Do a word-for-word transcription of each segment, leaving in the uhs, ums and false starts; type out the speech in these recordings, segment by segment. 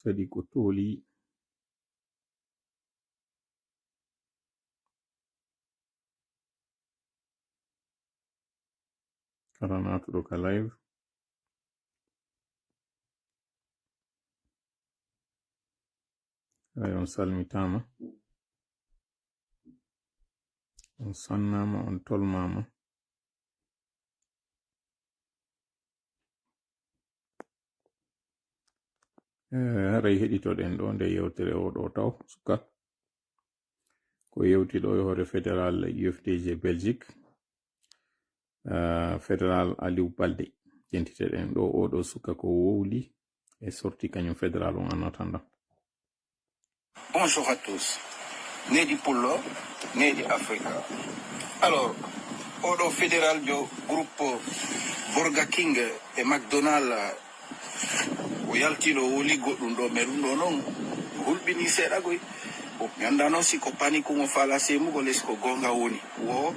kadi ko tooli. Kala naatuɗo ka live. Ay, on salmitaama. On sannaama, on tolmaama. Eh, haray heɗitoɗen ɗo nde yewtere o ɗo taw, suka. Ko yewti ɗo e hoore fédéral U F D G Belgique. Eh, fédéral Aliou Baldé. Jentiteɗen ɗo o ɗo suka ko wowli e sorti kañum fédéral on en attendant. Bonjour à tous. Nedi Pullo, Nedi Africa. Alors, oɗo fédéral jo groupe Burger King e McDonald, o yaltiɗo o woli goɗɗum ɗo, mais ɗum ɗo noon o hulɓini seeɗa goy. Bon, mi annda noon si ko panique mo faala semugol, est-ce que ko goonga woni. Wo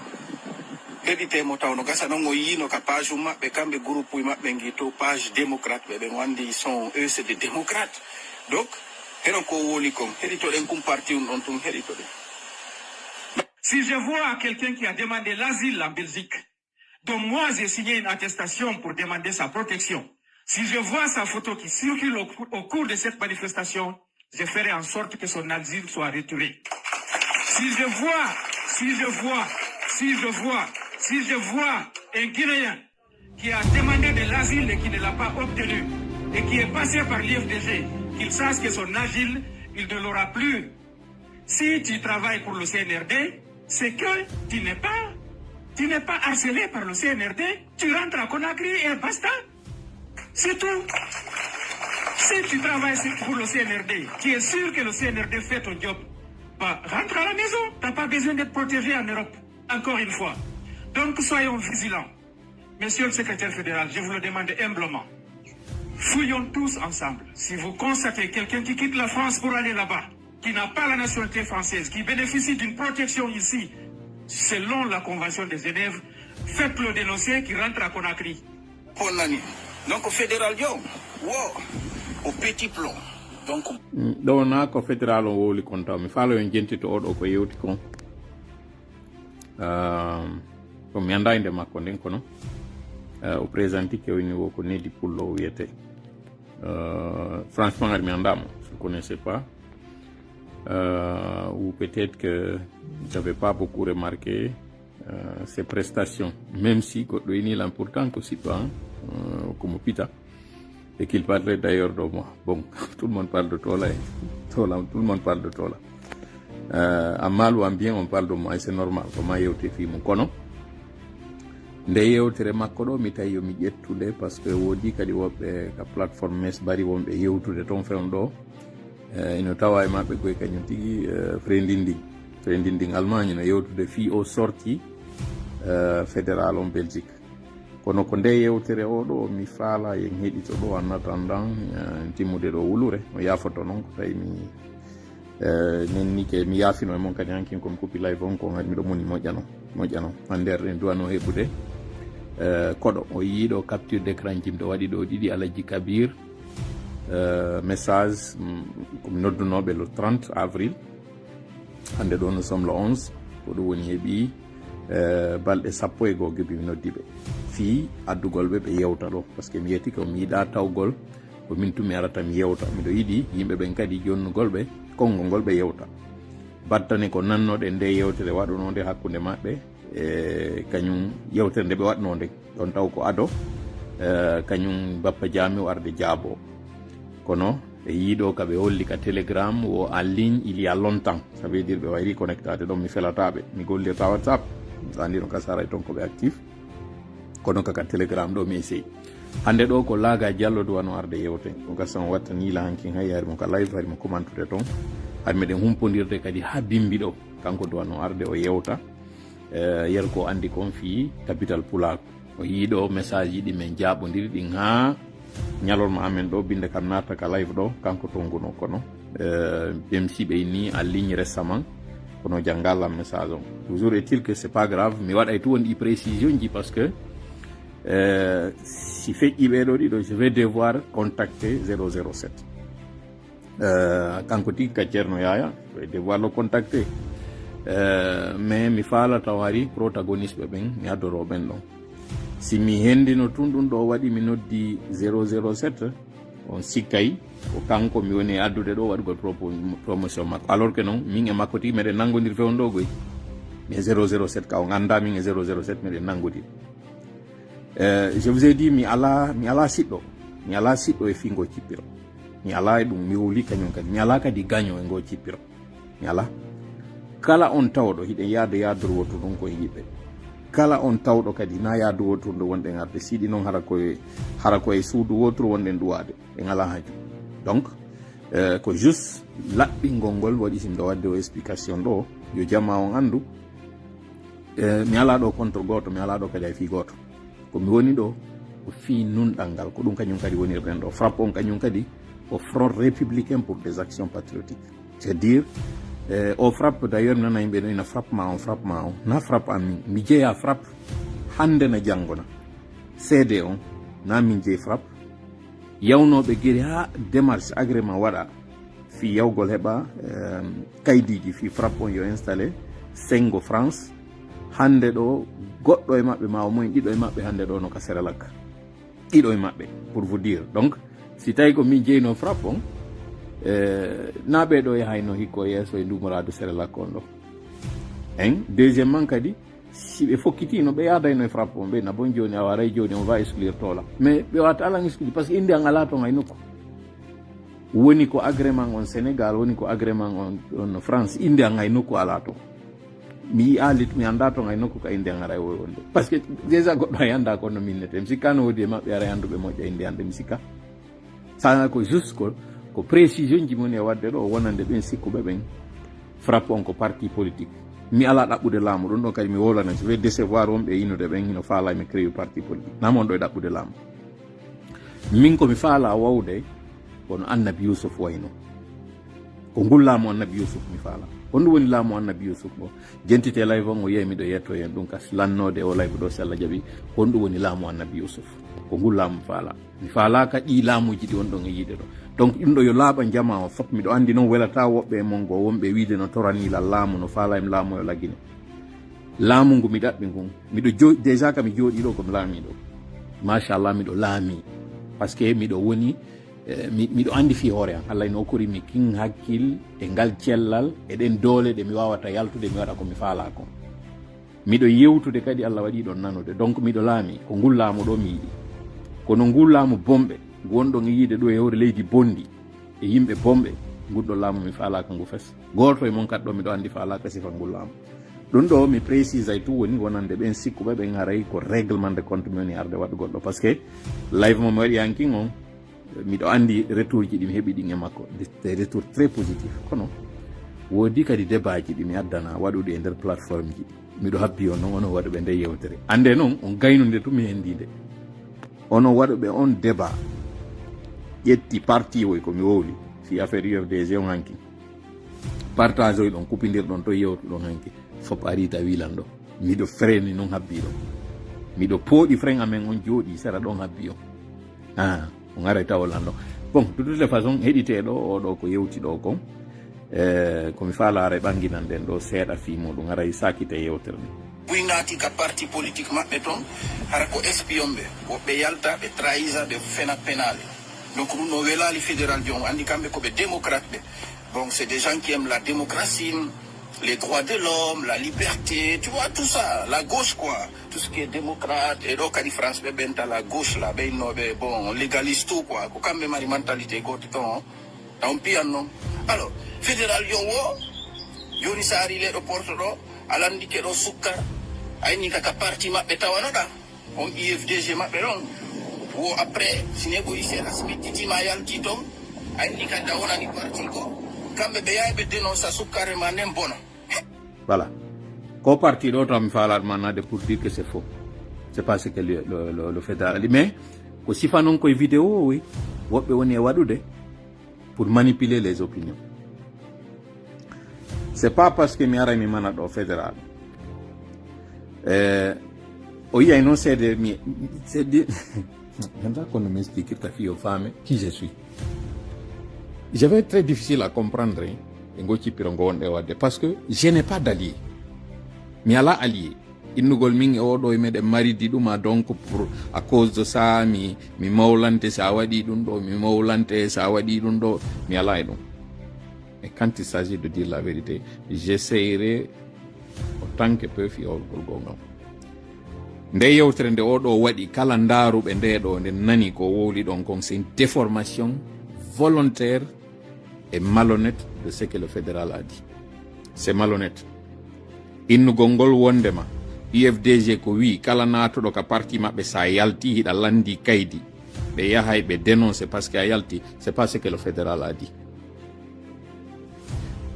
heɗite mo taw no gasa noon o yiino ka page maɓɓe, kamɓe groupe maɓɓe ngi to page démocrate ɓe ɓen wandi sont eux c'est des démocrates. Donc, heno ko woli kon, heɗitoɗen kum parti un ɗon tun heɗitoɗen. Si je vois quelqu'un qui a demandé l'asile en Belgique, dont moi j'ai signé une attestation pour demander sa protection, si je vois sa photo qui circule au, au cours de cette manifestation, je ferai en sorte que son asile soit retiré. Si je vois, si je vois, si je vois, si je vois un Guinéen qui a demandé de l'asile et qui ne l'a pas obtenu et qui est passé par l'U F D G, qu'il sache que son asile, il ne l'aura plus. Si tu travailles pour le C N R D, c'est que tu n'es pas, tu n'es pas harcelé par le C N R D, tu rentres à Conakry et basta. C'est tout. Si tu travailles pour le C N R D, tu es sûr que le C N R D fait ton job, bah, rentre à la maison. Tu n'as pas besoin d'être protégé en Europe, encore une fois. Donc soyons vigilants. Monsieur le secrétaire fédéral, je vous le demande humblement. Fouillons tous ensemble. Si vous constatez quelqu'un qui quitte la France pour aller là-bas, qui n'a pas la nationalité française, qui bénéficie d'une protection ici, selon la Convention de Genève, faites-le dénoncer, qu'il rentre à Conakry. On nani. Donc fédéral yo, wo, au petit plomb. Donc ɗo na ko fédéral on wowli kon taw mi faalo yon jentito oɗo ko yewti kon. Ko mi annda innde makko nden kono o présenti kewni wo ko Nedi Pullo o wiyete. Franchement ar mi annda mo, je ne connaissais pas. Ou peut-être que j'avais pas beaucoup remarqué ses prestations, même si goɗɗo ini lan pourtant ko siɗɗo an, ko mo pita. Et qu'il parlait d'ailleurs de moi. Bon, tout le monde parle de toi là. Tout le monde parle de toi là. Euh, en mal ou en bien, on parle de moi et c'est normal. Ko ma yewte fii mum kono nde yewtere makko ɗo mi tawi yo mi ƴettude parce que woodi kadi woɓɓe ka plateforme mes bari wonɓe yewtude toon fewn ɗo. Eh, ino tawa e maɓɓe koye kañum tigi eh, frendindin frendindin Allemagne no yewtude fii o sorti eh, fédéral on Belgique. Kono ko nde yewtere oɗo mi faala yen heɗito ɗo en attendant eh, timmude ɗo wulure no yafoto noon ko tawi mi eh, nennike mi yaafino e mon kadi hankin komi kuppi live on kon hari miɗo muni moƴƴano moƴƴano hannde arɗen duwano heɓude eh, koɗo o yiiɗo capture d'écran jimɗo waɗi ɗo ɗiɗi Alhaji Kabir eh, message mm, komi noddunoɓe le trente avril. Hannde ɗo nous sommes le onze, ko ɗum woni heɓi eh, balɗe sappo e goo gebi mi noddi ɓe fii addugol ɓe ɓe yewta ɗo parce que mi yeti ko mi yiɗa tawgol ko min tun mi arata mi yewta miɗo yiɗi yimɓe ɓen kadi jonnugol ɓe konngol ngol ɓe yewta. Battane ko nannoɗen nde yewtere waɗunode hakkunde maɓɓe e kañum yewtere nde ɓe waɗno nde ɗon taw ko ado eh, kañum bappa jami o arde jaabo. Kono e yiiɗo ka ɓe holli ka telegram o en ligne il y a longtemps, ça veut dire ɓe wayri connectade ɗon mi felataɓe mi gollirta whatsapp. Andino ka saray ton ko ɓe actif. Kono kaka telegram ɗo mi essayi hannde ɗo ko laaga jallo duwano arde yewten ko gasa on watta nila hankin hay hari mo ka live hari mo commentude ton. Hari meɗen humpodirde kadi ha bimbi ɗo kanko duwano arde o yewta. Eh, yer ko andi kon fii capital pulaar o yiiɗo message ji ɗi men jaabodiri ɗin ha ñalorma amen ɗo binde kam natta ka live ɗo kanko tonguno kono eh, même si ɓe ni en ligne récemment kono janngalam message on. Toujours est il que c'est pas grave mi waɗay tu won ɗi précision ji parce que eh, si feƴƴi ɓeɗo ɗiɗo je vais devoir contacter zéro zéro sept. Eh, kanko tigi ka Ceerno Yaya, ko e devoir lo contacté. Eh, mais mi faala taw hari protagoniste ɓe ɓen, mi addoro ɓen ɗon. Si mi hendino tun ɗum ɗo waɗi mi noddi zéro zéro sept, on sikkay ko kanko mi woni e addude ɗo waɗugol propo-, promotion makko. Alors que non, min e makko tigi meɗen nanngodir fewndo goy. Mais zéro zéro sept ka on annda min e zéro zéro sept meɗen nanngodir. Eh, je vous ai dit, mi ala, mi ala siɗɗo. Mi ala siɗɗo e fingo cippiro. Mi ala e ɗum, mi wowli kañum kadi. Mi ala kadi gaño e ngo cippiro. Mi ala. Kala on tawɗo, hiɗen yaade yaaduru woturu ɗum ko e yiɓɓe. Kala on tawɗo kadi, na yaaduru woturu ndu wonɗen arde. Siɗi noon hara ko e, hara ko e suudu woturu wonɗen ɗuwaade. En ala haju. Donc, eh, ko juste laɓɓingol ngol waɗi si miɗo waɗde o explication ɗo, yo jama on anndu. Eh, mi ala ɗo contre gooto, mi ala ɗo kadi hay fii gooto. Ko mi woni ɗo, ko fii nunɗal ngal, ko ɗum kañum kadi wonirɗen ɗo. Frappe on kañum kadi, ko Front Républicain pour des Actions Patriotiques. C'est-à-dire, eh, o frappe, d'ailleurs, mi nana yimɓe no ina frappe ma on, frappe ma on. Na frappe am min, mi jeya frappe hannde na janngo na. C D on, na min jeyi frappe. Yawnooɓe giri haa démarche agrément waɗa fii yawgol heɓa, em, kaydiiji fii frappe on yo installé, senngo France. Hannde ɗo, goɗɗo e maɓɓe ma o moyen ɗiɗo e maɓɓe hannde ɗo no ka Serelak. Ɗiɗo e maɓɓe, pour vous dire. Donc, si tawi ko min jeyno frappe on, eh, na ɓe ɗo yahayno hikko yeeso e ndumoraadu Serelak on ɗo. Hein? Deuxièmement kadi, si ɓe fokkitino, ɓe yaadayno e frappe on, ɓe na bon jooni, a waray jooni, on va exclure tola. Mais ɓe wata alan exclure, parce que inde an ala ton hay nokku. Woni ko agrément on Sénégal, woni ko agrément on, on France, inde an hay nokku ala ton. Mi yi'a lit, mi annda ton hay nokku ka inde an aray woy wonde. Parce que déjà goɗɗo hay annda ko no minnete. Mi sikka no woodi e maɓɓe aray annduɓe moƴƴa inde an de, mi sikka. Sana ko juste ko, ko précision ji moni e waɗde ɗo, wonande ɓen sikkuɓe ɓen. Frappe on ko parti politique. Mi ala ɗaɓɓude laamu, ɗum ɗon kadi mi wowlana, je vais décevoir wonɓe e yinude ɓen, hino faala mi créer parti politique. Namo on ɗo e ɗaɓɓude laamu. Min ko mi faala wawde, kono Annabi Yusuf wayno. Ko ngol laamu Annabi Yusuf mi faala. Honɗum woni laamu Annabi Yusuf ngo? Jentite live on, o yi'ay miɗo yetto en ɗum kas lannoode o live ɗo, si Allah jaɓi. Honɗum woni laamu Annabi Yusuf? Ko ngol laamu mi faala. Mi faalaaka ɗii laamuuji ɗi on ɗon e yiide ɗo. Donc, ɗum ɗo yo laaɓa jamaa o fop. Miɗo anndi noon welataa woɓɓe e mon goo, wonɓe e wiide no toranii lan laamu, no faalaa em laamu yo lagine. Laamu ngu mi ɗaɓɓi ngun, miɗo jo-, déjà ka mi jooɗii ɗo ko mi laamiiɗo. Machallah, miɗo laamii. Parce que miɗo woni, eh, mi-, miɗo anndi fii hoore an. Allah ino okori mi kin hakkil e ngal cellal, e ɗen doole ɗe mi waawata yaltude, mi waɗa ko mi faalaa kon. Miɗo yewtude kadi, Allah waɗi ɗon nanude. Donc, miɗo laami, ko ngul laamu ɗo mi yiɗi. Kono ngul laamu bomɓe, ngu wonɗon e yiide ɗo e hoore leydi bondi, e yimɓe bomɓe, ngun ɗon laamu mi faalaaka ngu fes. Gooto e mon kadi ɗo miɗo anndi faalaaka sifa ngul laamu. Ɗum ɗo mi précise ay tun woni wonande ɓen sikkuɓe ɓen haray ko règlement de compte mi woni arde waɗugol ɗo. Parce que live mo mi waɗi hankin on, miɗo anndi retour ji ɗi mi heɓi ɗin e makko. Des, des retours très positifs. Kono woodi kadi débat ji ɗi mi addana waɗuɗi e nder plateforme ji ɗi. Miɗo habbi on noon, onon waɗuɓe nde yewtere. Annde noon, on gaynonde tun mi hendii nde. Onon waɗuɓe on débat, ƴetti parti woy ko mi wowli, fii affaire U F D G on hanki. Partage oy ɗon, kupindir ɗon to yewtu ɗon hanki. Fop ari tawi lan ɗo. Miɗo freni noon habbi ɗo. Miɗo pooɗi fren amen on jooɗii sera ɗon habbi on. Ah, on aray tawo lan ɗo. Bon, de toutes les façons, heɗiteeɗo, o ɗo ko yewti ɗo kon. Eh, ko mi faalaare ɓannginan ɗen ɗo seeɗa fii muɗum, haray saakite yewtere nde. Buy naati ka parti politique maɓɓe ton, hara ko espion ɓe, woɓɓe yalta, ɓe trahisa, ɓe fena penaale. Donc ɗum no welaali fédéral ji on, anndi kamɓe ko ɓe démocrate ɓe. Bon, c'est des gens qui aiment la démocratie, les droits de l'homme, la liberté, tu vois, tout ça, la gauche quoi. Tout ce qui est démocrate, et donc, en France, ben, ben, t'as la gauche là, ben, non, ben, bon, on légalise tout quoi. Ko kamɓe mari mentalité goto ton, on piyan non. Alors, fédéral yo wo, joni sa ari le porte ɗo, alandi ke ɗo sukkar, ayni kaka parti maɓɓe tawanoɗa, on U F D G maɓɓe ɗon. Wo après, si négocier la simittiti ma yalti ton, ayni ka dawonani parti ko, kamɓe ɓe yaay ɓe dénonce sukkare ma nden bono. Voilà. Ko parti ɗo to mi faalaat manade pour dire que c'est faux. C'est pas ce que le, le, le, le fédéral dit. Mais ko sifa non koye vidéo o wi woɓɓe woni e waɗude pour manipuler les opinions. C'est pas parce que mi ara mi mana ɗo fédéral. Eh, o yiyay non c'est de mi, c'est de, je ne sais pas comment m'expliquer ta fille, femme, qui je suis. Je vais être très difficile à comprendre, hein, e ngo cippiro ngo wonɗe wadde, parce que je n'ai pas d'allié. Mi ala allié. Innugol min e oɗo e meɗen maridi ɗum a donc pour, à cause de ça, mi, mi mawlante sa waɗi ɗum ɗo, mi mawlante sa waɗi ɗum ɗo, mi ala e ɗum. Et quand il s'agit de dire la vérité, j'essayerai autant que peu fi hawrugol gongal. Nde yewtere nde oɗo waɗi, kala ndaaruɓe nde ɗo, nde nani ko wowli ɗon kon, c'est une déformation volontaire et malhonnête de ce que le fédéral a dit. C'est malhonnête. Innugol ngol wondema U F D G ko wi kala naatuɗo ka parti maɓɓe sa yalti hiɗa landi kaydi, ɓe yahay ɓe dénoncer parce que a yalti, c'est pas ce que le fédéral a dit.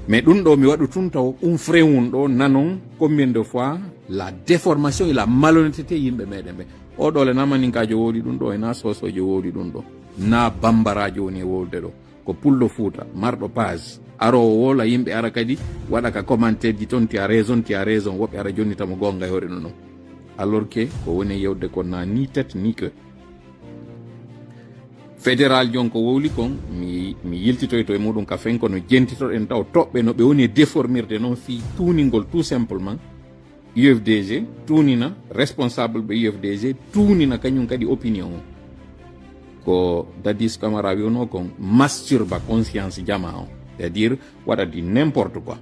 Mais ɗum ɗo mi waɗu tun taw um frewun ɗo nanon combien de fois la déformation et la malhonnêteté yimɓe meɗen ɓe. Oɗo le na maninkaajo wowli ɗum ɗo, e na sosojo wowli ɗum ɗo, na bambarajo woni e wowlde ɗo. Ko pullo Fuuta, marɗo page, arowo wowla yimɓe, ara kadi waɗa ka commentaire ji ton, tu as raison, tu as raison, woɓɓe ara jonnita mo gonga e hoore ɗum ɗon. Alors que ko woni e yewde kon na ni tête ni queue. Fédéral jon ko wowli kon, mi, mi yiltitoyto e muɗum ka fen, kono jentitoɗen taw toɓɓe no ɓe woni e déformirde noon fii tuuningol tout simplement U F D G, tuunina responsable ɓe U F D G, tuunina kañum kadi opinion o. Ko Dadis Camara wi'unoo kon masturba conscience jamaa o, c'est-à-dire waɗa di n'importe quoi.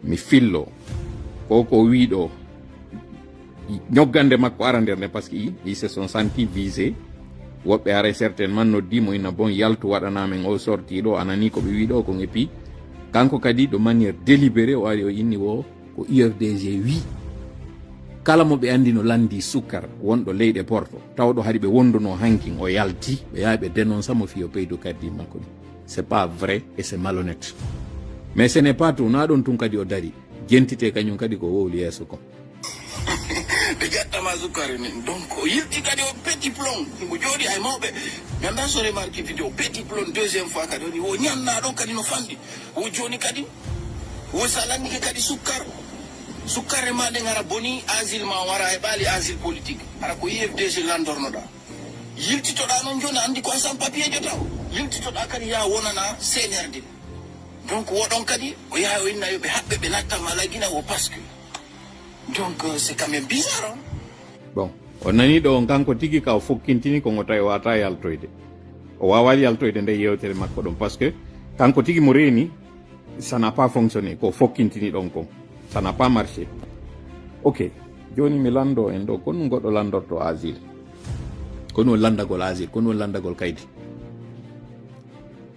Mi fillo ko ko wiɗo ñoggande makko arande nde, parce que i, ils se sont sentis visés. Woɓɓe haray certainement noddi mo ina bon yaltu waɗana men o sorti ɗo, anani ko ɓe wiɗo kon, et puis kanko kadi de manière délibérée o ari o inni wo ko U F D G wi kala mo ɓe andi no landi sukkar wonɗo leyɗe Porto, tawɗo hari ɓe wonduno hankin, o yalti, ɓe yaha ɓe dénonce mo fii o paydu carte makko ɗi. C'est pas vrai et c'est malhonnête. Mais ce n'est pas tout, na ɗon tun kadi o dari, jentite kañum kadi ko wowli yeeso kon. Ɓe jattama sukkari nin. Donc o yilti kadi o petit plomb, himo jooɗi ay mawɓe. Mi annda so remarque vidéo petit plomb deuxième fois kadi woni wo ñanna ɗon kadi no famɗi. Wo joni kadi, wo sa landike kadi sukkar, sukkare ma ɗen ara boni, asile ma wara e ɓaali asile politique. Ara ko U F D G landornoɗa. Yiltitoɗa non joni, andi ko a sans papier jota o. Yiltitoɗa kadi ya wonana C N R D. Donc woɗon kadi, o yaha o inna yo ɓe haɓɓe ɓe natta ma lagina wo parce que. Donc euh, c'est quand même bizarre, hein. Bon, o nani ɗo on kanko tigi ka o fokkintini ko ngo tawi wata yaltoyde. O wawa yaltoyde nde yewtere makko ɗon parce que kanko tigi mo reeni, ça n'a pas fonctionné, ko fokkintini ɗon kon, ça n'a pas marché. Ok, joni mi lando en ɗo, ko ɗum goɗɗo landorto asile? Ko ɗum woni landagol asile? Ko ɗum woni landagol kaydi?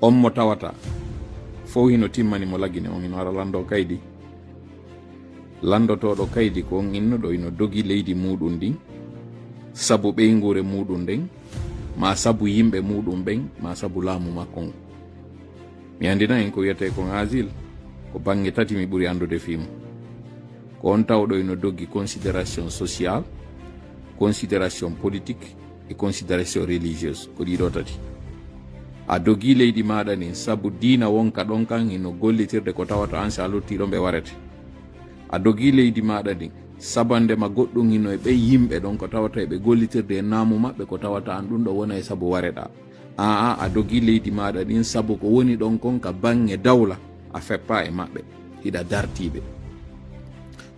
On mo tawata fow hino timmani mo lagine, on hino ara lando kaydi. Landotoɗo kaydi ko on innuɗo hino dogi leydi muɗum ndin sabu ɓeynguure muɗum nden, ma sabu yimɓe muɗum ɓen, ma sabu laamu makko ngu. Mi andina en ko wiyete kon asile, ko bange tati mi ɓuri andude fii mum. Ko on tawɗo hino dogi considération sociale, considération politique, e considération religieuse, ko ɗiɗo tati. A dogi leydi maɗa ndin sabu diina wonka ɗon kan hino gollitirde ko tawata an si a lotti ɗon ɓe warete. A dogi leydi maɗa ndin sabande ma goɗɗum hino e ɓen yimɓe ɗon ko tawata eɓe gollitirde e naamu maɓɓe ko tawata an ɗum ɗo wona e sabu wareɗa. Aa, a dogi leydi maɗa ndin sabu ko woni ɗon kon ka bange dawla a feppa e maɓɓe, hiɗa dartiɓe.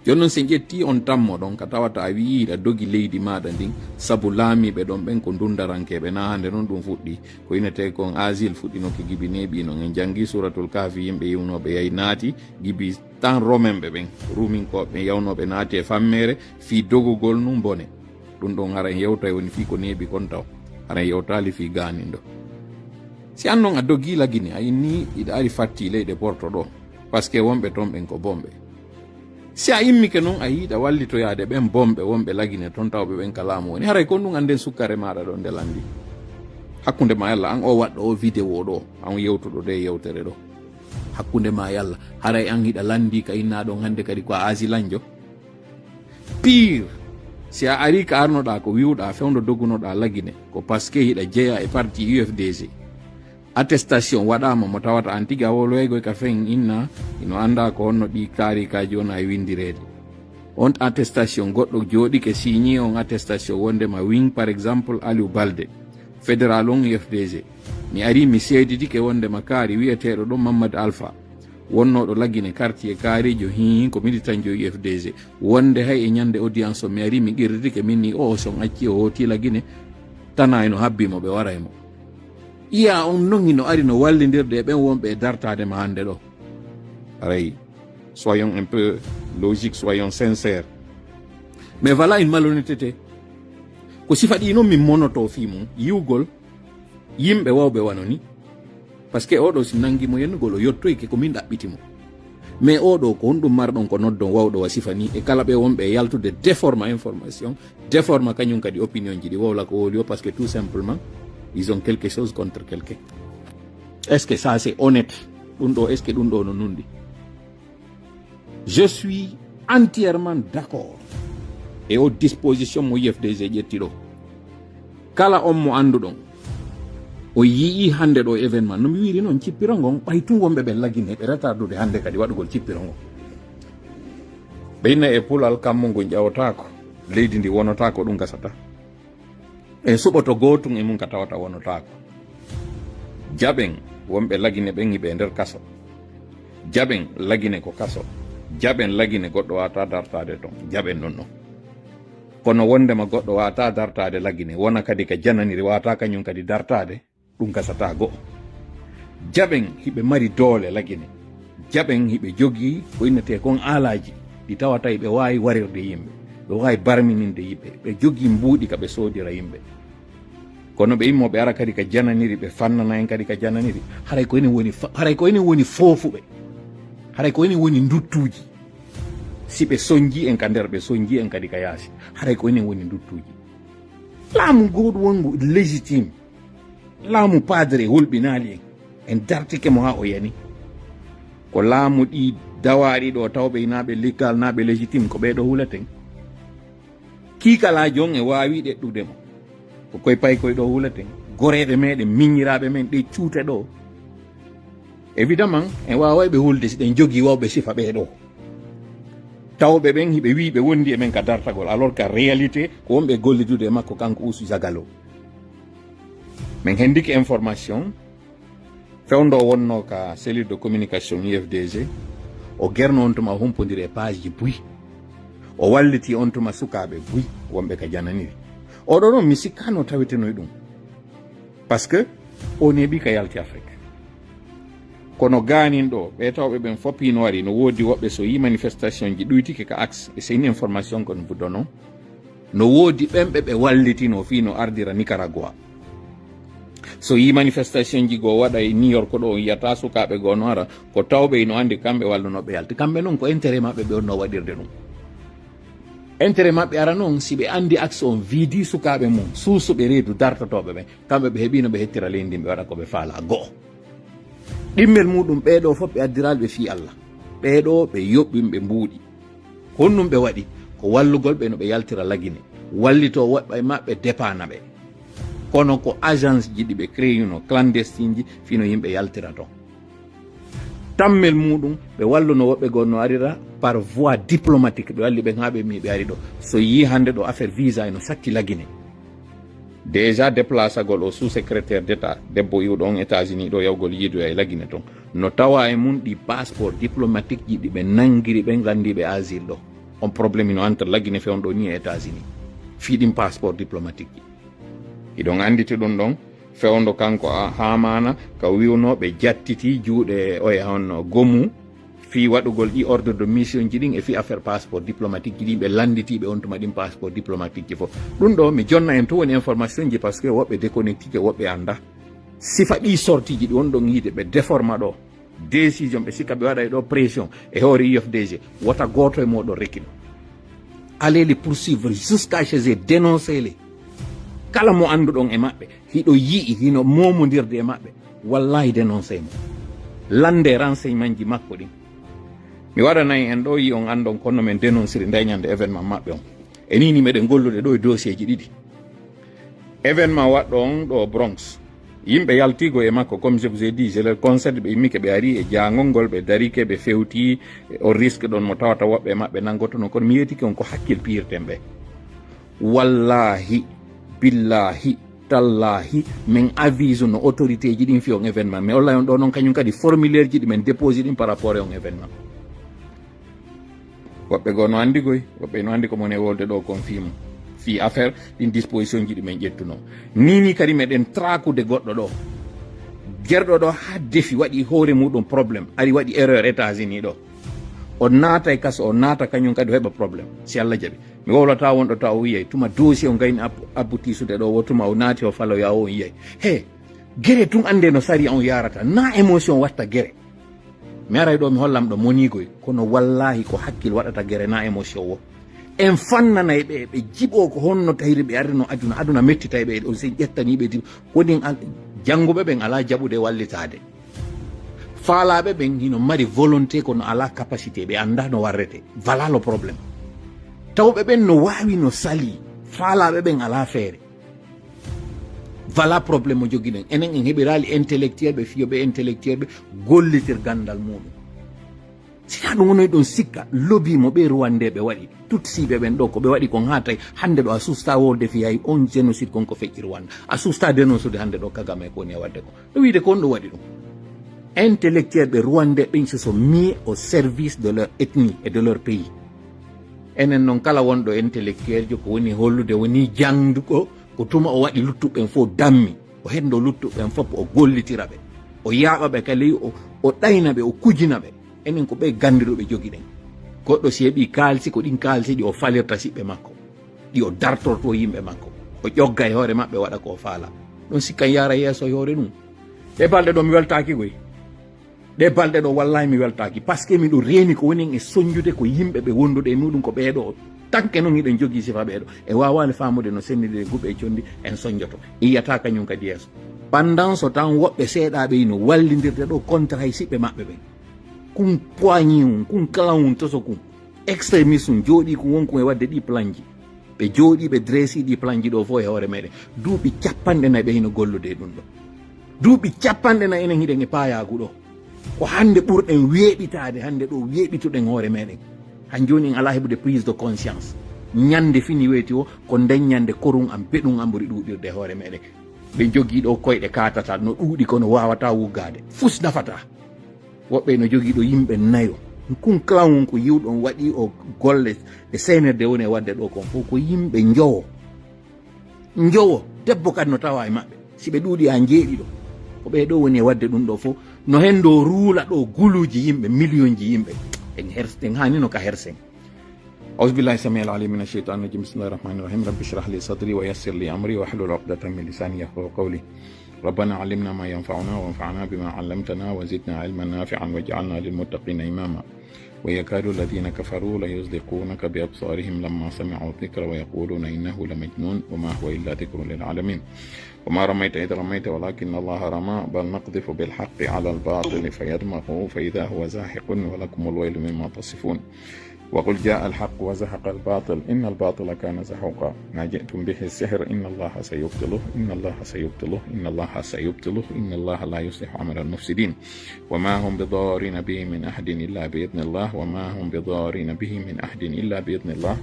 Jooni noon, si en ƴetti on tammo ɗon ka tawata a wi'i hiɗa dogi leydi maɗa ndin sabu laamiiɓe ɗon ɓen ko dundarankeeɓe, na hande noon ɗum fuɗɗi. Ko inete kon asile fuɗɗinoke gibi neeɓi non. En jangi Suratul Kahfi, yimɓe yewnooɓe yahi naati gibi tan Romenɓe ɓen, Ruminkooɓe ɓen yawnooɓe naati e fammeere fii dogugol num bone. Ɗum ɗon hara en yewtay woni fii ko neeɓi kon taw. Hara en yewtaali fii gaaninɗo. Si an non a dogi lagine, a inni hiɗa ari fatti leyɗe Porto ɗo, parce que wonɓe ton ɓen ko bonɓe. Si a immike non a yiɗa wallitoyaade ɓen bonɓe wonɓe lagine ton tawɓe ɓen ka laamu woni, haray kon ɗum anden sukkare maɗa ɗo nde landi. Hakkunde ma yalla an o waɗɗo o vidéo ɗo, an yewtuɗo nde yewtere ɗo. Hakkunde ma yalla, haray an hiɗa landi ka inna ɗon hande kadi ko a asilanjo? Pire, si a ari ka arnoɗa ko wi'uɗa fewndo dogunoɗa lagine, ko parce que hiɗa jeya e parti U F D G. Attestation waɗama mo tawata an tigi a woloygoy ka fen inna, ino anda ko honno ɗi taarikaji wona e windireede. On attestation goɗɗo jooɗike signé on attestation wondema win, par exemple, Aliou Balde, fédéral on U F D G. Mi ari mi seedidike wonde ma kaari wiyeteeɗo ɗum Mammad Alpha, wonnooɗo Lagine quartier Kaarijo, hii, ko militanjo U F D G. Wonde hay e ñande audience o mi ari mi qirritike min ni o son acci o hooti Lagine, tana eno habbi mo ɓe wara e mo. Iya on non hino ari no wallindirde e ɓen wonɓe e dartaade ma hannde ɗo. Aray, soyons un peu logique, soyons sincères. Mais voilà une malhonnêteté. Ko sifa ɗi non min monoto fii mum, yiwgol yimɓe wawɓe wano ni. Parce que oɗo si nangi mo yennugol o yottoyke ko min ɗaɓɓiti mo. Mais oɗo ko honɗum marɗon ko noddon wawɗo wa sifa ni e kala ɓe wonɓe e yaltude déforma information, déforma kañum kadi opinion ji ɗi wowla ko wowli o parce que tout simplement ils ont quelque chose contre quelqu'un. Est-ce que ça c'est honnête? Ɗum ɗo, est-ce que ɗum ɗo no nundi? Je suis entièrement d'accord e o disposition mo U F D G ƴetti ɗo. Kala on mo annduɗon, o yi'i hannde ɗo événement, no mi wiiri noon, cippiro ngon, ɓay tun wonɓe ɓe Lagine, ɓe retardude hannde kadi waɗugol cippiro ngon. Ɓe inna e Pulal, kammu ngun ƴawtaako, leydi ndi wonotaako, ɗum gasata. En suɓoto gootun e mun ka tawata wonotaako. Jaɓen wonɓe Lagine ɓen hiɓe e nder kaso. Jaɓen Lagine ko kaso. Jaɓen Lagine goɗɗo waata dartaade ton. Jaɓen non non. Kono wondema goɗɗo waata dartaade Lagine, wona kadi ka jananiri waata kañum kadi dartaade, ɗum gasata go'o. Jaɓen hiɓe mari doole Lagine. Jaɓen hiɓe jogii ko innetee kon aalaaji ɗi tawata hiɓe waawi warirde yimɓe. Ɓe waawi barmininde yimɓe. Ɓe jogii mbuuɗi ka ɓe soodira yimɓe. Kono ɓe immo ɓe ara kadi ka jananiri, ɓe fannana en kadi ka jananiri. Haray ko enen woni fa-, haray ko enen woni foofuɓe. Haray ko enen woni nduttuuji. Si ɓe sonji en ka nder, ɓe sonji en kadi ka yaasi. Haray ko enen woni nduttuuji. Laamu gooɗu wongu légitime. Laamu padre hulɓinaali en. En dartike mo haa o yani. Ko laamu ɗi dawaaɗi ɗo tawɓe inaaɓe legal naaɓe légitime ko ɓee ɗo huleten. Kiikalaajo on e waawi ɗeɗɗude mo. Ko koye paykoye ɗo huleten. Goreeɓe meɗen, miñiraaɓe men, ɗe cuute ɗo. Évidemment, en waaway ɓe hulde si ɗen jogii wawɓe sifa ɓee ɗo. Tawɓe ɓen hiɓe wi'i ɓe wondi e men ka dartagol, alors que réalité ko wonɓe gollidude e makko kanko Usu Jagalo. Min hendike information, fewndo o wonno ka cellule de communication U F D G, o gerno on tuma o humpondiri e page ji buy. O walliti on tuma sukaaɓe buy wonɓe ka jananiri. Oɗo ɗon mi sikkano tawetenoy ɗum. Parce que o neeɓi ka yalti Afrique. Kono gaanin ɗo, ɓe tawɓe ɓen fop hino ari, no woodi woɓɓe so yi manifestation ji ɗuytike ka axe, e c'est une information que nous vous donnons. No woodi ɓen ɓe ɓe wallitino fii no ardira Nicaragua. So yi manifestation ji goo waɗa e New York ɗo, on yiyata sukaaɓe goo no ara, ko tawɓe hino andi kamɓe wallunoɓe yalti. Kamɓe non ko intérêt maɓɓe ɓe onno waɗirde ɗum. Intérêt maɓɓe ara non, si ɓe andi axe on vidi sukaaɓe mum, suusuɓe reedu dartotooɓe ɓen, kamɓe ɓe heɓino ɓe hettira leydi ndin ɓe waɗa ko ɓe faala go'o. Ɗimmel muɗum ɓee ɗo fof ɓe addiralɓe fii Allah. Ɓee ɗo ɓe yoɓɓimɓe mbuuɗi. Honɗum ɓe waɗi? Ko wallugol ɓe no ɓe yaltira Lagine. Wallito woɓɓe e maɓɓe depana ɓe. Kono ko agence ji ɗi ɓe créuno clandestine ji fino yimɓe yaltira ton. Tammel muɗum ɓe walluno woɓɓe goo no arira par voie diplomatique, ɓe walli ɓen haa ɓe mi ɓe ari ɗo. So yi hannde ɗo affaire visa eno satti Lagine. Déjà déplacagol o sous-secrétaire d'État debbo iwɗo on États-Unis ɗo yawgol yiidoya e Lagine ton. No tawa e mun ɗi passeport diplomatique ji ɗi ɓe nangiri ɓen landiiɓe asile ɗo. On problème ino entre Lagine fewndo ni e États-Unis. Fii ɗin passeport diplomatique ji. Hiɗon anditi ɗum ɗon, fewndo kanko a Hamana ka wiwno ɓe jattiti juuɗe oya honno gomu fii waɗugol ɗi ordre de mission ji ɗin e fii affaire passeport diplomatique ji ɗin ɓe landiti ɓe on tuma ɗin passeport diplomatique ji fof. Ɗum ɗo mi jonna en to woni information ji parce que woɓɓe déconnectike woɓɓe anda. Sifa ɗi sortie ji ɗi on ɗon yiide ɓe déforma ɗo. Décision ɓe sikka ɓe waɗa e ɗo pression e hoore U F D G. Wota gooto e mooɗon rekkino. Allez les poursuivre jusqu'à chez eux, dénoncez-les. Kala mo annduɗon e maɓɓe, hiɗo yi'i, hino momondirde e maɓɓe, wallahi dénoncez mo. Lande renseignement ji makko ɗin. Mi waɗanay en ɗo yi on anndon kono men dénonciri nde ñande événement maɓɓe on. E ni ni meɗen gollude ɗo e dossier ji ɗiɗi. Événement waɗɗo on ɗo Bronx. Yimɓe yaltigo e makko, comme je vous ai dit, je leur concède ɓe immike ɓe ari e jaangol ngol, ɓe darike, ɓe fewti on risque ɗon mo tawata woɓɓe e maɓɓe nangotono, kono mi yeetike on ko hakkil piyirten ɓe. Wallahi, billahi, Tallahi, min avise no autorité ji ɗin fi on événement. Mi hollay on ɗo non kañum kadi formulaire ji ɗi min déposé ɗin par rapport e on événement. Woɓɓe goo no anndi koy, woɓɓe no anndi ko mon e wolde ɗo kon fii mum. Fii affaire ɗin disposition ji ɗi min ƴettuno. Ni ni kadi meɗen traquude goɗɗo ɗo. Gerɗo ɗo ha defi waɗi hoore muɗum problème. Ari waɗi erreur États-Unis ɗo. O naata e kaso, o naata kañum kadi o heɓa problème. Si Allah jaɓi. Mi wowlata wonɗo taw o wiyay tuma dossier o gayni ab-, aboutissude ɗo, wo tuma o naati o faloya o, on yiyay. He, gere tun annde no sariya on yarata, na émotion watta gere. Mi aray ɗo mi hollam ɗo monigoy, kono wallahi ko hakkil waɗata gere, na émotion wo. En fannanay ɓe, ɓe jiɓo ko honno tawiri ɓe arrino aduna, aduna mettitay ɓe, on sen ƴettani ɓe di-, ko ɗin al-, jannguɓe ɓen ala jaɓude wallitaade. Faalaaɓe ɓen hino mari volonté kono ala capacité, ɓe annda no warrete. Voilà le problème. Tawɓe ɓen no waawi no sali, faalaaɓe ɓen ala feere. Voilà problème mo jogiɗen. Enen en heɓiraali intellectuel ɓe, fiyo ɓe intellectuel ɓe gollitir ganndal muɗum. Sina ɗum wonoy ɗon sikka, lobi mo ɓe Rwandais ɓe waɗi. Tutsiɓe ɓen ɗo ko ɓe waɗi kon haa tawi hannde ɗo a susta wolde fi hay on génocide kon ko feƴƴi Rwanda. A susta dénoncude hannde ɗo Kagame ko woni e waɗde ko. Ɗo wiide ko on ɗo waɗi ɗum. Intellectuel ɓe Rwandais ɓen se sont mis au service de leur ethnie et de leur pays. Enen noon kala wonɗo intellectuel jo ko woni hollude woni jangduɗo ko tuma o waɗi luttuɓe ɓen fof dammi. O henndo luttuɓe ɓen fof o gollitira ɓe. O yaaɓa ɓe kadi o, o ɗayna ɓe, o kujina ɓe. Enen ko ɓe ganndiruɓe jogiɗen. Goɗɗo si heɓi kaalisi ko ɗin kaalisi ɗi o falirta siɓɓe makko. Ɗi o dartorto yimɓe makko. O ƴogga e hoore maɓɓe waɗa ko o faala. Ɗum sikkan yaara yeeso e hoore ɗum. Ɗe balɗe ɗo mi weltaaki koy. Ɗe balɗe ɗo wallahi mi weltaaki. Parce que miɗo reeni ko woni e soñjude ko yimɓe ɓe wondude e muɗum ko ɓeeɗo. Tanke noon hiɗen jogii sifa ɓeeɗo. E waawaani faamude no sennidire guɓe e conndi en soñjoto. Iyata kañum kadi yeeso. Pendant ce temps woɓɓe seeɗaaɓe ino wallindirde ɗo contre hay siɓɓe maɓɓe ɓen. Kun poignée un, kun clan un toso kun. Extrémiste un jooɗii kun won kun e waɗde ɗi planji. Ɓe jooɗii ɓe dressii ɗi planji ɗo fof e hoore meɗen. Duuɓi capanɗe nayi ɓe hino gollude e ɗum ɗo. Duuɓi capanɗe nayi enen hiɗen e paayaagu ɗo. Ko hannde ɓurɗen weeɓitaade, hannde ɗo weeɓituɗen hoore meɗen. Han jooni en alaa heɓude prise de conscience. Ñande fini weeti o, ko nden ñande korun am, beɗun am ɓuri ɗuuɗirde e hoore meɗen. Ɓe jogii ɗo koyɗe kaatataa, no ɗuuɗi kono waawataa wuggaade. Fus nafataa. Woɓɓe no jogii ɗo yimɓe nayo. Kun clan ko yiwɗon waɗi o golle e C N R D woni e waɗde ɗo kon fof ko yimɓe njowo. Njowo, debbo kadi no tawa e maɓɓe. Si ɓe ɗuuɗi haa njeeɗiɗo. Ko ɓe ɗo woni e waɗde ɗum ɗo fof. No hen ɗo ruula ɗo guluuji yimɓe, miliyonji yimɓe. En hers-, en haanino ka hersen. أعوذ بالله السميع العليم من الشيطان الرجيم. بسم الله الرحمن الرحيم. رب اشرح لي صدري ويسر لي أمري واحلل عقدة من لساني يفقهوا قولي. ربنا علمنا ما ينفعنا وانفعنا بما علمتنا وزدنا علما نافعا واجعلنا للمتقين إماما. ويكاد الذين كفروا ليزلقونك بأبصارهم لما سمعوا الذكر ويقولون إنه لمجنون وما هو إلا ذكر للعالمين. وما رميت إذ رميت ولكن الله رمى بل نقذف بالحق على الباطل فيدمغه فإذا هو زاهق ولكم الويل مما تصفون. وقل جاء الحق وزهق الباطل إن الباطل كان زهوقا. ما جئتم به السحر إن الله سيبطله إن الله سيبطله إن الله سيبطله إن الله لا يصلح عمل المفسدين. وما هم بضارين به من أحد إلا بإذن الله وما هم بضارين به من أحد إلا بإذن الله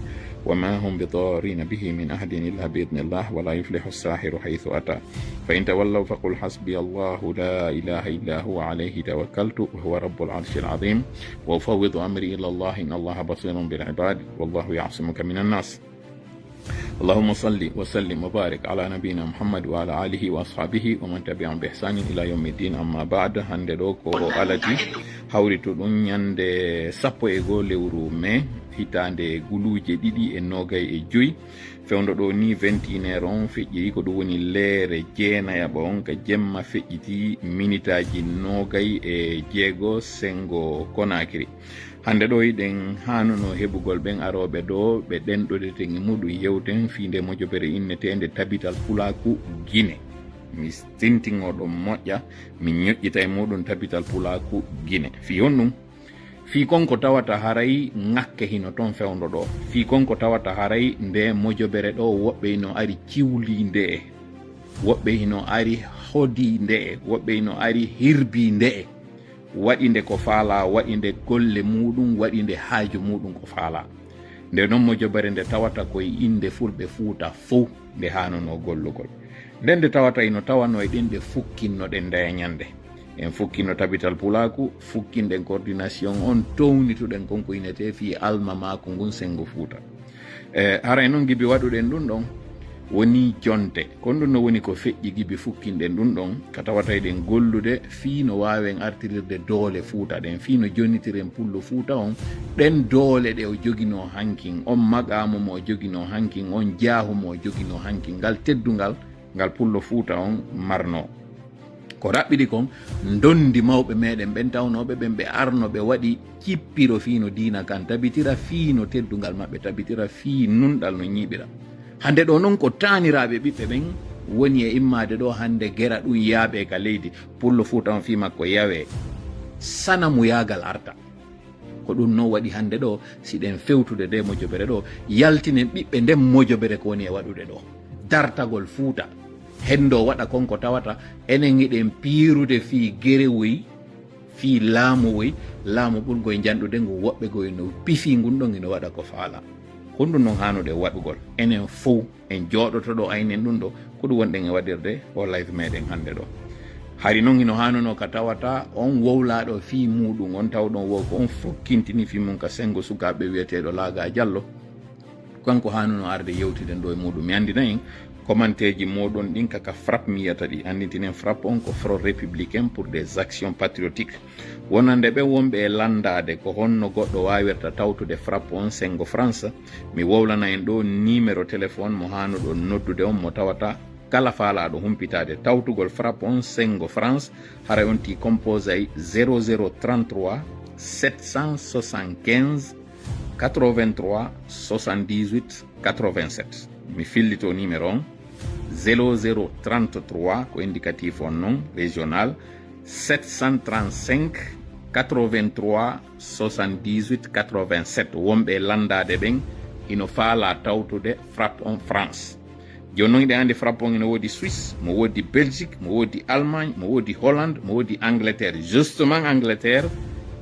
وما هم بضارين به من أحد إلا بإذن الله ولا يفلح الساحر حيث أتى. فإن تولوا فقل حسبي الله لا إله إلا هو عليه توكلت وهو رب العرش العظيم وأفوض أمري إلى الله إن الله بصير بالعباد والله يعصمك من الناس. اللهم صل وسلم وبارك على نبينا محمد وعلى آله وأصحابه ومن تبعهم بإحسان إلى يوم الدين. أما بعد، hannde ɗo ko alati hawrito ɗum ñande sappo e goo lewru mai hitaande guluuje ɗiɗi e noogay e joy. Fewndo ɗo ni vingt et une heure on feƴƴiri, ko ɗum woni leere jeenayaɓa on ka jemma feƴƴiti minitaaji noogay e jeego sengo Konakiri. Hannde ɗo hiɗen haanuno heɓugol ɓen arooɓe ɗo ɓe ɗenɗodeten e muɗum yewten fii nde mojobere inneteende Tabital Pulaaku Gine. Mi sintingo ɗum moƴƴa, mi ñoƴƴita e muɗum Tabital Pulaaku Gine. Fii honɗum? Fii kon ko tawata haray ŋakke hino ton fewndo ɗo. Fii kon ko tawata haray nde mojobere ɗo woɓɓe hino ari ciwlii nde e. Woɓɓe hino ari hodii nde e. Woɓɓe hino ari hirbii nde e. Waɗi nde ko faalaa, waɗi nde golle muɗum, waɗi nde haaju muɗum ko faalaa. Nde non mojobere nde tawata ko e innde Fulɓe Fuuta fow nde haanunoo gollugol. Nden nde tawata ino tawanoo e ɗen ɗe fukkinnoɗen ndaya ñannde. En fukkino Tabital Pulaaku, fukkinɗen coordination on, townituɗen kon ko inetee fii almamaaku ngun Senngo Fuuta. E, haray non gibi waɗuɗen ɗun ɗon wonii jonte. Kon ɗun no woni ko feƴƴi gibi fukkinɗen ɗun ɗon, ka tawata eɗen gollude fii no waawen artirirde doole Fuuta ɗen, fii no jonnitiren Pullo Fuuta on, ɗen doole ɗe o joginoo hankin, on maqaamu mo o joginoo hankin, on jaahu mo o joginoo hankin, ngal teddungal ngal Pullo Fuuta on marnoo. Ko raɓɓiɗi kon, ndondi mawɓe meɗen ɓen tawnooɓe ɓen ɓe arno ɓe waɗi cippiro fii no diina kan tabitira, fii no teddungal maɓɓe tabitira, fii nunɗal no ñiiɓira. Hannde ɗoo non ko taaniraaɓe ɓiɓɓe ɓen woni e immaade ɗoo hannde gera ɗun yaaɓee ka leydi, Pullo Fuuta on fii makko yawee, sanamuyaagal arta. Ko ɗun non waɗi hannde ɗoo, si ɗen fewtude ndee mojobere ɗoo, yaltinen ɓiɓɓe nden mojobere ko woni e waɗude ɗoo. Dartagol Fuuta. Henndo waɗa kon ko tawata, enen hiɗen piirude fii gerewoy, fii laamuwoy, laamu ɓurgoy njanɗude ngun, woɓɓe goy no pifii ngun ɗon hino waɗa ko faalaa. Ko ɗun non haanuɗen waɗugol. Enen fow en jooɗoto ɗoo aynen ɗun ɗoo, ko ɗun wonɗen e waɗirde oo live meɗen hannde ɗoo. Hari non hino haanunoo ka tawata on wowlaaɗo fii muuɗun, on tawɗon wo ko on fokkintini fii mun ka senngo sukaaɓe wi'eteeɗo Laaga Jallo. Kanko haanunoo arde yewtiden ɗoo e muuɗun. Mi anndina en commenteeji mooɗon ɗin ka, ka FRAPP mi yiyata ɗi. Anndintinen FRAPP on ko Front Républicain pour des Actions Patriotiques. Wonande ɓen wonɓe e lanndaade ko honno goɗɗo waawirta tawtude FRAPP on Senngo France, mi wowlana en ɗoo nimero téléphone mo haanuɗon noddude on mo tawata kala faalaaɗo humpitaade tawtugol FRAPP on Senngo France, haray on tii composay zéro zéro trente-trois sept cent soixante-quinze quatre-vingt-trois soixante-dix-huit quatre-vingt-sept. Mi fillito nimero on, zéro zéro trente-trois, ko indicatif on non, régional, sept cent trente-cinq quatre-vingt-trois soixante-dix-huit quatre-vingt-sept. Wonɓe e lanndaade ɓen hino faalaa tawtude FRAPP on France. Jooni non hiɗen anndi FRAPP on hino woodi Suisse, mo woodi Belgique, mo woodi Allemagne, mo woodi Hollande, mo woodi Angleterre. Justement Angleterre,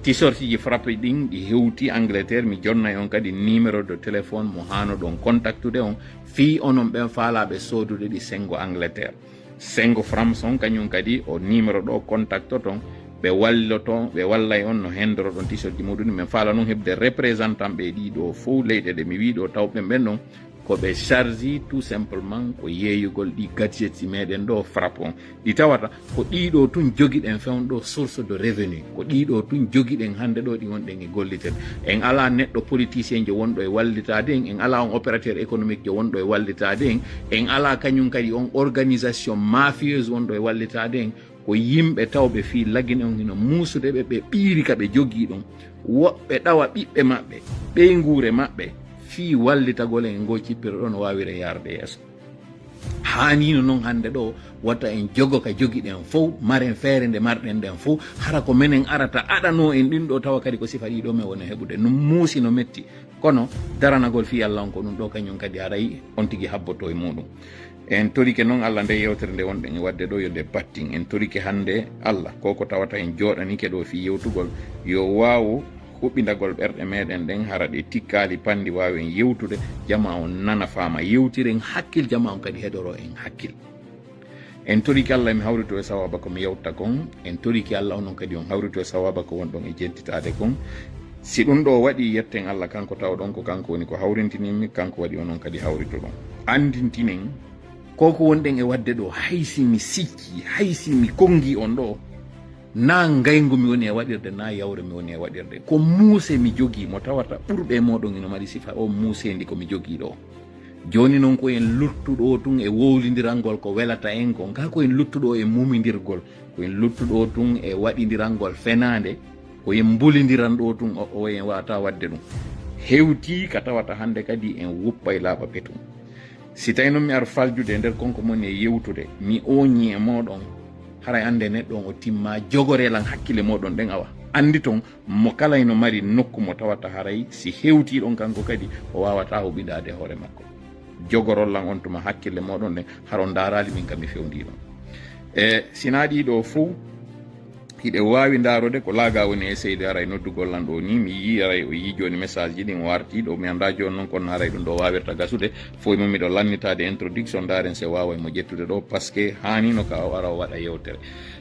tisortiji FRAPP ɗin ɗi hewti Angleterre. Mi jonnay on kadi nimero de téléphone mo haanuɗon contactude on fii onon ɓen faalaaɓe soodude ɗi senngo Angleterre. Senngo France on kañun kadi o nimero ɗoo contactoton, ɓe walloto, ɓe wallay on no hendoroɗon tisorji muuɗun. Men faala non heɓude représentant ɓe ɗii ɗoo fow leyɗe ɗe mi wi'i ɗoo, tawɓe ɓen ɗon ko ɓe chargé tout simplement ko yeeyugol ɗi gadgets meɗen ɗoo FRAPP on. Ɗi tawata ko ɗii ɗoo tun jogiɗen fewndo source de revenu. Ko ɗii ɗoo tun jogiɗen hannde ɗoo ɗi wonɗen e gollitirde. En alaa neɗɗo politicien jo wonɗo e wallitaade en, en alaa on opérateur économique jo wonɗo e wallitaade en, en alaa kañun kadi on organisation mafieuse wonɗo e wallitaade en. Ko yimɓe tawɓe fii Lagine on hino muusude ɓe, ɓe ɓiiri ka ɓe jogii ɗon. Woɓɓe ɗawa ɓiɓɓe maɓɓe, ɓeynguure maɓɓe, fii wallitagol en e ngoo cippiro ɗoo no waawira yaarde yeeso. Haaniino non hannde ɗoo, wota en jogo ka jogiɗen fow, maren feere nde marɗen nden fow, hara ko menen arata aɗanoo en ɗin ɗoo, tawa kadi ko sifa ɗii ɗoo men woni heɓude. No muusi, no metti, kono daranagol fii Alla on ko ɗun ɗoo kañun kadi haray on tigi habboto e muuɗun. En torike non Alla nde yewtere nde wonɗen e waɗde ɗoo yo nde battin. En torike hannde Alla ko ko tawata en jooɗanike ɗoo fii yewtugol yo waawu huɓindagol ɓerɗe meɗen ɗen, hara ɗe tikkaali panndi, waawen yewtude, jama on nana faama, yewtiren hakkil, jama on kadi heɗoroo en hakkil. En torike Alla, mi hawrito e sawaaba ko mi yewta kon. En torike Alla, onon kadi on hawrito e sawaaba ko wonɗon e jentitaade kon. Si ɗun ɗoo waɗii, yetten Alla, kanko tawɗon ko kanko woni ko hawrintinimmi, kanko waɗi onon kadi hawritoɗon. Anndintinen ko ko wonɗen e waɗde ɗoo, hay si mi sikkii, hay si mi konngii on ɗoo, naa ngayngu mi woni e waɗirde, naa yawre mi woni e waɗirde. Ko muuse mi jogii mo tawata ɓurɓe e mooɗon ino mari sifa oo muuseendi ko mi jogii ɗoo. Jooni non ko en luttuɗo tun e wowlindirangol ko welata en kon, kaa ko en luttuɗo e mumindirgol, ko en luttuɗo tun e waɗindirangol fenaande, ko en mbulindiran ɗoo tun o, o en wata waɗde ɗun. Hewtii ka tawata hannde kadi en wuppay laaɓa petun. Si tawi non mi ar faljude e nder kon ko moni e yewtude, mi ooñii e mooɗon, haray annde neɗɗo on o timma, jogoree lan hakkille mooɗon ɗen awa. Annditon mo kala ino mari nokku mo tawata haray si hewtii ɗon kanko kadi o waawata huɓindaade hoore makko. Jogorol lan on tuma hakkille mooɗon ɗen, hara on ndaaraali min ka mi fewndii ɗon. E si naa ɗii ɗoo fow, Hiɗe waawi ndaarude ko laaga woni e seyde haray noddugol lan ɗo ni. Mi yii haray o yii jooni message ji ɗin o arti ɗo. Mi anndaa jooni non kono haray ɗum ɗo waawirta gasude. Foy mum miɗo lannitaade introduction, ndaaren se waaway mo ƴettude ɗo, parce que haanino ka o ara o waɗa yewtere.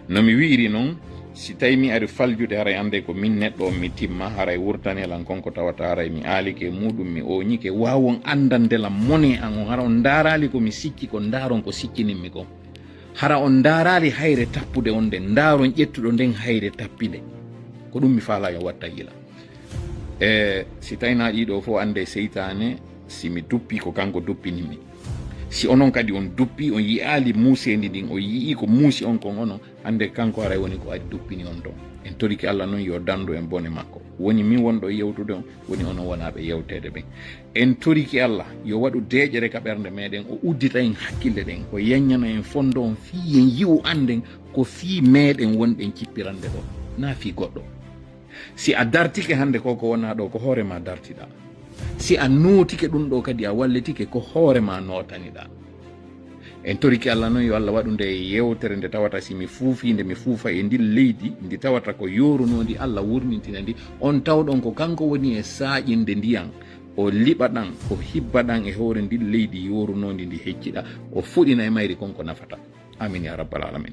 No mi wi'iri non, si tawi mi ari faljude haray annde ko min neɗɗo on mi timma, haray wurtane lan kon ko tawata haray mi aalike e muɗum, mi ooñike, waawon anndande lan mone an on, hara on ndaaraali ko mi sikki kon, ndaaron ko sikkininmi kon. Hara on ndaaraali hayre tappude on nden, ndaaron ƴettuɗo nden hayre tappinde. Ko ɗum mi faalaa yo watta yila. E si tawi na ɗiɗo fof annde seytaane, si mi duppi ko kanko duppini mi. Si onon kadi on duppi, on yi'aali muuseendi ndin, on yi'ii ko muusi on kon onon, annde kanko haray woni ko addi duppini on ton. En torike Allah non yo danndu en bone makko. Woni min wonɗo e yewtude on, woni onon wonaaɓe yewteede ɓen. En torike Allah yo waɗu deeƴere ka ɓernde meɗen, o uddita en hakkille ɗen, o yaññana en fondo on fii en yi'u annden ko fii meɗen wonɗen cippirande ɗo, naa fii goɗɗo. Si a dartike hannde ko ko wonaa ɗo, ko hoore ma dartiɗaa. Si a nootike ɗum ɗo kadi a wallitike, ko hoore ma nootaniɗaa. En torike Allah non yo Allah waɗu nde yewtere nde tawata si mi fuufii nde mi fuufa e ndin leydi ndi tawata ko yoorunoondi Allah wurnintina ndi, on tawɗon ko kanko woni e saaƴinde ndiyan, o liɓa ɗan, o hibba ɗan e hoore ndin leydi yoorunoondi ndi hecciɗa, o fuɗina e mayri kon ko nafata. Amin ya rabbal alamin.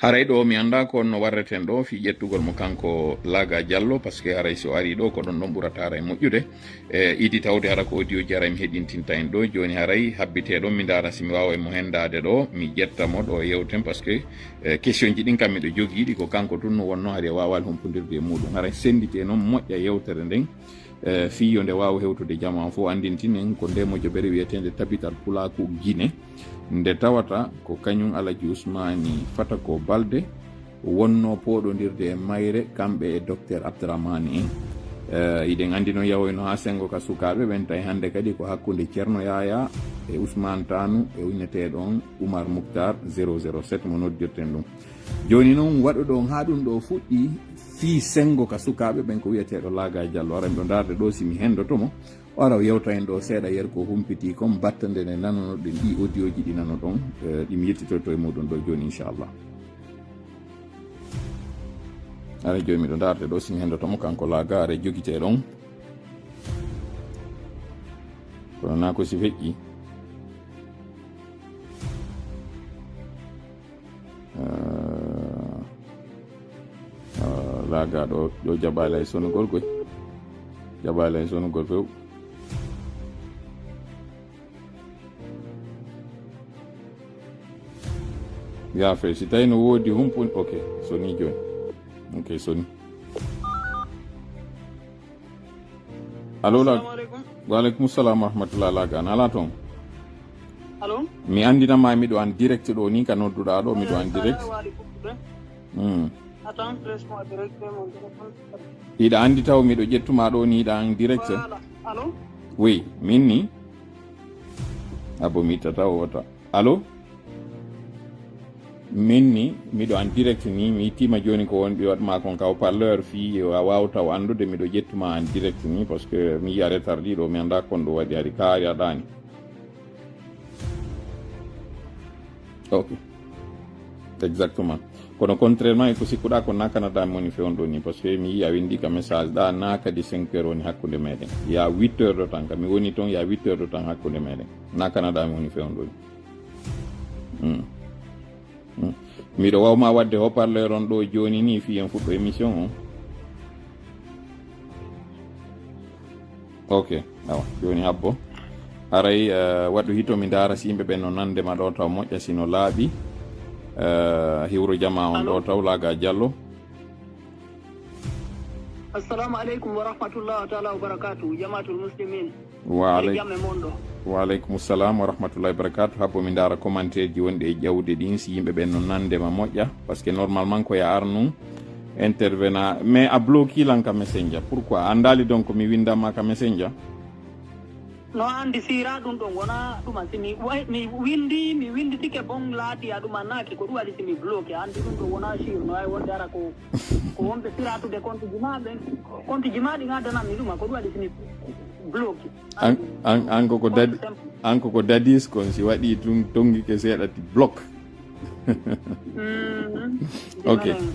Haray ɗo mi anndaa ko no warreten ɗo fii ƴettugol mo kanko Laaga Jallo, parce que haray si o arii ɗo ko ɗon ɗon ɓurata haray moƴƴude. E idi tawde hara ko audio ji haray mi heɗintinta en ɗo. Jooni haray habbitee ɗon mi ndaara si mi waaway mo henndaade ɗo, mi ƴetta mo ɗo yewten, parce que, e, question ji ɗin kam miɗo jogii ɗi, ko kanko tun no wonno hari e waawaali humpondirde e muuɗum. Haray sennditee non moƴƴa yewtere nden. E, fii yo nde waaw hewtude jamaa fof, anndintinen ko nde mojobere wiyeteende Tabital Pulaaku Gine, nde tawata ko kañum Alaji Usmaani Fatako Balde wonno pooɗondirde e mayre, kamɓe e Docteur Abdourahmane en. E, hiɗen anndi noon yahoyno haa senngo ka sukaaɓe ɓen, tawi hannde kadi ko hakkunde Ceerno Yaya e Usmaan Taanu e winneteeɗo on Oumar Mouhtar zéro zéro sept mo noddirten ɗum. Jooni noon, waɗuɗo on haa ɗum ɗo fuɗɗi fii senngo ka sukaaɓe ɓen ko wiyeteeɗo Laaga Jallo. Ara miɗo ndaarde ɗo si mi henndoto mo, o ara o yewta en ɗo seeɗa yer ko humpitii kon, battande nde nanonoɗen ɗi audio ji ɗi nanoɗon, e, ɗi mi yettitorto e muɗum ɗo jooni, inchallah. Ara jooni miɗo ndaarde ɗo si mi henndoto mo kanko Laaga, ara jogitee ɗon. Kono naa ko si feƴƴi. Ah, ah, Laaga ɗo, ɗo jaɓaali hay sonugol koy. Jaɓaali hay sonugol few. Yaafe, si tawi no woodi humpun, ok, soni jooni. Ok, soni. Allo, la. Assalamu alaikum. Wa alaikum salam wa rahmatullah, Laaga. Na ala toon? Allo? Mi anndina ma miɗo en direct ɗo ni ka nodduɗa ɗo, miɗo en direct. Wa alaikum salam. Hmm. Attends, laisse-moi direct mon téléphone. Hiɗa anndi taw miɗo ƴettuma ɗo ni hiɗa en direct. Voilà. Allo? Oui, min ni. Abo mi ittata o wota. Allo? Min ni, miɗo en direct ni, mi ittima jooni ko wonɓe waɗma kon ka haut-parleur fii a waawta o anndude miɗo ƴettuma en direct ni, parce que mi yiya retard ɗiɗo, mi annda kon ɗo waɗi hari kaari aɗani. Ok. Exactement. Kono contrairement e ko sikkuɗa ko na Canada mi woni fewndo ni, parce que mi yiya windi ka message ɗa na kadi cinq heures woni hakkunde meɗen. Ya huit heures de temps ka mi woni toon, ya huit heures de temps hakkunde meɗen. Na Canada mi woni fewndo ni. Hmm. Hmm. Miɗo wawma wadde haut-parleur on ɗo joni ni fi en fuɗɗo émission on. Ok, awa, joni habbo. Aray, eh, waɗu hito mi ndaara si yimɓe ɓen no nande ma ɗo taw moƴƴa si no laaɓi. Eh, hiwro jama on ɗo taw Laaga Jallo. Assalamu alaikum wa rahmatullahi ta'ala wa barakatuh, jama'atul muslimin. Wa alay-, jam e mon ɗo. Wa alaikum salam wa rahmatullahi wa barakatuh. Habbo mi ndaara commentaire ji wonɗi e ƴawde ɗin, si yimɓe ɓen no nande ma moƴƴa. Parce que normalement ko ya arnu intervenant. Mais a bloqué lan ka messenger. Pourquoi? A andaali donc mi windanma ka messenger? No andi sira ɗum ɗon wona ɗuma. Si mi way-, mi windi, mi winditike bon laati a ɗuma naaki. Ko ɗum waɗi si mi bloqué. Andi ɗum ɗon wona sir. No ay wonde ara ko, ko wonɓe siratude compte ji ma ɓen. Compte ji ma ɗi ngaddanammi ɗuma. Ko ɗum waɗi si mi bloqué. An, an, an ko ko dadi-, an ko ko dadis kon si waɗi tun tongike seeɗa ti bloc. Mm. Ok. Minen,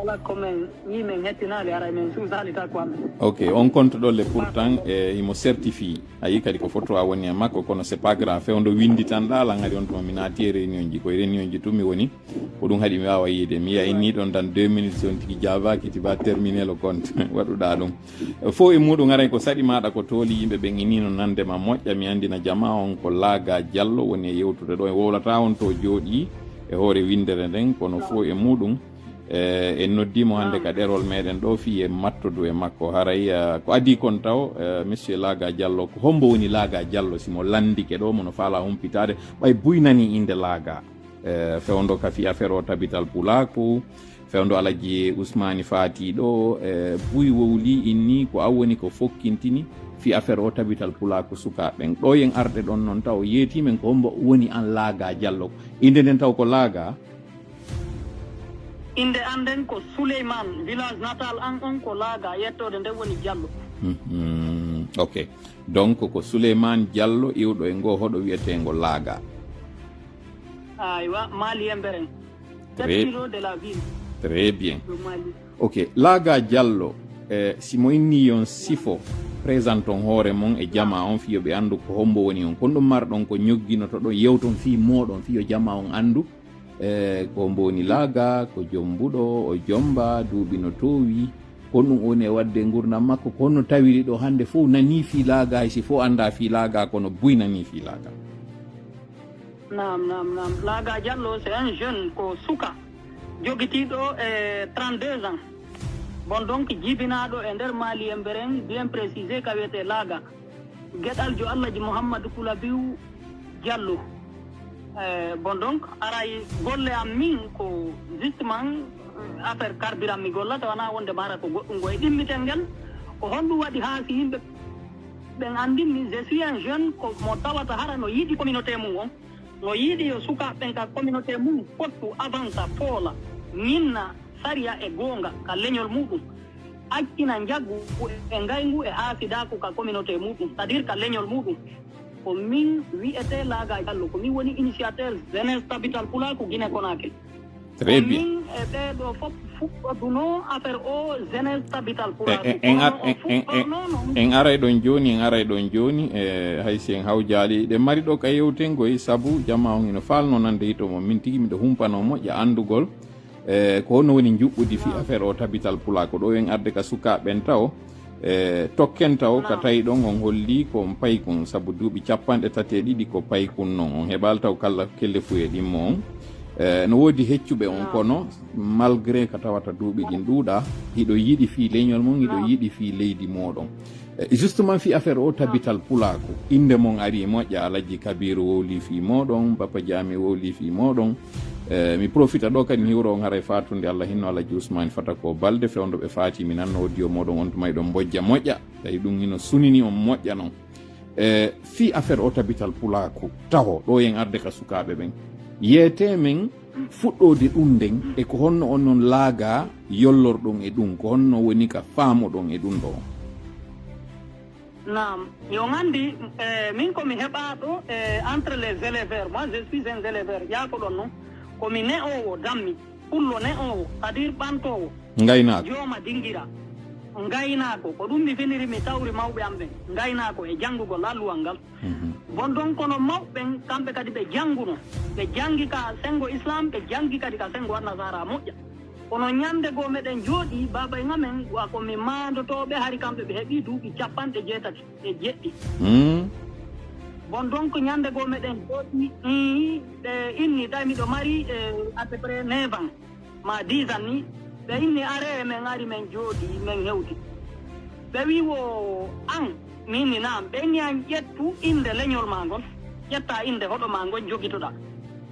wala ko men yi men hettinaali, aray men suusaali ta ko amen. Ok, on compte ɗo le pourtant e himo certifié. A yi kadi ko photo a woni e makko, kono c'est pas grave. Fewndo windi tan ɗa lan hari on tuma mi naati e réunion ji, koye réunion ji tun mi woni. Ko ɗum haɗi mi wawa yiide. Mi yayi ni ɗon dans deux minutes, si on tigi jabaki ti ba terminer le compte. Waɗuɗa ɗum. Fof e muɗum aray ko saɗi maɗa ko tooli yimɓe ɓen inino nande ma moƴƴa. Mi andina jama on ko Laaga Jallo woni e yewtude ɗo. En wowlata on to jooɗi e hoore windere nden, kono fof e muɗum, eh, en noddi mo hannde ka ɗerol meɗen ɗo fii e mattodu e makko. Haray, eh, ko adii kon taw, eh, monsieur Laaga Jallo, ko hombo woni Laaga Jallo, si mo landike ɗo, mo no faala humpitaade, ɓay buy nani innde Laaga, eh, fewndo ka fii affaire o tabital pulaaku, fewndo Alaji Usmani Faati ɗo, eh, buy wowli inni ko an woni ko fokkintini fii affaire o tabital pulaaku sukaaɓe ɓen. Ɗo yen arde ɗon non taw yeeti men ko hombo woni an Laaga Jallo. Innde nden taw ko Laaga? Innde an nden ko Souleymane, village natal an on ko Laaga, yettoode nden woni Jallo. Mhm. Ok. Donc ko Souleymane Jallo iwɗo e ngo hoɗo wi'eteengo Laaga. Aywa, Mali Emberen. Très- Sept kilos de la ville Très bien. de Mali. Ok, Laaga Jallo, eh, si mo inni yon sifo, présente on hoore mon e jama on fii yo ɓe anndu ko hombo woni on. Kon ɗum marɗon ko ñogginotoɗon, yewton fii moɗon fii yo jama on anndu. Eh, ko hombo woni Laaga, ko jombuɗo, o jomba, duuɓi no toowi. Kon ɗum woni e wadde ngurndan makko, ko honno tawiri ɗo hannde fof nani fii Laaga, hay si fof annda fii Laaga, kono buy nani fii Laaga. Naam, naam, naam. Laaga Jallo, c'est un jeune, ko suka, jogitiiɗo e trente-deux ans. Bon, donc, jibinaaɗo e nder Mali Emberen, bien précisé, ka wiyetee Laaga. Geɗaljo Allaji Mouhamadou Koulabiou Jallo. Eh, bon, donc, aray golle am min ko justement, eh, affaire carburant mi gollata, wona wonde mara ko goɗɗum ngo e ɗimmitel ngel. Ko honɗum waɗi haa si yimɓe ɓen anndinmi, je suis un jeune, ko mo tawata hara no yiɗi communauté mum on, no yiɗi yo sukaaɓe ɓen ka communauté mum pottu, avansa, foola, ñinna sariya e goonga ka leñol muɗum, accina njaggu e ngayngu e haasidaaku ka communauté muɗum, c'est-à-dire ka leñol muɗum. Ko min wi'etee Laaga Jallo, ko min woni initiateur jeunesse tabital pulaaku Guinée Conakry. Très Ko bien. Min e ɓee ɗoo fof fuɗɗodunoo affaire o jeunesse tabital pulaaku. En- en- en ar- Kono en- o en- en- fuɗɗornoo noon. En aray ɗon jooni, en aray ɗon jooni, eh, hay si en hawjaali. Ɗe mari ɗo ka yewtengo e sabu jama on ino faalno nande hito mo. Min tigi miɗo humpano moƴƴa anndugol, eh, ko honno woni njuɓɓudi fii affaire o tabital pulaaku. Ɗo en arde ka sukaaɓe ɓen taw, eh, tokken taw ka tawi ɗon on holli ko on paykun, sabu duuɓi capanɗe tati e ɗiɗi ko paykun non. On heɓaali taw kala kellefuye ɗimmo on. Eh, no woodi heccuɓe on, kono malgré ka tawata duuɓi ɗin ɗuuɗa, hiɗo yiɗi fii leñol mon, hiɗo yiɗi fii leydi moɗon. Eh, justement fii affaire o tabital pulaaku, innde mon ari moƴƴa, Alaji Kabiru wowli fii moɗon, Bappa Jaami wowli fii moɗon. Eh, mi profita ɗo kadi mi hiwro on haray fatunde Allah hinno Alaji Usmani Fata ko Balde fewndo ɓe faati mi nanno audio moɗon on tuma hiɗon mbojja moƴƴa. Tawi ɗum hino sunini on moƴƴa non. E fii affaire o tabital pulaaku taho ɗo en arde ka sukaaɓe ɓen. Yeetee men fuɗɗoode ɗum nden e ko honno on non laaga yollorɗon e ɗum, ko honno woni ka faamoɗon e ɗum ɗo? Naam, yo nganndi, eh, min ko mi heɓaaɗo, eh, entre les éleveurs, moi je suis un éleveur, ƴaakoɗon non, ko mi ne'oowo dammi, pullo ne'oowo, c'est-à-dire ɓantoowo, Ngaynaako. Jooma dingira, ngaynaako, ko ɗum mi finiri, mi tawri mawɓe am ɓen, ngaynaako e janngugol alluwal ngal. Bon, donc, kono mawɓe ɓen, kamɓe kadi ɓe jannguno, ɓe janngi ka senngo Islam, ɓe janngi kadi ka senngo Annasara moƴƴa. Kono ñannde goo meɗen jooɗii, baaba en amen, wa ko mi maandotooɓe, hari kamɓe ɓe heɓii duuɓi capanɗe jeetati e jeɗɗi. Hmm. Bon, donc, ñannde goo meɗen jooɗii, ii, ɓe inni, tawi miɗo mari, eh, à peu près neuf ans, ma dix ans ni. Ɓe inni, aree, men ari, men jooɗii, men hewti. Ɓe wi wo an, mi inni, naam. Ɓe inni, an ƴettu innde leñol maa ngol, ƴetta innde hoɗo maa ngol, jogitoɗaa.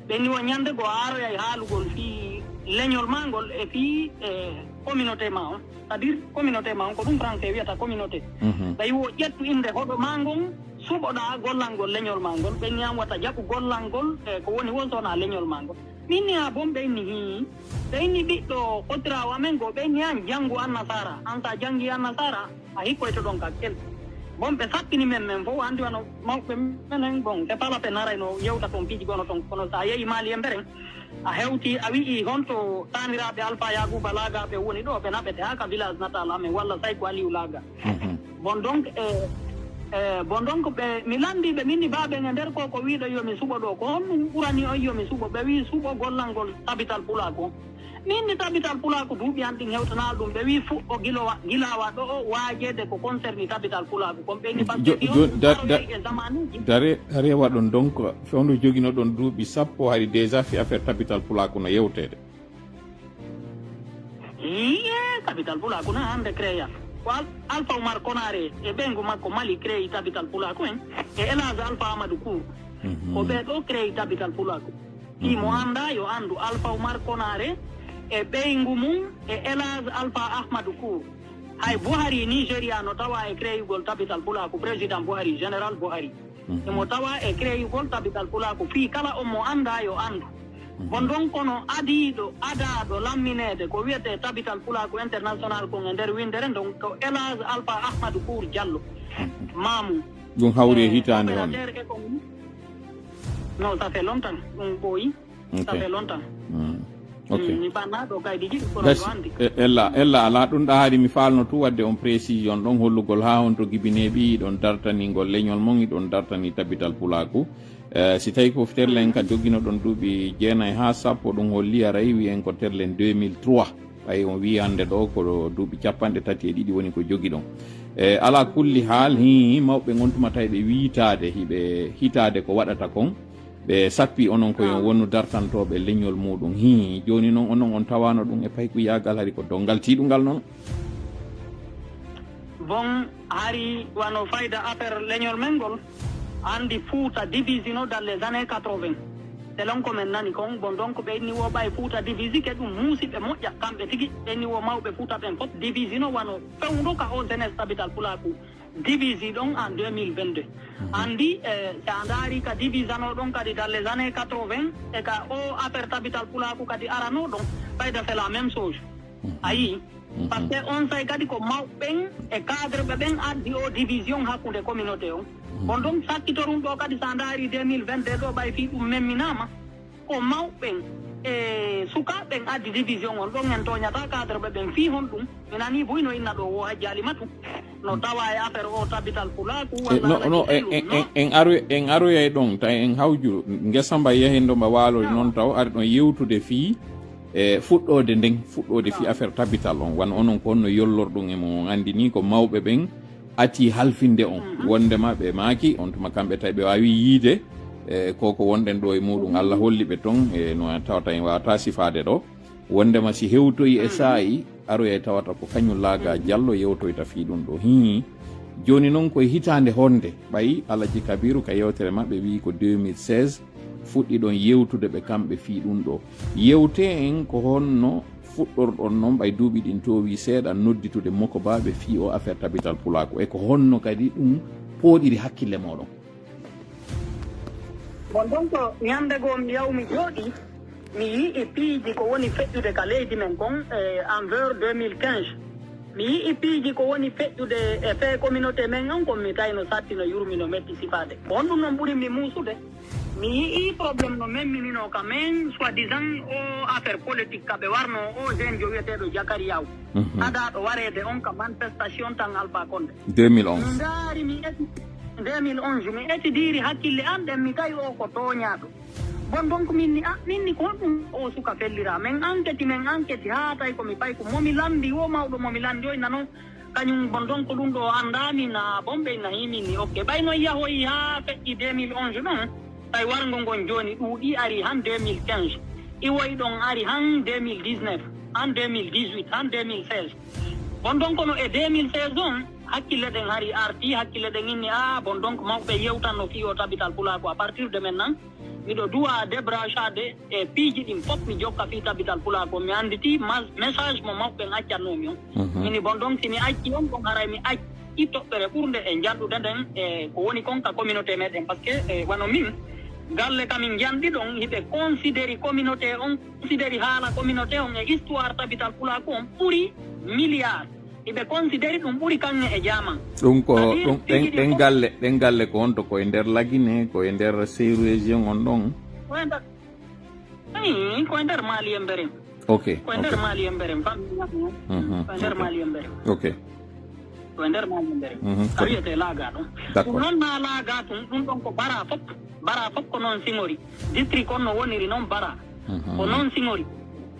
Ɓe inni, wo ñannde goo a aroyay haalugol fii leñol maa ngol e fii, eh, communauté maa on. C'est-à-dire, communauté maa on, ko ɗum français wiyata communauté. Mhm. Ɓe wi wo ƴettu innde hoɗo maa ngon, suɓoɗaa gollangol leñol maa ngol. Ɓe inni, an wata jaɓu gollangol, eh, ko woni won so wonaa leñol maa ngol. Min ni, a bon, ɓe inni, hii. Ɓe inni, ɓiɗɗo kotiraawo amen goo, ɓe inni, an janngu Annasara. An sa janngi Annasara, a hikkoyto ɗon ka kel. Bon, ɓe sattini men, men fof, anndi wano mawɓe menen, bon, c'est pas la peine haray no yewta toon piiji gono toon, kono sa yehi Mali e Mberen, A hewti, a wi'i honto taaniraaɓe Alpha Yakuba Laga ɓe woni ɗo, ɓe naɓete haa ka village natal amen, walla Sayko Aliou Laga. Bon, donc, e, e, bon, donc, ɓe, mi lanndi ɓe, min ni baaɓe e nder ko, ko wiiɗo yo mi suɓo ɗo, ko honɗum ɓurani on yo mi suɓo? Ɓe wi'i suɓo gollangol Tabital Pulaaku. Min ni Tabital Pulaaku duuɓi an ɗin hewtanaali ɗum, ɓe wi'i fuɗɗo gilowa, gilawa ɗo o waajeede ko concerni Tabital Pulaaku. Kon ɓe ni, parce que on ɗum da-, da-, e zamanuuji. Dare, dare waɗon donc, fewndo joginoɗon duuɓi sappo hari déjà fi affaire Tabital Pulaaku no yewteede. Iye, Tabital Pulaaku na hannde créé. Ko Al-, Alpha Oumar Konaré e ɓeyngu makko Mali créé Tabital Pulaaku en, e El Hadj Alpha Amadou Kour. Ko ɓe ɗo créé Tabital Pulaaku. Si mo annda yo anndu Alpha Oumar Konaré e ɓeyngu mum e El Hadj Alpha Ahmadou Kour. Hay Buhari Nigeria no tawa e créé-ugol Tabital Pulaaku, président Buhari, général Buhari. Emo tawa e créé-ugol Tabital Pulaaku. Fii kala on mo annda yo anndu. Bon, donc, kono adiiɗo, adaaɗo lammineede ko wiyetee Tabital Pulaaku International kon e nder winndere ndon ko El Hadj Alpha Ahmadou Kour Diallo. Maamu. Ɗum hawri e hitaande honde? Opérateur économique. Non, ça fait longtemps. Ɗum ɓooyi. Ok. Ça fait longtemps. Mm. Ok. Mm, mi faanaa ɗo kaydi jiɗi, kono Gasi. Yo anndi. E-, ella, ella alaa ɗum ɗa haari mi faalno tu wadde on précision ɗon hollugol haa honto gibine ɓi ɗon dartaningol leñol mon, ɗon dartani Tabital Pulaaku. Eh, si tawi ko terle en ka jogginoɗon duuɓi jeenayi haa sappo, ɗum holli aray wiyen ko terle en deux mille trois. Ɓay on wii hannde ɗo ko duuɓi capanɗe tati e ɗiɗi woni ko jogiɗon. E, alaa kulli haal, hii, mawɓe on tuma tawi ɓe wiitaade, hiɓe hitaade ko waɗata kon, ɓe sappi onon ko yon wonnu dartantooɓe leñol muuɗum. Hii, jooni non onon on tawaano ɗum e paykuyaagal, hari ko donngal tiiɗungal non. Bon, hari wano fayda affaire leñol men ngol, anndi Fuuta divisino dans les années quatre-vingts. Selon ko men nani kon, bon, donc, ɓe inni wo ɓay Fuuta divisike ɗum muusi ɓe moƴƴa, kamɓe tigi, ɓe inni wo mawɓe Fuuta ɓen fof divisino wano fewndo ka o jeunesse Tabital Pulaaku divisi ɗon en deux mille vingt-deux. Anndi, eh, si a ndaari ka divisano ɗon kadi dans les années quatre-vingts, e ka o affaire Tabital Pulaaku kadi arano ɗon, fayda c'est la même chose. Ayi, parce que on say kadi ko mawɓe ɓen e cadre ɓe ɓen addi o division hakkunde communauté on. Bon, donc, sakkitorum ɗo kadi, sa ndaari deux mille vingt-deux ɗo, ɓay fii ɗum memminaama, ko mawɓe ɓen e sukaaɓe ɓen addi division on ɗon. En tooñata cadre ɓe ɓen fii honɗum? Mi nanii buy no inna ɗo wo Hajji Alimatu. No tawa e affaire o Tabital Pulaaku, e, walla no, no, en, en, en, en aroy-, en aroyay ɗon, tawi en hawju ngesa mba yahi ndo mba waalori noon taw, ari ɗon yewtude fii, e, fuɗɗoode nden, fuɗɗoode fii affaire Tabital on. Wano onon ko honno yollorɗum e mum, on anndi ni ko mawɓe ɓen ati halfinde on. Wondema ɓe maaki, on tuma kamɓe tawi ɓe waawi yiide, e, ko ko wonɗen ɗo e muuɗum, Allah holli ɓe ton, e, no tawata en waawata sifaade ɗo. Wondema si hewtoyi e saa'i, aroyay tawata ko kañum Laaga Jallo yewtoyta fii ɗum ɗo. Hii. Jooni noon koye hitaande honde, ɓay Alaji Kabiru ka yewtere maɓɓe wi'i ko deux mille seize, fuɗɗi ɗon yewtude ɓe kamɓe fii ɗum ɗo. Yewte en ko honno fuɗɗorɗon noon, ɓay duuɓi ɗin toowi seeɗa, nodditude mokobaaɓe fii o affaire Tabital Pulaaku, e ko honno kadi ɗum pooɗiri hakkille mooɗon? Bon, donc, ñande goo mi yaw mi jooɗi, mi yi'i piiji ko woni feƴƴude ka leydi men kon, e, envers deux mille quinze. Mi yi'i piiji ko woni feƴƴude e fee communauté men on, kon mi tawi no satti, no yurmi, no metti sifaade. Ko honɗum non ɓuri mi muusude? Mi yi'i problème no memminino ka men, soi-disant o affaire politique ka ɓe warno o jeune jo wi'eteeɗo Jakariyaw. Adaaɗo wareede on ka manifestation tan Alpha Condé. Deux mille onze. Mi ndaari, mi eti-, deux mille onze, mi etidiri hakkille an ɗen, mi tawi o ko tooñaaɗo. Bon, donc, min ni, ah, min ni ko honɗum o suka fellira? Men enquête, men enquête, haa tawi ko mi payku. Mo mi lanndi, wo mawɗo mo mi lanndi, o inna non, kañum, bon, donc, ɗum ɗo anndaami na, bon, ɓe inna hii min ni, ok. Ɓay non yahoyi haa feƴƴi deux mille onze non, tawi warngo ngon jooni ɗuuɗi, ari han deux mille quinze. Iwoyi ɗon ari han deux mille dix-neuf, han deux mille dix-huit, han deux mille seize. Bon, donc, no e deux mille seize on, hakkille ɗen hari arti, hakkille ɗen inni, ah, bon, donc, mawɓe yewtanno fii o Tabital Pulaaku. À partir de maintenant, miɗo duwa débrachade e piiji ɗin fof, mi jokka fii Tabital Pulaaku. Mi annditi ma-, message mo mawɓe ɓen accannoo mi on. Mini, bon, donc, si mi acci on, bon, haray mi acci toɓɓere ɓurnde e njanɗude nden, e ko woni kon ka communauté meɗen. Parce que, e, wano min, galle ka min njanɗi ɗon, hiɓe considéri communauté on, considéri haala communauté on e histoire Tabital Pulaaku on ɓuri milliard. Hiɓe considéri ɗum ɓuri kaŋŋe e jaaman. Ɗum ko, c'est-à-dire, ɗum, ɗen, tigi ɗi ɗen fof galle, ɗen galle ko honto? Ko e nder Lagine, ko e nder sous-région on ɗon? Ko e nder, Ii, ko e nder Mali e Mberem. Ok, ko e nder Mali e Mberem, famille am. Ko e nder Mali e Mberem. Ok. Ko e nder Mali e Mberem. Ka wiyetee Laaga ɗon. D'accord. Ɗum noon na Laaga tun, ɗum ɗon ko Bara fop. Bara fop ko noon siŋori. District on no woniri noon Bara. Ko noon siŋori.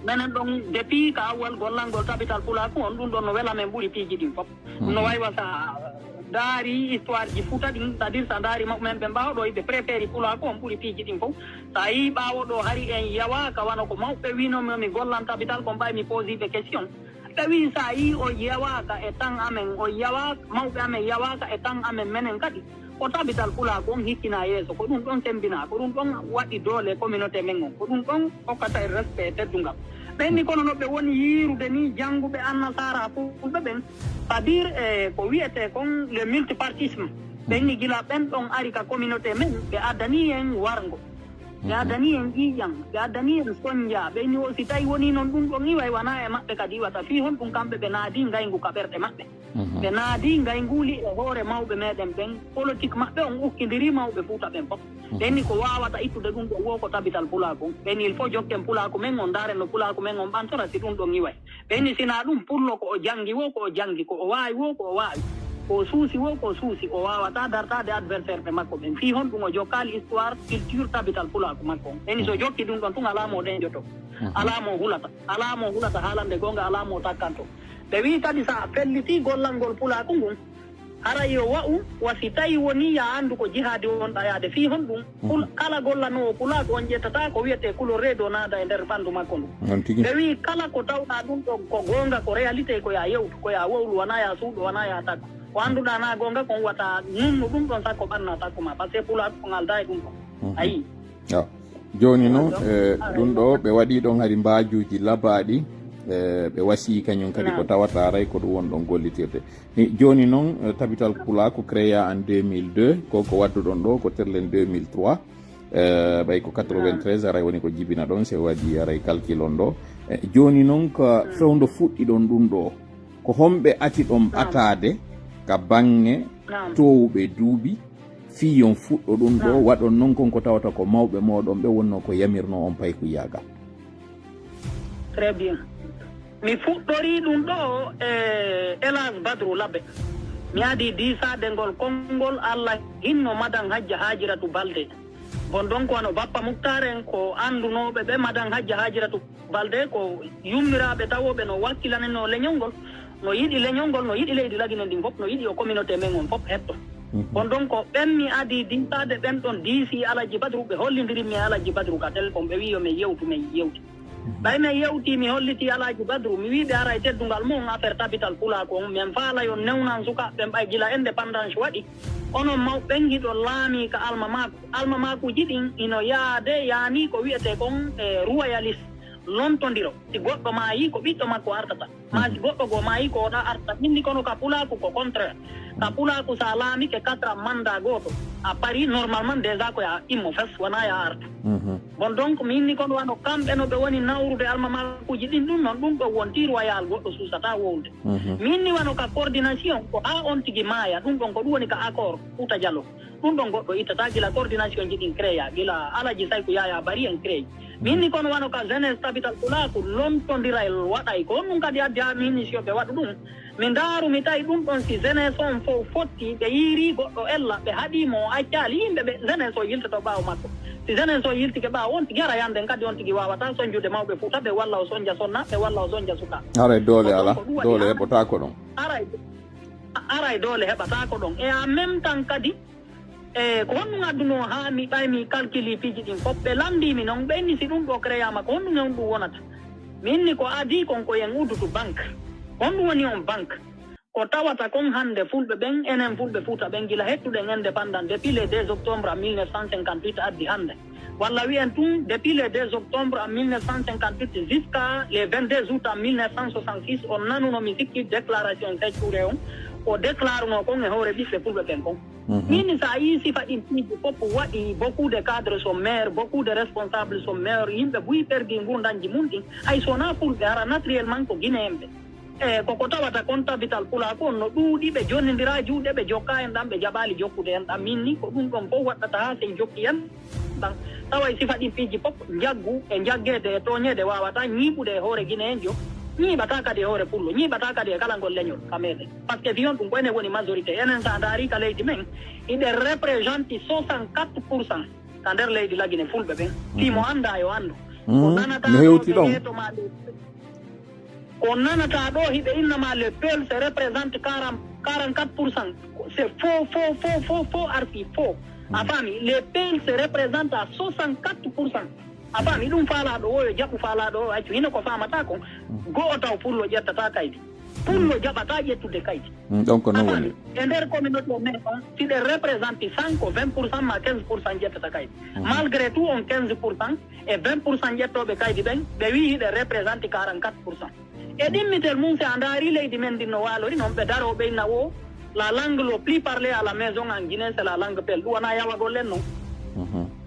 Menen ɗon, depuis ka awwal gollangol Tabital Pulaaku on, ɗum ɗon no wela men ɓuri piiji ɗin fop. Ɗum no wayi wa sa ndaari histoire ji Fuuta ɗin, c'est-à-dire sa ndaari mawɓe men ɓe ɓaawo ɗo, ɓe préféri Pulaaku on ɓuri piiji ɗin fof. Sa yii ɓaawo ɗo hari en yawaaka, wano ko mawɓe wiino mi, mi gollan Tabital ko mbay mi posi ɓe question. Ɓe wii sa yii o yawaaka e tan amen, o yawaaka, mawɓe amen yawaaka e tan amen menen kadi. Ko Tabital Pulaaku on hikkina yeeso, ko ɗum ɗon sembina, ko ɗum ɗon waɗi doole communauté men on, ko ɗum ɗon hokkata en respect e teddungal. Ɓen ni kono no ɓe woni yiirude ni jannguɓe annasaara fulɓe ɓen, c'est-à-dire, e ko wiyetee kon le multipartisme. Ɓen ni gila ɓen ɗon ari ka communauté men, ɓe addani en warngo. Ɓe addani en ƴiiƴan, ɓe addani en sonja. Ɓen ni o si tawi woni noon ɗum ɗon iway wona e maɓɓe kadi iwata. Fii honɗum kamɓe ɓe naadi ngayngu ka ɓerɗe maɓɓe? Ɓe naadi ngaynguuli e hoore mawɓe meɗen ɓen, politique maɓɓe on ukkindiri mawɓe Fuuta ɓen fof. Ɓen ni ko waawata ittude ɗum ɗon wo ko Tabital Pulaaku on. Ɓen ni il faut jokken Pulaaku men on, ndaaren no Pulaaku men on ɓantora si ɗum ɗon iway. Ɓen ni si na ɗum, pullo ko o janngi wo ko o janngi, ko o waawi wo ko o waawi, ko o suusi wo ko o suusi, o waawata dartaade adversaire ɓe makko ɓen. Fii honɗum o jokkaali histoire, culture, Tabital Pulaaku makko on? Ɓen ni so jokki ɗum ɗon tun, alaa mo ɗenjoto, alaa mo hulata, alaa mo hulata haalande goonga, alaa mo takkanto. Ɓe wii kadi sa fellitii gollangol Pulaaku ngun, haray yo wa'u, wa si tawi woni ya anndu ko jihaadi wonɗa yaade. Fii honɗum? Pul-, kala gollanoowo Pulaaku on ƴettata ko wiyetee couleur reedu o naada e nder ɓanndu makko ndu. Noon tigi. Ɓe wii kala ko tawɗa ɗum ɗon ko goonga, ko réalité, ko ya yewtu, ko ya wowlu, wona ya suuɗo, wona ya takko. Ko annduɗa na goonga kon wata nunnu ɗum ɗon sakko ɓanna takko ma, parce que Pulaaku on aldaa e ɗum ɗon. Ayi. Awa. Jooni noon, e, ɗum ɗo ɓe waɗii ɗon hari mbaajuuji labaaɗi, e, ɓe wasii kañum kadi ko tawata aray ko ɗum won ɗon gollitirde. E, jooni noon, e, Tabital Pulaaku créé en deux mille deux, ko ko wadduɗon ɗo ko terlen deux mille trois, e, ɓay ko quatre-vingt-treize aray woni ko jibina ɗon, si waɗi aray calcul on ɗo. E, jooni noon ko fewndo fuɗɗi ɗon ɗum ɗo, ko homɓe ati ɗon ɓataade ka baŋŋe toowuɓe duuɓi, fii yon fuɗɗo ɗum ɗo, waɗon noon kon ko tawata ko mawɓe mooɗon ɓe wonnoo ko yamirnoo on paykuyaagal. Très bien. Mi fuɗɗorii ɗum ɗo e Elas Badru Labe. Mi adii diisaade ngol konngol Alla hinno Madan Hajja Haajiratu Balde. Bon, donc, wano Bappa Muktaar en ko anndunooɓe ɓe, Madan Hajja Haajiratu Balde ko yummiraaɓe tawooɓe no wakkilanenoo leñol ngol, no yiɗi leñol ngol, no yiɗi leydi Lagine ndin fof, no yiɗi yo communauté men on fof hetto. Bon, donc, ko ɓen mi adii diisaade, ɓen ɗon diisii Alhaji Badru, ɓe hollindirin mi e Alhaji Badru ka téléphone, ɓe wii yo men yewtu, men yewti. Ɓay men yewtii, mi hollitii Alhaji Badru, mi wii ɓe haray teddungal mon, affaire Tabital Pulaaku on, men faala yo newnan sukaaɓe ɓen ɓay gila indépendance waɗi. Onon mawɓe ɓen hiɗon laamii ka almamaaku. Almamaakuuji ɗin hino yaade, yaani ko wi'etee kon, e, royaliste, lontondiro. Si goɗɗo maayii, ko ɓiɗɗo makko artata. Maa si goɗɗo goo maayii, ko oɗa arta. Min ni kono ka Pulaaku ko contraire. Ka Pulaaku sa laamike quatre ans mandat gooto, a parii normalement déjà ko ya immo fes, wonaa ya arta. Bon, donc, min ni kono wano kamɓe no ɓe woni nawrude almamaakuuji ɗin, ɗum non, ɗum ɗon wonti royal, goɗɗo suusataa wowlude. Min ni wano ka coordination, ko haa on tigi maaya, ɗum ɗon ko ɗum woni ka accord Fuuta Jaloo. Ɗum ɗon goɗɗo ittataa gila coordination ji ɗin créa, gila Alaji Sayku Yaya Bari en créi. Min ni kono wano ka jeunesse Tabital Pulaaku lontondiral waɗay, ko honɗum kadi addi haa min ni si yo ɓe waɗu ɗum? Mi ndaaru, mi tawi ɗum ɗon, si jeunesse on fof fotti, ɓe yiiri goɗɗo ella, ɓe haɗi mo, o accaali yimɓe ɓe, jeunesse o yiltoto ɓaawo makko. Si jeunesse o yiltike ɓaawo, on tigi ara yande kadi on tigi waawata sonjude mawɓe Fuuta ɓe, walla o sonja sonnaaɓe, walla o sonja sukaaɓe. Haray doole alaa, doole heɓotaako ɗon. Haray, haray doole heɓataako ɗon. Et en même temps kadi, e ko honɗum addunoo haa mi ɓay mi calculi piiji ɗin fof? Ɓe lanndii mi non, ɓe inni si ɗum ɗo créama, ko honɗum e honɗum wonata? Mi inni ko adii kon ko en uddutu banque. Honɗum woni on banque? Ko tawata kon hannde fulɓe ɓen, enen fulɓe Fuuta ɓen, gila hettuɗen indépendant depuis le deux octobre en mille neuf cent cinquante-huit addi hannde, walla wi'en tun depuis le deux octobre en mille neuf cent cinquante-huit jusqu'à le vingt-deux août en mille neuf cent soixante-six, on nanuno mi sikki déclaration Sékou Touré on, o déclarunoo kon e hoore ɓiɓɓe fulɓe ɓen kon. Min sa yii sifa ɗin piiji fof waɗi, beaucoup de cadres sont morts, beaucoup de responsables sont morts, yimɓe buy perdi ngurndanji mun ɗin, hay so wonaa fulɓe, hara naturellement ko Guinéen ɓe. E koko tawata kon tabital pulaaku on no ɗuuɗi, ɓe jonnindira juuɗe, ɓe jokka en ɗan, ɓe jaɓaali jokkude en ɗan. Min ni ko ɗum ɗon fof waɗɗata haa sen jokki en ɗan. Tawa e sifa ɗin piiji fof, njaggu e njaggeede e tooñeede waawata ñiiɓude e hoore Gineenjo, ñiiɓata kadi e hoore Pullo, ñiiɓata kadi e kala ngol leñol ka meɗen. Parce que fiyon ɗum ko enen woni majorité. Enen, so a ndaari ka leydi men, hiɗen représenté soixante-quatre pour cent ka nder leydi Lagine, Fulɓe ɓen. Fii mo anndaa yo anndu. Ko nanata no hewti ɗon. Ko nanata ɗo hiɓe innama les Peuls se représente quarante, quarante-quatre pour cent. C'est faux, faux, faux, faux, faux, archi faux. A faami? Les Peuls se représente à soixante-quatre pour cent. A faami? Ɗum faalaaɗo o yo jaɓu, faalaaɗo o accu. Hino ko faamata kon, go'o taw Pullo ƴettata kaydi. Pullo jaɓata ƴettude kaydi. Mm, donc ko non woni. E nder communauté men on, si ɗe représente cent, ko vingt pour cent ma quinze pour cent ƴettata kaydi. Malgré tout, on quinze pour cent e vingt pour cent ƴettooɓe kaydi ɓen, ɓe wii hiɗe représenté quarante-quatre pour cent. E ɗimmitel mum, si a ndaari leydi men ndin no waalori non, ɓe daroo ɓe inna wo, la langue le plus parlée à la maison en Guinée, c'est la langue peul. Ɗum wonaa yawagol en non.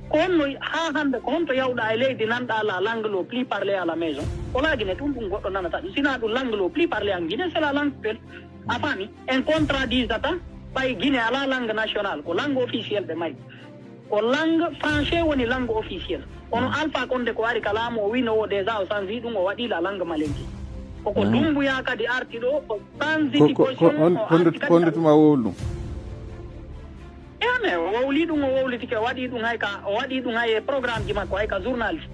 Ko honno haa hannde, ko honto yawɗa e leydi nanɗa la langue le plus parlée à la maison? Ko la Guinée tun ɗum goɗɗo nanata ɗum. Sinaa ɗum langue le plus parlée en Guinée, c'est la langue peul. A faami? En contradisata ɓay Guinée alaa langue nationale, ko langue officielle ɓe mari. Ko langue français woni langue officielle. Kono Alpha Condé ko ari ka laamu, o wino o déjà o sanzi ɗum, o waɗi la langue malinké. Koko Dumbuya kadi arti ɗo, o sanzi position, o arti kadi. Honde tuma wowlu ɗum? E, mais o wowli ɗum, o wowlitike, o waɗi ɗum hay ka, o waɗi ɗum hay e programme ji makko, hay ka journal ji.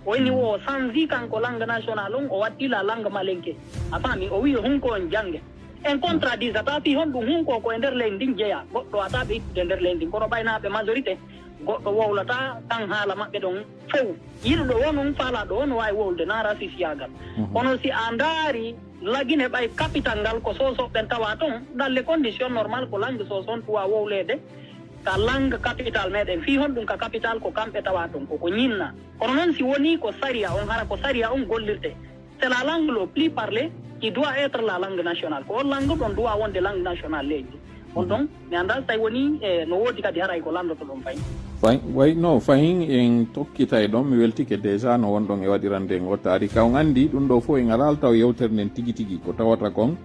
O inni o sanzi kanko langue nationale on, o watti la langue malinké. A faami? O wi hunko on jange. En contradisata fii honɗum hunko ko e nder leydi ndin jeyaa. Goɗɗo wata ɓe ittude nder leydi ndin. Kono ɓaynaaɓe majorité, goɗɗo wowlata kan haala maɓɓe ɗon fow. Yiɗuɗo won on, faalaaɗo on, waawi wowlude na rasisiyaagal. Kono si a ndaari Lagine ɓay capital ngal ko Soso ɓen tawa ton, dans les conditions normales ko langue Soso on tuwa wowleede ka langue capitale meɗen. Fii honɗum ka capitale ko kamɓe tawa ton, koko ñinna. Kono non si woni ko sariya on, hara ko sariya on gollirte. C'est la langue le plus parlée qui doit être la langue nationale. Ko on langue ɗon doit wonde langue nationale leydi. On ɗon, mi anndaa si tawi woni, e, no woodi kadi haray ko lanndoto ɗon fayin. Fay, way, no, fayin en tokkitay ɗon, mi weltike déjà no won ɗon e waɗirande en o taari. Ka on anndi, ɗum ɗo fof en alaa taw yewtere nden tigi tigi ko tawata kon,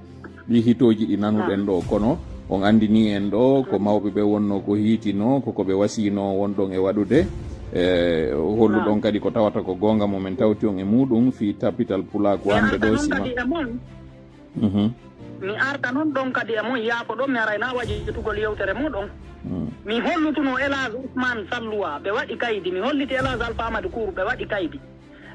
ɗi hitooji ɗi nanuɗen ɗo. Kono on anndini en ɗo ko mawɓe ɓe wonno ko hiitino, ko ko ɓe wasino won ɗon e waɗude. E, holluɗon kadi ko tawata ko goonga mo men tawti on e muɗum fii tapital pulaaku hannde ɗo sima. Mhm. Mi arta non ɗon kadi e mon, yaafo ɗon, mi aray na waji ƴetugol yewtere mo ɗon. Mi hollutuno Elage Ousmane Salluwa, ɓe waɗi kaydi. Mi holliti Elage Alpha Amadou Kour, ɓe waɗi kaydi.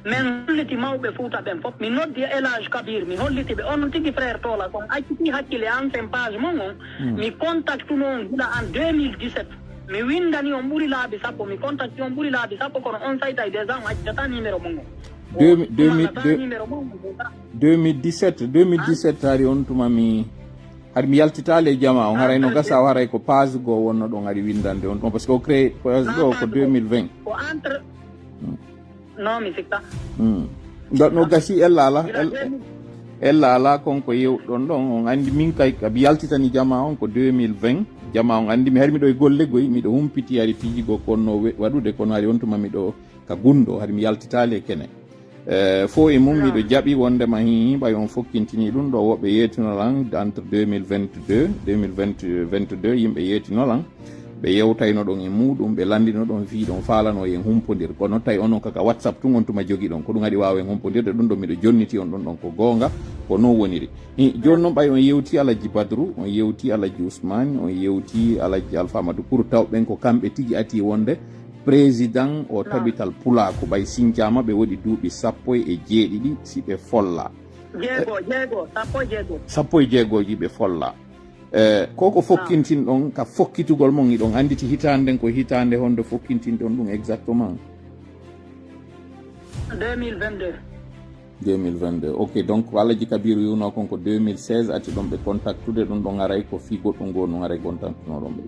Min holliti mawɓe Fuuta ɓen fof. Mi noddi Elage Kabir, mi holliti ɓe. On tigi frère Tola, kon acciti hakkille an sen page mon on. Mi contactuno on gila en deux mille dix-sept. Mi windani on ɓuri laabi sappo, mi contacti on ɓuri laabi sappo, kono on saytay déjà on accitata numéro mon on. Deux mille, deux mille, deux mille dix-sept, deux mille dix-sept hari on tuma mi, hari mi yaltitaali e jama on, haray no gasa o, haray ko page goo wonno ɗon hari windande on tuma, parce que o créé page goo ko deux mille vingt. Ko entre, non, mi sikka. Ɗo no gasi ella ala, ella ala kon ko yewɗon ɗon, on anndi min kay ka mi yaltitani jama on ko deux mille vingt, jama on anndi mi hari miɗo e golle goy, miɗo humpiti hari piiji goo ko wonno we-, waɗude, kono hari on tuma miɗo ka gunndo, hari mi yaltitaali e kene. Eh, fof e mum miɗo jaɓi wondema hi, ɓay on fokkintini ɗum ɗo, woɓɓe yeetino lan entre deux mille vingt-deux, deux mille vingt, vingt-deux, yimɓe yeetino lan, ɓe yewtayno ɗon e muɗum, ɓe lanndino ɗon fii ɗon faalano en humpondir. Kono tawi onon kaka WhatsApp tun on tuma jogi ɗon, ko ɗum haɗi waawen humpondirde ɗum ɗo, miɗo jonniti on ɗum ɗon ko goonga, ko non woniri. Hi, jooni noon ɓay on yewti Alhaji Badru, on yewti Alhaji Ousmane, on yewti Alhaji Alpha Amadou Kour, taw ɓen ko kamɓe tigi ati wonde président o tabital pulaaku, ɓay sinjaama ɓe woɗi duuɓi sappo e jeeɗiɗi si ɓe folla. Jeego, jeego, sappo e jeego. Sappo e jeegooji ɓe folla. Eh, ko ko fokkintin ɗon ka fokkitugol mon, hiɗon annditi hitaande nden ko hitaande honde fokkintin ɗon ɗum exactement? Deux mille vingt-deux. Deux mille vingt-deux. Ok, donc Alhaji Kabiru wiwno kon ko deux mille seize ati ɗon ɓe contactude, ɗum ɗon aray ko fii goɗɗum goo ɗum aray contactuno ɗon ɓe.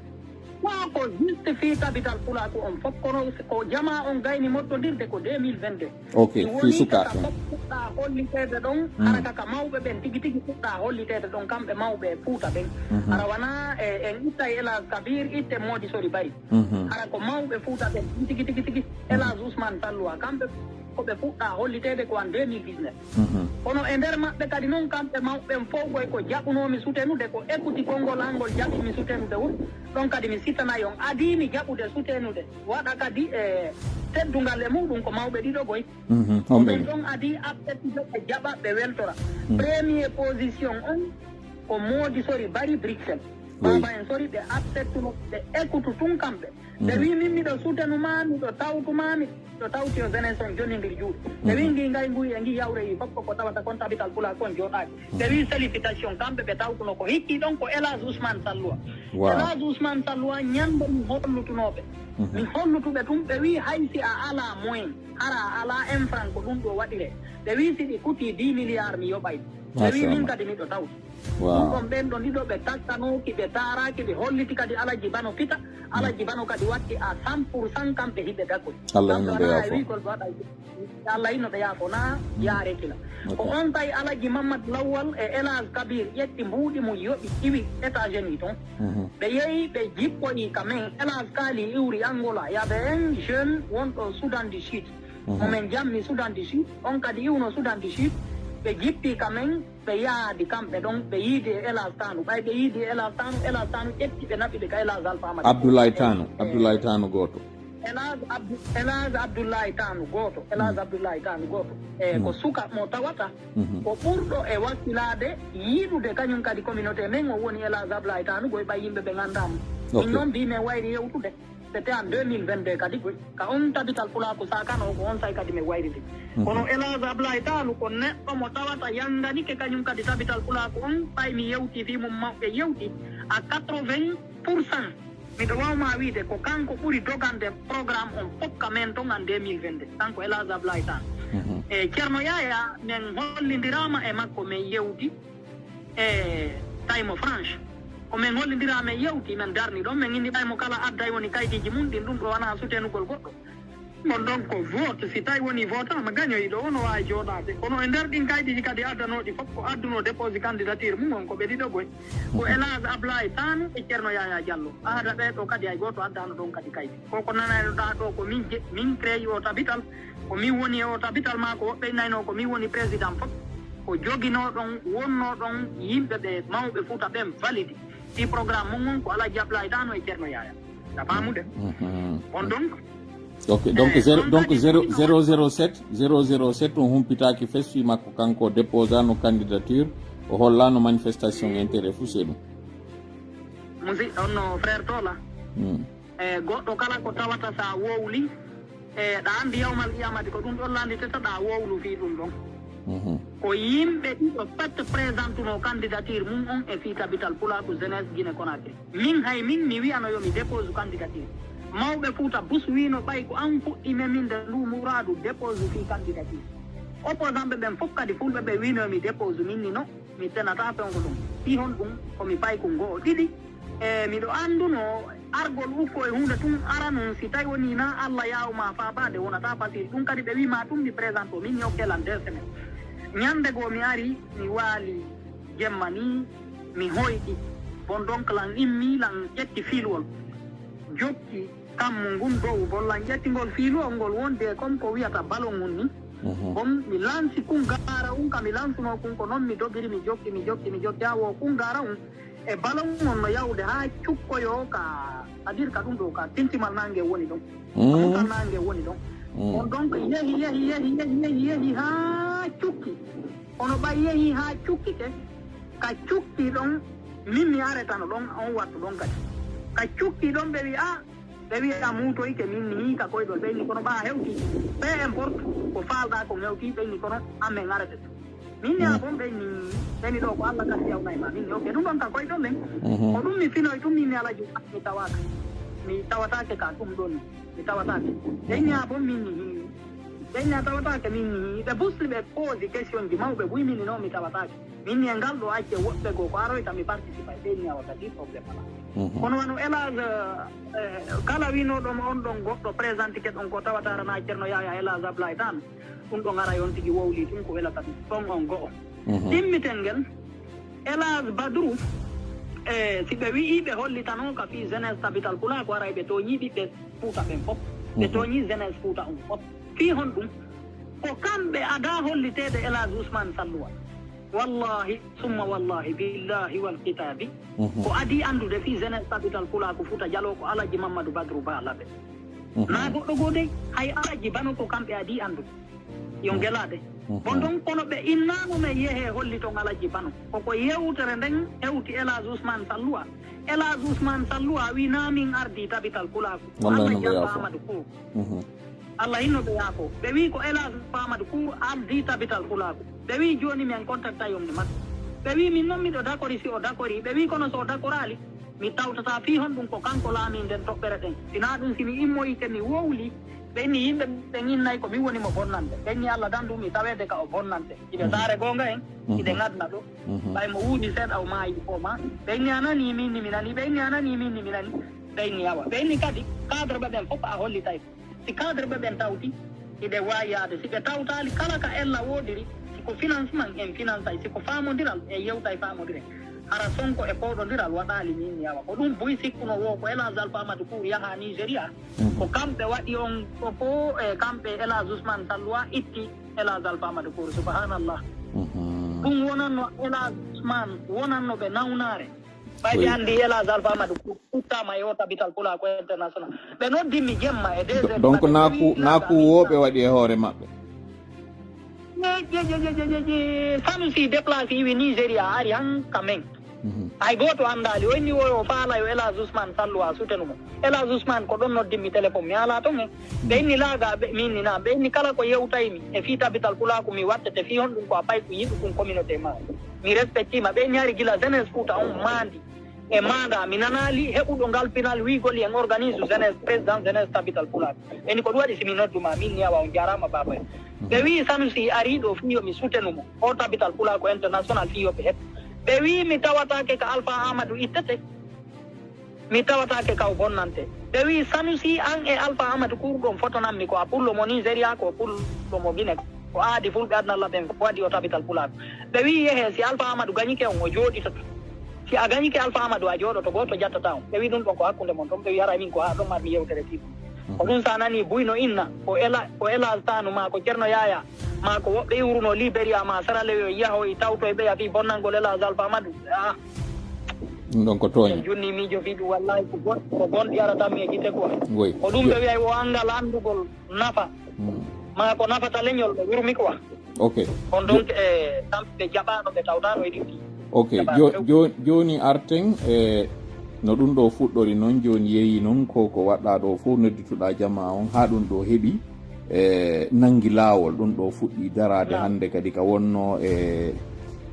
Ko juste fii capital pulaaku on fof, kono ko jamaa on gayni moɗɗondirde ko deux mille vingt-deux. Ok, Mi fii woni sukaaɓe kaka on. Fof fuɗɗaa holliteede ɗon, hara kaka mawɓe ɓen tigi tigi fuɗɗaa holliteede ɗon, kamɓe mawɓe e Fuuta ɓen. Hara wanaa e en ittay Elage Kabir, itte Moodi Sori Bari. Mhm. Hara ko mawɓe Fuuta ɓen tigi tigi tigi tigi, Elage Ousmane Salluwa, kamɓe ko ɓe fuɗɗaa holliteede ko an deux mille dix-neuf. Mhm. Kono e nder maɓɓe kadi noon, kamɓe mawɓe ɓen fof koy ko jaɓunoomi sutenude, ko ekuti konngol an ngol jaɓimi sutenude won. Ɗon kadi mi sitanay on, adii mi jaɓude sutenude, waɗa kadi e teddungal e muɗum ko mawɓe ɗiɗo goy. Mhm. Ko Homɓe ɗum ni? Ɗon adii appetito ɓe jaɓa, ɓe weltora. Premier position on ko Moodi Sori Bari Bruxelles. Oui. Baaba en Sori ɓe appettuno, ɓe ekutu tun kamɓe. Ɓe wi min miɗo sutenu ma, miɗo tawtu ma, miɗo tawti yo jeunesse on jonindir juuɗe. Ɓe wi ngi ngay nguy e ngi yawre yi fof ko tawata kon capital pulaaku on jooɗaaki. Ɓe wi félicitation, kamɓe ɓe tawtuno ko hikki ɗon ko Elage Ousmane Salluwa. Wow. Elage Ousmane Salluwa ñande mi hollutunooɓe. Mi hollutuɓe tun, ɓe wi hay si a alaa moyen, hara a alaa un franc ko ɗum ɗo waɗire. Ɓe wi si ɗi kutii dix milliards mi yoɓay. Ɓe wi min Machallah. Kadi miɗo tawti. Ɗum Wow. Ɗon ɓen ɗon ɗiɗo ɓe takkanooki, ɓe taaraaki, ɓe holliti kadi Alaji Bano fita. Alaji Bano kadi watti à cent pour cent kamɓe hiɓe dakoy. Allah hinno ɓe Kamɓe yaafo. Wi kol waɗa, Allah hinno ɓe yaafo na yaareki la. Ko Ok. On tawi Alaji Mamad Lawal e Elage Kabir ƴetti mbuuɗi mum yoɓi iwi États-Unis ton. Mhm. Ɓe yehi ɓe jippoyi ka men, Elage Kaali iwri Angola, yaɓe en jeune wonɗo Soudan du Sud. Mo men jammi Soudan du Sud, on kadi iwno Soudan du Sud, ɓe jippi ka men, ɓe yaadi kamɓe ɗon, ɓe yiidi e Elage Tanu. Ɓay ɓe yiidi e Elage Tanu, Elage Tanu ƴetti ɓe naɓi ɓe ka Elage Alpha Madi. Abdoulaye Tanu, Abdoulaye Tanu gooto. Elage Abdou-, Elage Abdoulaye Tanu gooto, Elage Abdoulaye Tanu gooto. E ko suka mo tawata ko ɓurɗo e wakkilaade, yiɗude kañum kadi communauté men, o woni Elage Abdoulaye Tanu, goy ɓay yimɓe ɓe nganndaama. Ok. Min noon mbii men wayri yewtude, c'était en deux mille vingt-deux kadi goy. Ka on tabital pulaaku saakano ko on say kadi men wayridi. Kono Elage Abdoulaye Tanu ko neɗɗo mo tawata yannganike kañum kadi tabital pulaaku on, ɓay mi yewti fii mum mawɓe yewti à quatre-vingts pour cent. Miɗo waaw maa wiide ko kanko ɓuri dogande programme on fof ka men ton en deux mille vingt-deux, kanko Elage Abdoulaye Tanu. E Ceerno Yaya, men hollindiraama e makko, men yewti e tawi mo France. Ko men hollindiraa, men yewti, men darni ɗon, men inni ɓay mo kala adday woni kaydiiji mum ɗin, ɗum ɗo wanaa sutenugol goɗɗo. Ɗon ɗon ko vote, si tawi woni votaama, gañoyiɗo o no waawi jooɗaade. Kono e nder ɗin kaydiiji kadi addanooɗi fof, ko adduno dépose candidature mum on ko ɓe ɗiɗo goy. Ko Elage Ablaye Tanu e Ceerno Yaya Diallo. Aada ɓee ɗo kadi hay gooto addaano ɗon kadi kaydi. Ko ko nanaynoɗaa ɗo ko min je-, min créé o tabital, ko min woni e o tabital maa ko woɓɓe naynoo ko min woni président fof. Ko joginoo ɗon, wonnoo ɗon yimɓe ɓe mawɓe Fuuta ɓen validi. Ɗi programme mum on ko Alaji Ablaye Tanu e Ceerno Yaya. A faamude? On donc, Ok, donc, zéro, donc zéro, zéro zéro sept, zéro zéro sept, on humpitaaki fes fii makko, kanko déposano candidature, o hollano manifestation intérêt fof, c'est ɗum. Musi-, on no frère Tola. E goɗɗo kala ko tawata sa wowli, e ɗa andi yawmal qiyamati ko ɗum ɗon landitata, ɗa wowlu fii ɗum ɗon. Ko yimɓe ɗiɗo pat présentuno candidature mum on e fii tabital Pulaaku Jeunesse Guinée Conakry. Min hay min mi wi'ano yo mi dépose candidature. Mawɓe Fuuta Bus wiino ɓay ko an fuɗɗi meminde ndu muraadu dépose fii candidature. Opposant ɓe ɓen fof kadi fulɓe ɓe wiino yo mi dépose, min ni no, mi tenata fewndo ɗum. Fii honɗum? Ko mi paykun go'o ɗiɗi. E miɗo annduno argol ukko e huunde tun aranun, si tawi woni na Allah yaaw ma faabaade wonata facile. Ɗum kadi ɓe wii ma tun mi présente o, min ni ok lan deux semaines. Ñande goo mi ari, mi waali jemma ni, mi hoyɗi. Bon donc lan immi, lan ƴetti fiiluwol. Jokki kammu ngun dow, bon lan ƴetti ngol fiiluwol ngol wonde comme ko wiyata ballon ngun ni. Bon mi lansi kun gaara un, ka mi lansuno kun ko non mi dogiri, mi jokki, mi jokki, mi jokki, haa wo kun gaara un. E ballon on no yahude haa cukkoyoo ka, c'est-à-dire ka ɗum ɗo ka tintimal naange woni ɗon. Ka mutal naange woni ɗon. On donc yehi, yehi, yehi, yehi, yehi, yehi haa cukki. Kono ɓay yehi haa cukkike, ka cukki ɗon, min mi aretano ɗon, on wattu ɗon kadi. Ka cukki ɗon ɓe wi, "Ah," ɓe wi, "A muutoyke." Min mi yii ka koyɗol, ɓe inni, "Kono ɓa hewti, peu importe ko faalɗa kon hewti." Ɓe inni, "Kono amen arete." Min ni a bon ɓe ni, ɓe ni ɗo ko Allah kasi yawnay ma. Min ni, ok, ɗum ɗon ka koyɗol len. Ko ɗum mi finoy ɗum, min ni Alaji mi tawaka. Mi tawatake ka ɗum ɗon, mi tawatake. Ɓe ni a bon min ni, ɓe ni a tawatake min ni. Ɓe busli ɓe poosi question ji mawɓe buy, min ni no mi tawatake. Min ni e ngal ɗo acce woɗɓe goo ko aroyta mi participa e ɓeyni awa kadi problème ala. Kono wano Elage, eh, kala winooɗo mo on ɗon goɗɗo présenté ke ɗon ko tawata rana Ceerno Yaya Elage Ablaye Tan, ɗum ɗon ara yon tigi wowli tun ko welata ɗum ɗon on go'o. Timmiten ngel, Elage Badru, e si ɓe wi'i ɓe hollitano ka fii jeunesse tabital pula ko aray ɓe tooñi ɓiɓɓe Fuuta ɓen fof. Ɓe tooñi jeunesse Fuuta on fof. Fii honɗum? Ko kamɓe ada holliteede Elage Ousmane Salluwa. Wallahi, summa wallahi, billahi wal kitabi. Ko adi anndude fii jeunesse tabital pula ko Fuuta Jaloo ko Alaji Mamadou Badru Ba Labe. Naa goɗɗo goo dey, hay Alaji Bano ko kamɓe adi anndude. Yo ngelaade. Bon, donc, kono ɓe innaano men yehee holli ton Alaji Bano. Koko yewtere nden hewti Elage Ousmane Salluwa. Elage Ousmane Salluwa wi naa min ardi tabital pulaaku. Wallahi, Alaji Alfa Amadou Kour. Allah hinno ɓe yaafo. Ɓe wi ko Elage Amadou Kour ardi tabital pulaaku. Ɓe wi jooni men contacta yomni makko. Ɓe wi min non miɗo dakori si o dakori. Ɓe wi kono so o dakoraali, mi tawtata fii honɗum ko kanko laamii nden toɓɓere ɗen. Sinaa ɗum si mi immoyike mi wowli, ɓe inni yimɓe ɓen innay ko min woni mo bonnande. Ɓe inni Allah dandu mi taweede ka o bonnante. Iɓe saare goonga en, iɓe ngadna ɗo. Ɓay mo wuuri seeɗa o maayi o ma. Ɓe inni a nanii min ni mi nanii. Ɓe inni a nanii min ni mi nanii. Ɓe inni awa. Ɓe inni kadi cadre ɓe ɓen fof a hollitay. Si cadre ɓe ɓen tawti, hiɓe waawi yaade. Si ɓe tawtaali, kala ka ella woodiri, si ko financement en finansay, si ko faamondiral en yewtay faamondire. Hara Sonko e pooɗondiral waɗaali min mi yawa. Ko ɗum buy sikkuno wo ko Elage Alfa Amadou Kour yaha Nigeria. Ko kamɓe waɗi on ko fof e kamɓe Elage Ousmane Salluwa itti Elage Alfa Amadou Kour. Subhanallah. Ɗum wonanno Elage Ousmane, wonanno ɓe nawnaare. Ɓay ɓe anndi Elage Alfa Amadou Kour uttaama e o tabital pulaaku international. Ɓe noddimmi jemma e deux heures. Donc, naa ku, naa ku wooɓe waɗi e hoore maɓɓe. Sanusi déplacé iwi Nigeria, ari han ka men. Hay gooto anndaali. O inni o, o faala yo Elage Ousmane Salluwa sutenu mo. Elage Ousmane ko ɗon noddimmi téléphone, mi haalaa ton he. Ɓe inni laaga, ɓe, mi inni naa. Ɓe inni kala ko yewtaymi e fii tabital pulaaku mi wattete fii honɗum ko a payku yiɗu ɗum communauté maa. Mi respectiima. Ɓe inni hari gila jeunesse Fuuta on maandi. E maanda, mi nanaali heɓuɗo ngal pinal wiigol en organise jeunesse, président jeunesse tabital pulaaku. Eni ko ɗum waɗi si mi noddu ma, min ni awa on jaaraama baaba en. Ɓe wii Sanusi arii ɗo fii yo mi sutenu mo. O tabital pulaaku international fii yo ɓe heɓ. Ɓe wii mi tawataake ka Alfa Amadou ittete. Mi tawataake ka o bonnante. Ɓe wii Sanusi an e Alfa Amadou Kour ɗon fotonan mi ko a pullo mo Nigeria ko o pullo mo Guinée. Ko aadi fulɓe aduna Allah ɓen fof adii o tabital pulaaku. Ɓe wii yehee si Alfa Amadou gañike on o jooɗitoto. Si a gañike Alfa Amadou a jooɗoto gooto jattata on. Ɓe wii ɗum ɗon ko hakkunde mon ton. Ɓe wii haray min ko haa ɗon marmi yewtere fii ɗum. Ko ɗum sa nanii buy no inna ko Ela, ko Elage Tanu maa ko Ceerno Yaya maa ko woɓɓe iwruno Liberia maa Sierra Leone yahoy tawtoy ɓeya fii bonnangol Elage Alfa Amadou. Ah. Ɗum ɗon ko tooñe. En junni miijo fii ɗum wallahi ko bon, ko bonɗi arata mi e gite quoi. Ko ɗum ɓe wiyay o anngal anndugol nafa. Maa ko nafata leñol ɓe wurmi quoi. Ok. On donc e kamɓe jaɓaano ɓe tawtaano e ɗiɗi. Ok. Jooni arten e no ɗum ɗo fuɗɗori noon, jooni yeeyi noon ko ko waɗɗaa ɗo fof noddituɗaa jamaa on haa ɗum ɗo heɓi e nanngi laawol. Ɗum ɗo fuɗɗi daraade hannde kadi ka wonno e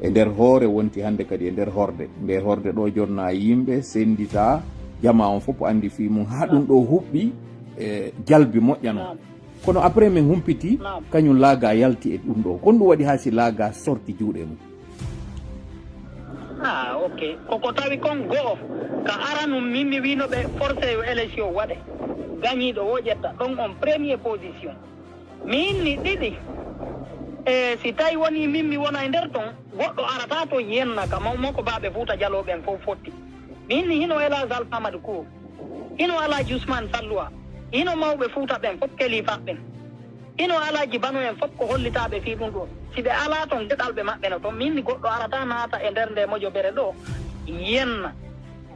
e nder hoore, wonti hannde kadi e nder horde. Nde horde ɗo jonna yimɓe senndita, jamaa on fof anndi fii mum haa ɗum ɗo huɓɓi e jalbi moƴƴa noon. Kono après min humpiti, kañum laaga yalti e ɗum ɗo. Kon ɗum waɗi haa si laaga sorti juuɗe mum? Ah, ok. Koko tawi kon go'o. Ka aranum min mi wiino ɓe forcé yo élection waɗe. Gañiiɗo wo ƴetta. Ɗon on premier position. Min ni ɗiɗi. E si tawi woni min mi wona e nder ton, goɗɗo arata to yenna ka maw makko baaɓe Fuuta Jaloo ɓen fof fotti. Min ni hino Elage Alfa Amadou Kour. Hino Alaaji Usmaan Salluwa, hino mawɓe Fuuta ɓen fof, kelifa ɓen. Hino Alaaji Bano en fof ko hollitaaɓe fii ɗum ɗoo. Si ɓe alaa ton, geɗalɓe maɓɓe no ton. Min ni goɗɗo arata naata e nder nde mojobere ɗoo, yenna.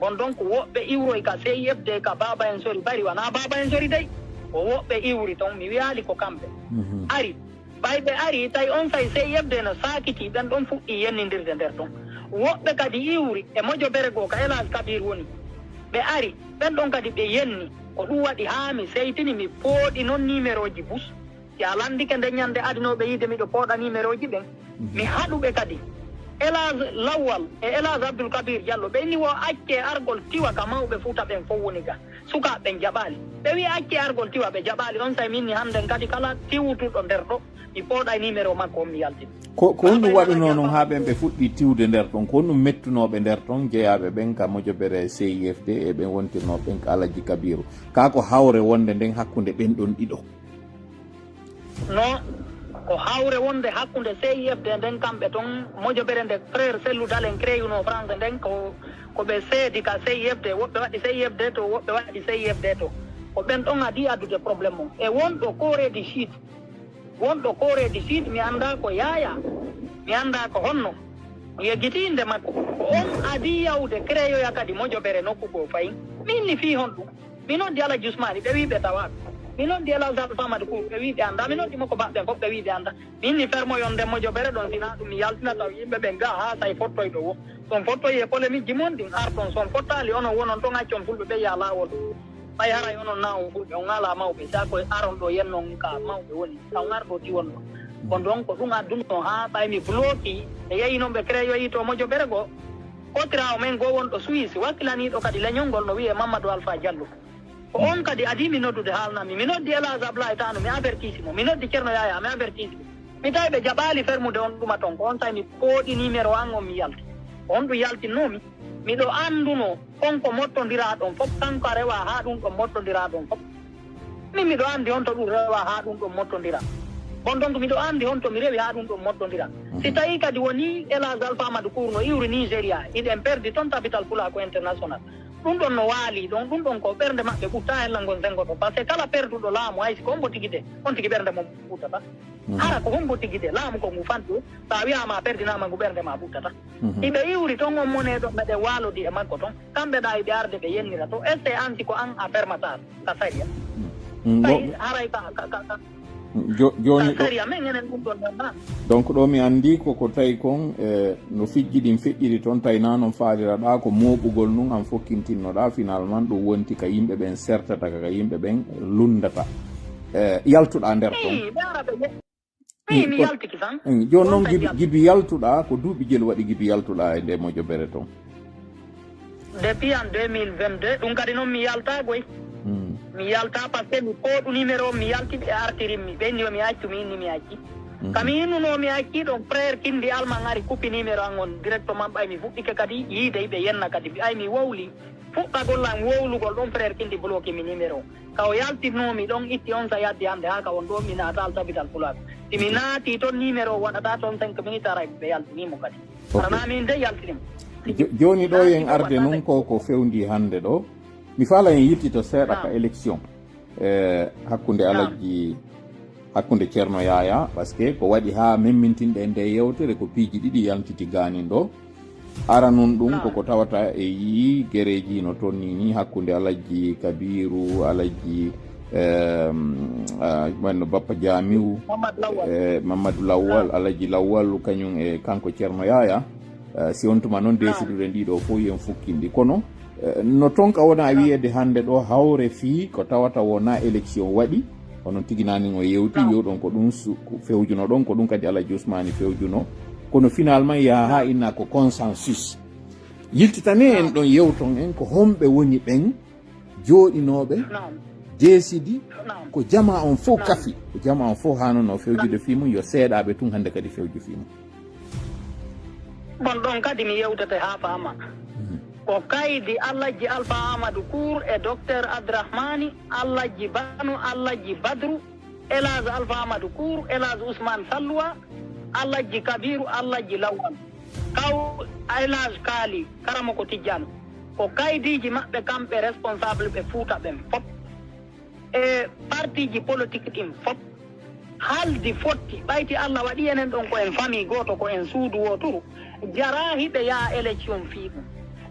Bon, donc, woɓɓe iwroy ka C I F D ka baaba en sori bari, wanaa baaba en sori dey. Ko woɓɓe iwri ton, mi wiyaali ko kamɓe. Ari. Ɓay ɓe arii, tawi onsay C I F D no saakitii, ɓen ɗon fuɗɗii yennindirde nder ton. Woɓɓe kadi iwri e mojobere goo ka Elage Kabir woni. Ɓe ari, ɓen ɗon kadi ɓe yenni. Ko ɗum waɗi haa mi seytini, mi pooɗi non nimerooji bus. Si a lanndike nden ñannde adinooɓe yiide miɗo pooɗa nimerooji ɓen, mi haɗu ɓe kadi. Elage Lawwal e Elage Abdul Kabir Jallo, ɓe inni wo accee argol tiwa ka mawɓe Fuuta ɓen fof woni ga. Sukaaɓe ɓen jaɓaali. Ɓe wi'i, "Accee argol tiwa," ɓe jaɓaali. Onsay min ni hannden kadi kala tiwtuɗo nder ɗo, Mi pooɗay numéro makko on mi yaltin. Ko ko honɗum waɗunoo noon haa ɓeen ɓe fuɗɗii tiwde nder ɗon? Ko honɗum mettunooɓe nder ɗon jeyaaɓe ɓeen ka mojobere C I F D e ɓeen wontirnooɓe ɓeen ka Alhaji Kabiiru? Kaa ko hawre wonde nden hakkunde ɓeen ɗon ɗiɗo? Non, ko hawre wonde hakkunde C I F D nden kamɓe ton mojobere nde frère Cellou Dalein créé-unoo France nden ko ko ɓe seedi ka C I F D, woɓɓe waɗi C I F D to, woɓɓe waɗi C I F D to. Ko ɓeen ɗon adii addude problème on. E wonɗo Corée du Sud, wonɗo Corée du Sud, mi anndaa ko Yaya, mi anndaa ko honno, mi yejjitii innde makko. Ko on adii yawde créoya kadi mojobere nokku goo fayi. Mi inni fii honɗum? Mi noddi Alhaji Usmaani, ɓe wii ɓe tawaaka. Mi noddi El Hadj Alpha Amadou Kour, ɓe wii ɓe anndaa. Mi noddi Moko Baɓɓe fof, ɓe wii ɓe anndaa. Mi inni fermo yonde mojobere ɗon, si naa ɗum mi yaltina taw yimɓe ɓen ga haa say fottoy ɗo wo. So on fottoyi e polémique ji mon ɗin, arton. So on fottaali, onon wonon ton, accon fulɓe ɓe yaha laawol. Ɓay haray onon naa on fulɓe, on alaa mawɓe. Sa ko aron ɗo yennon ka mawɓe woni, taw ngarɗo diwon ɗo. Bon, donc, ko ɗum adduno haa ɓay mi bloqué. E yehi noon ɓe créoyi to mojobere goo. Kotiraawo men goo wonɗo Suisse, wakkilaniiɗo kadi leñol ngol no wiyee Mamadou Alpha Diallo. Ko on kadi adii mi noddude haalnammi. Mi noddi El Hadj Ablaye Tano, mi avertisi mo. Mi noddi Ceerno Yaya, mi avertisi mo. Mi tawi ɓe jaɓaali fermude on ɗuma ton. Ko on tawi mi pooɗi numéro an on mi yalti. Ko on ɗum yaltinnoo mi. Miɗo anndunoo kon ko mottondiraa ɗon fof, kanko a rewaa haa ɗum ɗon mottondiraa ɗon fof. Min miɗo anndi honto ɗum rewaa haa ɗum ɗon mottondiraa. Bon, donc miɗo anndi honto mi rewi haa ɗum ɗon mottondiraa. Si tawii kadi wonii El Hadj Alpha Amadou Kour no iwri Nigéria, hiɗen perdi ton Tabital Pulaaku International. Ɗum ɗon no waali ɗon, ɗum ɗon ko ɓernde maɓɓe ɓuttaa hella ngon senngo ɗon. Par ce que kala perduɗo laamu, hay si ko hombo tigi de, on tigi ɓernde mum ɓuttata. Hara ko hombo tigi de, laamu ko ngu fanɗi, so a wiyaama a perdinaama ngu ɓernde ma ɓuttata. Hiɓe iwri ton on monee ɗon, meɗen waalodi e makko ton. Kamɓe ɗa hiɓe arde ɓe yennira to. Est-ce que an si ko an a fermataa ka sariya? Kay haray ka, ka, ka, ka, jo-, jooni ka ɗo, sariya men enen ɗum ɗon nanaa. Donc ɗo mi anndi ko, ko tawi kon, e, no fijji ɗin feƴƴiri ton, tawi naa non faaliraɗaa, ko mooɓugol nun an fokkintinnoɗaa, finalement ɗum wonti ka yimɓe ɓen sertata, ka, ka yimɓe ɓen lunndata. E, yaltuɗaa nder ton. Eyi, ɓe ara ɓe ye-, eyi, mi yaltiki tan. Eyi, jooni noon gibi, gibi yaltuɗaa, ko duuɓi jelu waɗi gibi yaltuɗaa e nde mojobere ton? Depuis en deux mille vingt-deux, ɗum kadi noon mi yaltaa goy. Mi yaltaa par ce que mi pooɗu numéro, mi yalti ɓe artirin mi. Ɓe inni yo mi accu, mi inni mi acci. Ka mi innunoo mi acci ɗon, frère Kindi Alman ari kuppi numéro an on directement, ɓay mi fuɗɗike kadi yiide ɓe yenna kadi. Ay mi wowli. Fuɗɗagol lan wowlugol ɗon, frère Kindi bloqué mi numéro. Ka o yaltinnoo mi ɗon, itti on sa yaddi hannde haa ka won ɗo mi naata Altabital Pulaaku. Si mi naati ton numéro waɗata ton cinq minutes, aray ɓe yaltinii mo kadi. Ok. Hara naa min de yaltini mo. Jo-, jooni ɗo en arde non ko, ko fewndi hannde ɗo. Mi faala en yiltito seeɗa ka élection. E, hakkunde Alhaji, hakkunde Ceerno Yaya, parce que ko waɗi haa memmintinɗen nde yewtere ko piiji ɗiɗi yaltiti gaanin ɗo. Ara nun ɗum koko tawata e yii gereeji no tonni ni hakkunde Alhaji Kabiru, Alhaji, em, ah, wanno Bappa Jamiu, Mamadou Lawal. E Mamadou Lawal, Alhaji Lawal, kañum e kanko Ceerno Yaya. Eh, si on tuma noon deesiduɗen ɗiɗo fof, yen fukkindi. Kono, eh, no tonka wona wiyeede hannde ɗo, hawre fii ko tawata wona élection waɗi, onon tigi naani o yewti, wiyoɗon ko ɗum su-, ko fewjunoɗon, ko ɗum kadi Alhaji Usmani fewjuno. Kono finalement yaha haa inna ko consensus. Yiltitane en ɗon, yewton en ko homɓe woni ɓen jooɗinooɓe, deesidi, ko jamaa on fof kafi, ko jamaa on fof haanunoo fewjude fii mum, yo seeɗaaɓe tun hannde kadi fewju fii mum. Bon, ɗon kadi mi yewtete haa faama. Ko kaydi Alhaji Alpha Amadou Kour e Docteur Abdrahmani, Alhaji Bano, Alhaji Badru, El Hadj Alpha Amadou Kour, El Hadj Ousmane Salluwa, Alhaji Kabiru, Alhaji Lawal. Kaw El Hadj Kaali, Karamoko Tijjani. Ko kaydiiji maɓɓe kamɓe responsable ɓe Fuuta ɓen fop. E partiiji politique ɗin fop. Haldi fotti, ɓayti Allah waɗi enen ɗon ko en famille gooto, ko en suudu wooturu. Jaraa hiɓe yaha élection fii ɗum.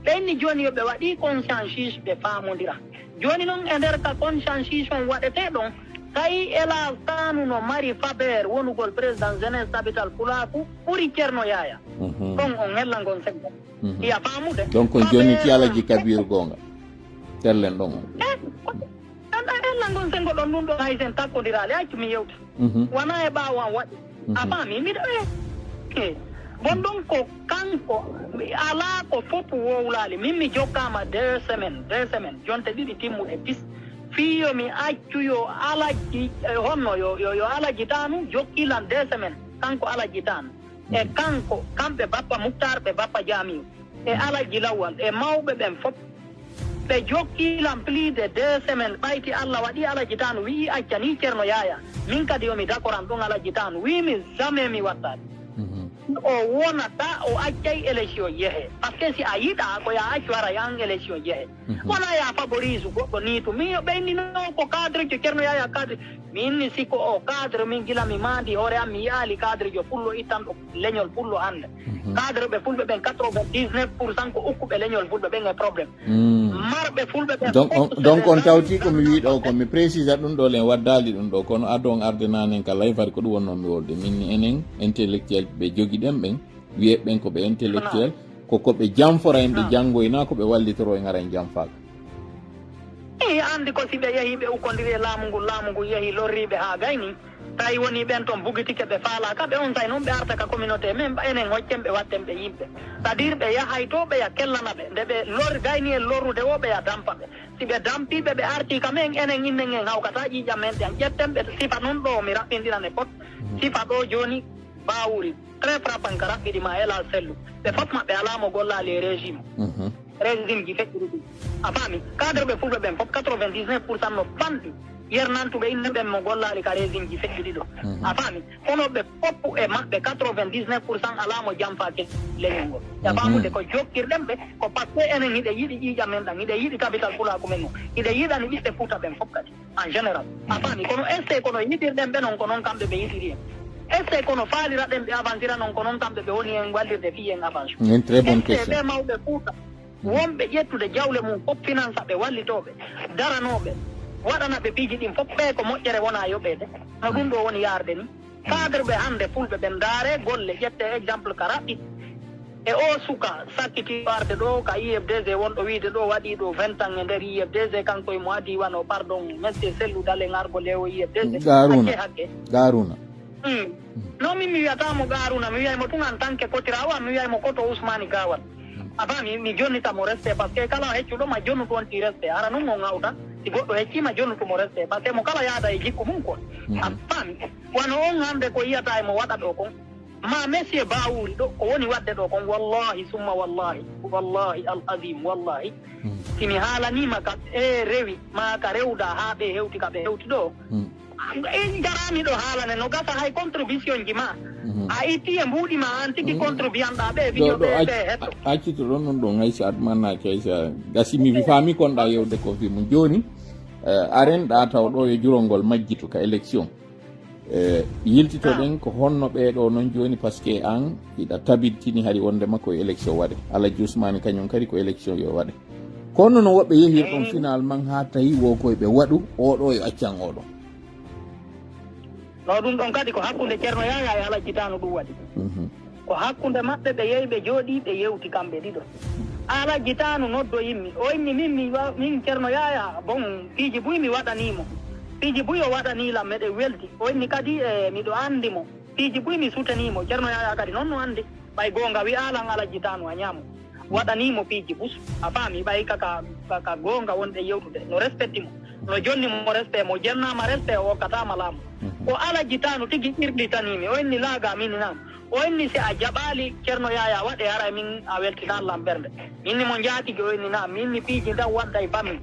Ɓe inni jooni yo ɓe waɗi consensus ɓe faamondira. Jooni noon e nder ka consensus on waɗetee ɗon, tawi El Hadj Tanu no mari faveur wonugol président jeunesse Tabital Pulaaku ɓuri Ceerno Yaya. Ɗon on hella ngon seggo. Iya faamude. Donc, on jooni ti Alaji Kabiru goonga. Tellen ɗon on. Eh, an, an, hella ngon sengo ɗon ɗum ɗon hay sen takkodiraali, accu mi yewta. Wona e ɓaawo an waɗi. A faami, miɗo e. Eh, bon, donc, ko kanko, alaa ko fof wowlaali. Min mi jokkaama deux semaines, deux semaines, jonte ɗiɗi timmuɗe pis. Piyo mi accu yo Alajji, eh, honno yo, yo, yo Alajji Taanu jokki lan deux semaines. Kanko Alajji Taanu. E kanko, kamɓe Bappa Muktar, ɓe Bappa Jamiu. E Alajji Lawal, e mawɓe ɓen fof. Ɓe jokki lan plus de deux semaines. Ɓayti Allah waɗi Alajji Taanu wi'i acca ni Ceerno Yaya. Min kadi yo mi dakoran ɗum Alajji Taanu. Wi'i mi jamais mi wattaade. O wonata, o accay élection yehe. Parce que si a yiɗa, ko ya accu haray an élection yehe. Wona ya favorise goɗɗo ni to. Min yo ɓeyndino ko cadre jo Ceerno Yaya cadre. Min ni si ko o cadre, min gila mi mandi hoore am, mi yi'aali cadre jo pullo ittanɗo leñol pullo hannde. Cadre ɓe fulɓe ɓen quatre-vingt-dix-neuf pour cent ko ukkuɓe leñol fulɓe ɓen e problème. Marɓe fulɓe ɓen Donc, fof on, ko donc on seeɗa tawti ko mi wi'i ɗo, ko mi précisa ɗum ɗo, len waddaali ɗum ɗo, kono ado on arde nanen ka layfare ko ɗum wonno mi wolde. Min ni enen intellectuel ɓe jogi ɗen ɓen, wi'e ɓen ko ɓe intellectuel, ko ko ɓe janfora en, ɓe janngoyna, ko ɓe wallitoro en ara en janfaaka. I anndi ko si ɓe yehi ɓe ukkondiri e laamu ngu, laamu ngu yehi lorriiɓe haa gayni, tawi woni ɓen ton bugitike ɓe faalaaka ɓe, on say noon ɓe arta ka communauté men, ɓa enen hoccen ɓe watten ɓe yimɓe. C'est-à-dire ɓe yahay to ɓe ya kellana ɓe, nde ɓe lor, gayni en lorrude o ɓe ya dampa ɓe. Si ɓe dampi ɓe, ɓe arti ka men, enen innen en hawkata ƴiiƴam men ɗen, ƴetten ɓe sifa noon ɗo mi raɓɓindiran e pot, sifa ɗo jooni Bawuri. Très frappant ka raɓɓiɗi ma Elage Sellu. Ɓe fof maɓɓe alaa mo gollaali e régime. Régime ji feƴƴuɗi ɗum. A faami? Cadre ɓe fulɓe ɓen fof quatre-vingt-dix-neuf pour cent no fanɗi. Yernantuɓe inne ɓen mo gollaali ka régime ji feƴƴuɗi ɗo. A faami? Kono ɓe fof e maɓɓe quatre-vingt-dix-neuf pour cent alaa mo janfaaki leñol ngol. Ya faamude ko jokkirɗen ɓe ko parce que enen hiɗe yiɗi ƴiiƴam men ɗam, hiɗe yiɗi capital pulaaku men ngu, hiɗe yiɗani ɓiɓɓe Fuuta ɓen fof kadi. En général. A faami? Kono est-ce que kono yiɗirɗen ɓe noon ko noon kamɓe ɓe yiɗiri en? Est-ce que kono faaliraɗen ɓe avancira noon ko noon kamɓe ɓe woni en wallirde fii en avance? Une très bonne question. Est-ce que ɓe mawɓe Fuuta wonɓe ƴettude jawle mum fof finance ɓe wallitooɓe, daranooɓe, waɗana ɓe piiji ɗin fof ɓe ko moƴƴere wona yoɓeede? No ɗum ɗo woni yaarde ni? Cadre ɓe hannde fulɓe ɓe ndaare golle, ƴette exemple ka raɓɓi. E o suka sakkiti arde ɗo ka I F D G wonɗo wiide ɗo waɗi ɗo vingt ans e nder I F D G, kanko e mo adi wano, pardon, monsieur Sellu Dalen argo lewo I F D G. Garuna. Hakke, hakke. Garuna. Hmm. No min mi wiyata mo Garuna, mi wiyay mo tun en tant que kotirawo am, mi wiyay mo koto Ousmane Gawal. A faami, mi jonnita mo respect parce que kala heccuɗo ma jonnutu on ti respect. Hara nun on hawta, si goɗɗo hecci ma jonnutu mo respect parce que mo kala yaada e jikku mum quoi. A faami? Wano on hannde ko yiyata e mo waɗa ɗo kon. Ma monsieur Bawuri ɗo, ko woni waɗde ɗo kon, wallahi, summa wallahi, wallahi, al azim, wallahi. Si mi haalaniima ka ɓe rewi, ma ka rewda haa ɓe hewti ka ɓe hewti ɗo. En jaraani ɗo haalane, no gasa hay contribution ji ma. A itti e mbuuɗi ma, an tigi contribuant ɗa ɓe, ɗo, miño ɗo, ɓe, acc-, ɓe hetto. Accito ɗon ɗon ɗon, Aïssa Atmana, Aïssa. Gasi mi faami kon ɗa yewde ko fi mum. Jooni, eh, aren ɗa taw ɗo yo jurongol majjitu ka élection. Eh, yiltitoɗen ko honno ɓee ɗoo noon jooni, parce que an hiɗa tabitini hari wonde makko e élection waɗe. Alhaji Ousmane kañum kadi ko élection yo waɗe. Kono no woɓɓe yehir ɗon finalement haa tawi wo koye ɓe waɗu, oɗo yo accan oɗo. No ɗum ɗon kadi ko hakkunde Ceerno Yaya e Alhaji Taanu ɗum waɗi. Ko hakkunde maɓɓe ɓe yehi ɓe jooɗii ɓe yewti kamɓe ɗiɗo. Alhaji Taanu noddoyimmi. O inni min mi wa-, min Ceerno Yaya, bon, piiji buy mi waɗanii mo. Piiji buy o waɗanii lan meɗen welti. O inni kadi, e, miɗo anndi mo. Piiji buy mi sutenii mo. Ceerno Yaya kadi noon no anndi. Ɓay goonga wi'aa lan Alhaji Taanu a ñaamo. Waɗanii mo piiji bus. A faami ɓay kaka, kaka goonga wonɗen yewtude. No respecti mo. No jonni mo respect, mo jennaama respect, o okkataama laamu. Ko Alhaji Taanu tigi irlitanii mi. O inni laaga min naam. O inni si a jaɓaali Ceerno Yaya waɗe haray min a weltinaali lan ɓernde. Min ni mo njaatigi o inni naam. Min ni piiji ndaw wadday bammi.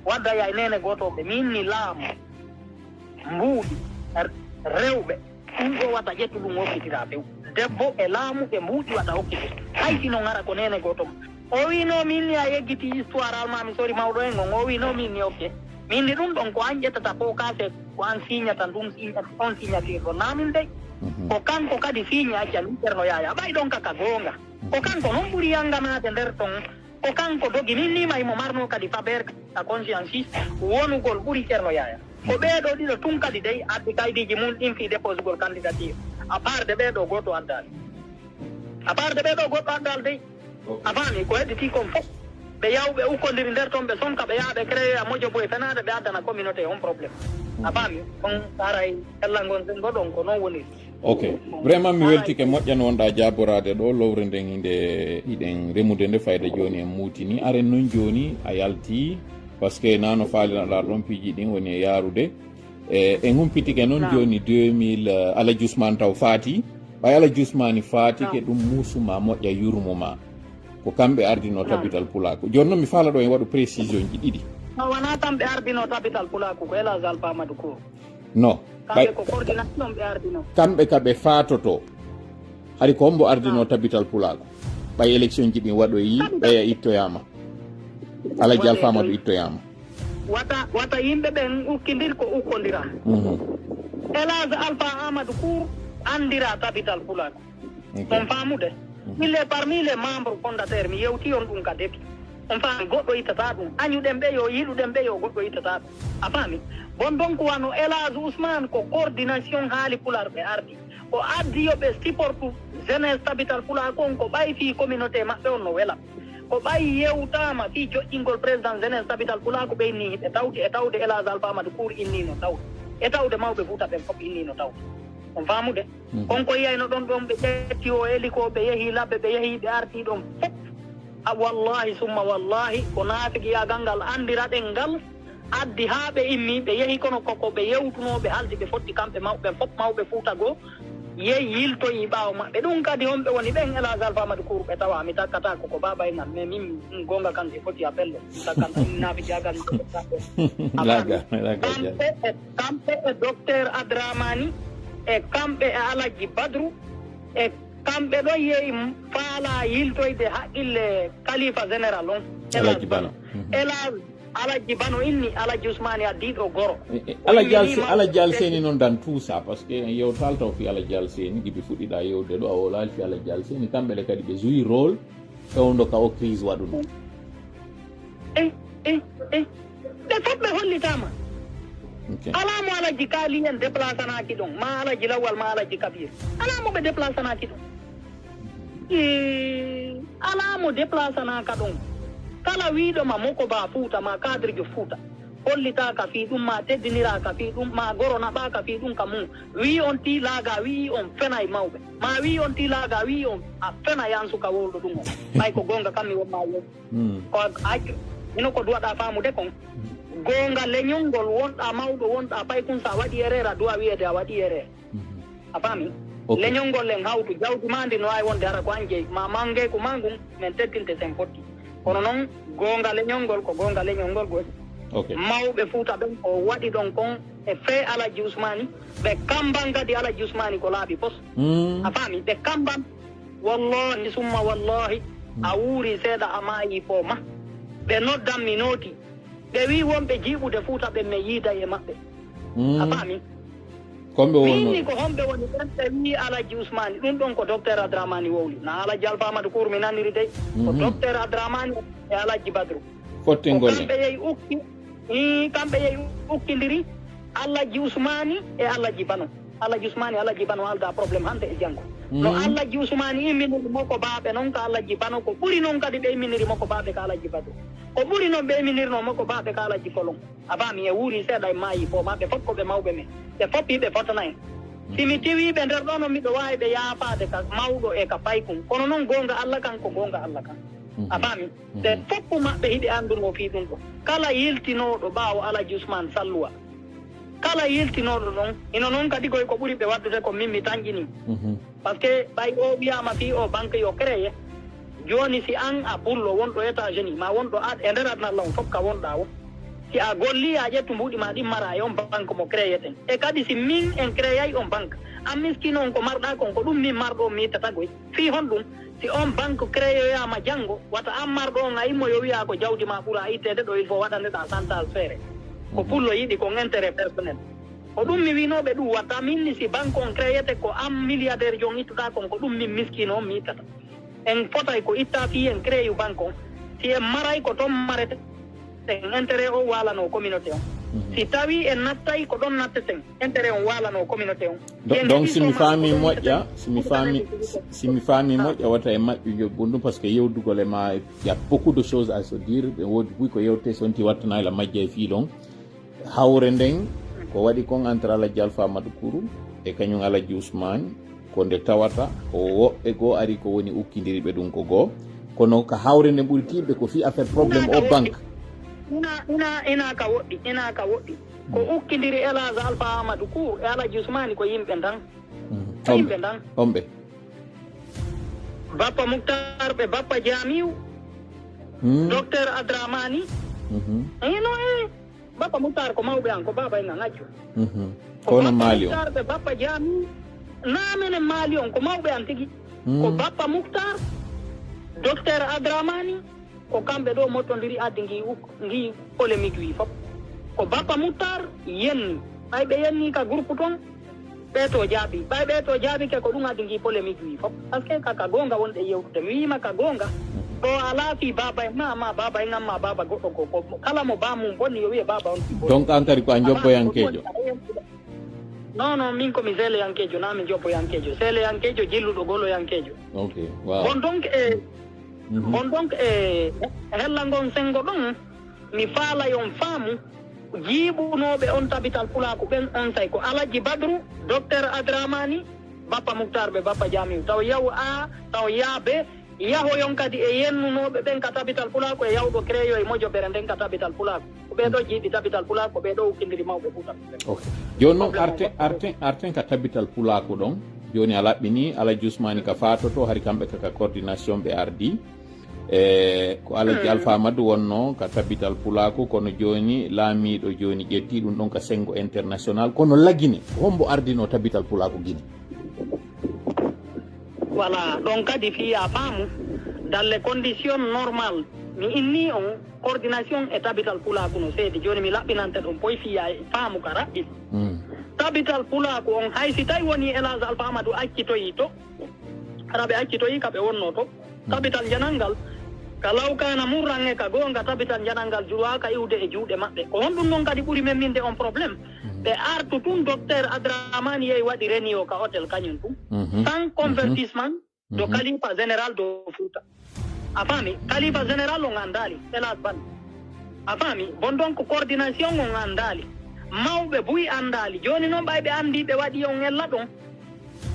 Wadday ay neene gootooɓe. Min ni laamu. Mbuuɗi. R-, rewɓe. Ɗum ɗo wata ƴettu ɗum hokkitira few. Debbo e laamu e mbuuɗi wata hokkiti. Hay si no ngara ko neene gooto mum. O wi no min ni a yeggiti histoire alma mi sori mawɗo en on. O wi no min ni okke. Min ni ɗum ɗon ko an ƴettata ko kase ko an signata ɗum signa-, on signature ɗon. Na min dey. Ko kanko kadi signi accani Ceerno Yaya. Ɓay ɗon kaka goonga. Ko kanko noon ɓuri yanganaade nder ton. Ko kanko dogi. Min ni ma himo marno kadi fabeer ka conscience wonugol ɓuri Ceerno Yaya. Ko ɓee ɗoo ɗiɗo tun kadi dey addi kaydiiji mum ɗin fii déposugol candidature. À part de ɓee ɗoo gooto addaali. À part de ɓee ɗoo goɗɗo addaali dey. A faami? Ko hedditi kon fof. Ɓe yaw ɓe ukkondiri nder ton ɓe sonka ɓe yaha ɓe créer a mojo boy fenaade ɓe addana communauté on problème. A faami? On haray ella ngon sen ɗon ko noon woniri. Ok. Vraiment mi weltike moƴƴan wonɗa jaaboraade ɗo lowre nden hinde hiɗen remude nde fayda jooni en muutini. Aren noon jooni a yalti Parce que nano faalinaɗa ɗon piiji ɗin woni e yaarude. E en humpitike noon jooni deux mille, eh, Alhaji Ousmane taw faati. Ɓay Alhaji Ousmane faatike ɗum muusuma moƴƴa yurmuma. Ko kamɓe ardino tabital pulaaku. Jooni noon mi faala ɗo en waɗu précision ji ɗiɗi. No wona kamɓe ardino tabital pulaaku, ko Elhadj Alpha Amadou Kour. No. Kamɓe ko coordination ɓe ardino. Kamɓe ka ɓe faatoto. Hari ko hombo ardino tabital pulaaku? Ɓay élection ji ɗin waɗoyi, ɓeya ittoyama. Alhaji Alpha Amadou ittoyama. Wata, wata yimɓe ɓen ukkindir ko ukkondira. Mhm. Elhadj Alpha Amadou Kour andira tabital pulaaku. Ok. On faamude? Mhm. Il est parmi les membres fondateurs, mi yewti on ɗum ka début. On faami, goɗɗo ittata ɗum. Añuɗen ɓe yo, yiɗuɗen ɓe yo, goɗɗo ittata ɗum. A faami? Bon, donc wano Elhadj Ousmane ko coordination haali pular ɓe ardi. Ko addi yo ɓe supportu jeunesse tabital pulaaku on, ko ɓay fii communauté maɓɓe on no wela. Ko ɓay yewtaama fii joƴƴingol président jeunesse tabital pulaaku ɓe inni ɓe tawti e tawde Elhadj Alpha Amadou Kour inni no tawti. E tawde mawɓe Fuuta ɓen fof inni no tawti. On faamude? Mhm. Kon ko yiyayno ɗon ɗon ɓe ƴetti o eli ko ɓe yehi labbe ɓe yehi ɓe arti ɗon fof. A wallahi summa wallahi ko naafigiyagal ngal andiraɗen ngal. Addi haa ɓe immi, ɓe yehi kono koko ɓe yewtunoo, ɓe haaldi, ɓe fotti kamɓe mawɓe, ɓe fof mawɓe Fuuta goo, yehi yiltoyi ɓaawo maɓɓe. Ɗum kadi, honɓe woni ɓen? Elhadj Alpha Amadou Kour ɓe tawa, mi takkata ko, ko baaba en am, mais min, min goonga kan, si foti appel ɗo, mi takkanta, min naafigiyagal. Laga, laga, ja. Kamɓe e, kamɓe e docteur Adramani, e kamɓe e Alhaji Badru, e kamɓe ɗo yehi faala yiltoyde haqqille Khalifa général on. Alhaji Bano. Mhm. Elhadj Alhaji Bano inni, Alhaji Ousmane addi ɗo goro. Eh, eh, Alhaji Alse-, Alhaji Alseni noon dans tout ça, parce que en yewtaali taw fii Alhaji Alseni, ɗi ɓe fuɗɗiɗaa yewde ɗo, a wowlaali fii Alhaji Alseni, kamɓe le kadi ɓe joué rôle fewndo ka o crise waɗuno. Eh, eh, eh. Ɓe fof ɓe hollitaama. Ok. Alaa mo Alhaji Kaali en déplacanaaki ɗon, ma Alhaji Lawal, ma Alhaji Kabir. Alaa mo ɓe déplacanaaki ɗon. Ee, alaa mo déplacanaaka ɗon. Kala wiiɗo ma Moko Ba Fuuta, ma Kadrijo Fuuta, hollitaaka fii ɗum, ma teddiniraaka fii ɗum, ma goro naɓaaka fii ɗum ka mum. Wii on tii laaga, wii on fenay mawɓe. Ma wii on tii laaga, wii on a fenay an suka wowluɗo ɗum on. Ɓay ko goonga kam mi won ma won. Hmm. Ko accu. Mino ko duwaɗa faamude kon. Goonga leñol ngol wonɗa mawɗo, wonɗa paykun, sa waɗi erreur, a duwa wiyeede a waɗi erreur. Mhm. A faami? Ok. Leñol ngol en hawtu, jawdi ma ndi no waawi wonde hara ko an jeyi, ma mangeyku ma ngun, min teddinte sen fotti. Kono noon, goonga leñol ngol ko goonga leñol ngol goni. Ok. Mawɓe Fuuta ɓen ko waɗi ɗon kon e fee Alhaji Usmaani, ɓe kamban kadi Alhaji Usmaani ko laaɓi pos. Mm. A faami? Ɓe kamban, wallahi summa wallahi, mm, a wuuri seeɗa a maayi fo ma. Ɓe noddan mi nooti. Ɓe wii wonɓe jiiɓude Fuuta ɓen, mi yiiday e maɓɓe. Mm. A faami? Ko ɓe wonno. Min ni ko honɓe woni ɓen ɓe wii Alhaji Usmaani? Ɗum ɗon ko Docteur Adramani wowli. Na Alhaji Alfa Amadou Kour mi naniri dey. Ko, mhm, Docteur Adramani e Alhaji Badru. Fottingol en. Ko kamɓe yehi ukki, ii, kamɓe yehi ukkindiri Alhaji Usmaani e Alhaji Bano. Alhaji Usmaani, Alhaji Bano alda problème hannde e janngo. No, mhm, Alhaji Usmaani imminiri Moko Baaɓe noon ka Alhaji Bano, ko ɓuri noon kadi ɓe imminiri Moko Baaɓe ka Alhaji Badru. Ko ɓuri noon ɓe imminirnoo Moko Baaɓe ka Alhaji Kolon. A faami, e wuuri seeɗa e maayi fo, ma ɓe fof ko ɓe mawɓe men. Ɓe fof ɓe fotana en. Si mi tiwii ɓe nder ɗoo noon, miɗo waawi ɓe yaafaade ka mawɗo e ka paykun. Kono noon, goonga Alla kan ko goonga Alla kan. A faami? Ɓe fof maɓɓe hiɓe anndunoo fii ɗum ɗoo. Kala yiltinooɗo ɓaawo Alhaji Usmaan Salluwa, kala yiltinooɗo ɗon, hino noon kadi koy ko ɓuri ɓe waɗdude ko min mi tanƴinii. Parce que ɓay o wiyaama fii o banque yo créé, jooni si an a pullo wonɗo États-Unis, ma wonɗo ad-, e nder aduna Allah on fof ka wonɗaa woo, si a gollii a ƴettu mbuuɗi ma ɗin mara e on banque mo créé ten. E kadi si min en créé on banque, an miskiino on ko marɗaa kon, ko ɗum min marɗo on mi ittata goy. Fii honɗum? Si on banque créoyaama janngo, wata an marɗo on a immo yo wiyaa ko jawdi ma ɓura itteede ɗo, il faut waɗandeɗaa santal feere. Ko pullo yiɗi kon intérêt personnel. Ko ɗum mi wiinooɓe ɗum watta. Min ni si banque on créete ko an milliardaire jon ittuɗaa kon, ko ɗum min miskiino on mi ittata. En fotay ko itta fii en créeyu banque on. Si en maray ko ton marete ten, intérêt o waalanoo communauté on. Si tawii en nattay ko ɗon natteten, intérêt on waalanoo communauté on. Do-, donc si mi faami moƴƴa, si mi faami, si mi faami moƴƴa, wata e maƴƴu joɓɓun ɗum, parce que yewtugol e ma, il y a beaucoup de choses à se dire, ɓe woodi buy ko yewte sonti wattana la majja e fii ɗon. Hawre nden ko waɗi kon entre Alhaji Alfa Amadou Kourou e kañum Alhaji Ousmane, ko nde tawata ko woɓɓe goo ari ko woni ukkindiri ɓe ɗum ko goo. Kono ka hawre nden ɓuri tiiɗde ko fii affaire problème o banque. Ina, ina, ina ka woɗɗi, ina ka woɗɗi. Ko ukkindiri El Hadj Alpha Amadou Kour e Alhaji Usmani ko yimɓe ndan. Ko Homɓe? Yimɓe ndan. Homɓe? Bappa Muktar ɓe Bappa Jamiu, Hmm. Docteur Adramani. Mhm. Ino e Bappa Muktar ko mawɓe an, ko baaba en an accu. Mhm. Kono Mali on. Muktar ɓe Bappa Jamiu. Na menen Mali on, ko mawɓe an tigi. Hmm. Ko Bappa Muktar, Docteur Adramani, ko kamɓe ɗo mottondiri addi ngi uk-, ngi polémique wi fof. Ko Bappa Muktar yenni. Ɓay ɓe yenni ka groupe ton, ɓe to jaabi. Ɓay ɓe to jaabi ke ko ɗum addi ngi polémique wi fof. Parce que kaka goonga wonɗe yewtude. Mi wiima ka goonga. Ɗo alaa fii baaba en ma, ma baaba en amma baaba goɗɗo ko, ko kala mo ba mum bonni yo wiye baaba on si bonni. Donc an kadi ko a njobboyankeejo. Non, non, min ko mi seeleyankeejo, na mi njobboyankeejo. Seeleyankeejo, jilluɗo goloyankeejo. Ok, waaw. Bon donc e Mhm. bon donc e hella ngon sengo ɗon mi faalay on faamu jiiɓunooɓe on tabital pulaaku ɓen on say ko Alhaji Badru, Docteur Adramani, Bappa Muktar ɓe Bappa Jamiu. Taw yaw a taw yaabe yahoyon kadi e yennunooɓe ɓen ka tabital pulaaku e yawɗo créyo e mojobere nden ka tabital pulaaku. Ko ɓee ɗo jiiɓi tabital pulaaku, ko ɓee ɗo ukkindiri mawɓe Fuuta. Ok. Jooni noon arten, arten, arten ka tabital pulaaku ɗon. Jooni a laɓɓini Alhaji Usmani ka faatoto, hari kamɓe ka, ka coordination ɓe ardi. E ko Alhaji Alpha Amadou wonno ka tabital pulaaku, kono jooni laamiiɗo jooni ƴetti ɗum ɗon ka sengo international. Kono Lagine, hombo ardino tabital pulaaku Gine? Voilà, ɗon kadi fii a faamu, dans les conditions normales, mi inni on coordination e tabital pulaaku no seedi. Jooni mi laɓɓinante ɗon poy fii a faamu ka raɓɓi. Mm. Tabital pulaaku on, hay si tawi woni El Hadj Alpha Amadou accitoyi to, hara ɓe accitoyi ka ɓe wonno to. Tabital njanal ngal, ka lawkaana mum ran e ka goonga tabital njanal ngal juwaaka iwde e juuɗe maɓɓe. Ko honɗum non kadi ɓuri memminde on problème? Ɓe artu tun Docteur Adramani yehi waɗi reniyo ka hôtel kañum tun. Mhm. Sans convertissement de Mhm. Khalifa Général de Fouta. A faami? Khalifa Général on anndaali, hélas ban. A faami? Bon donc coordination on anndaali. Mawɓe buy anndaali. Jooni noon ɓay ɓe anndi ɓe waɗi on ella ɗon.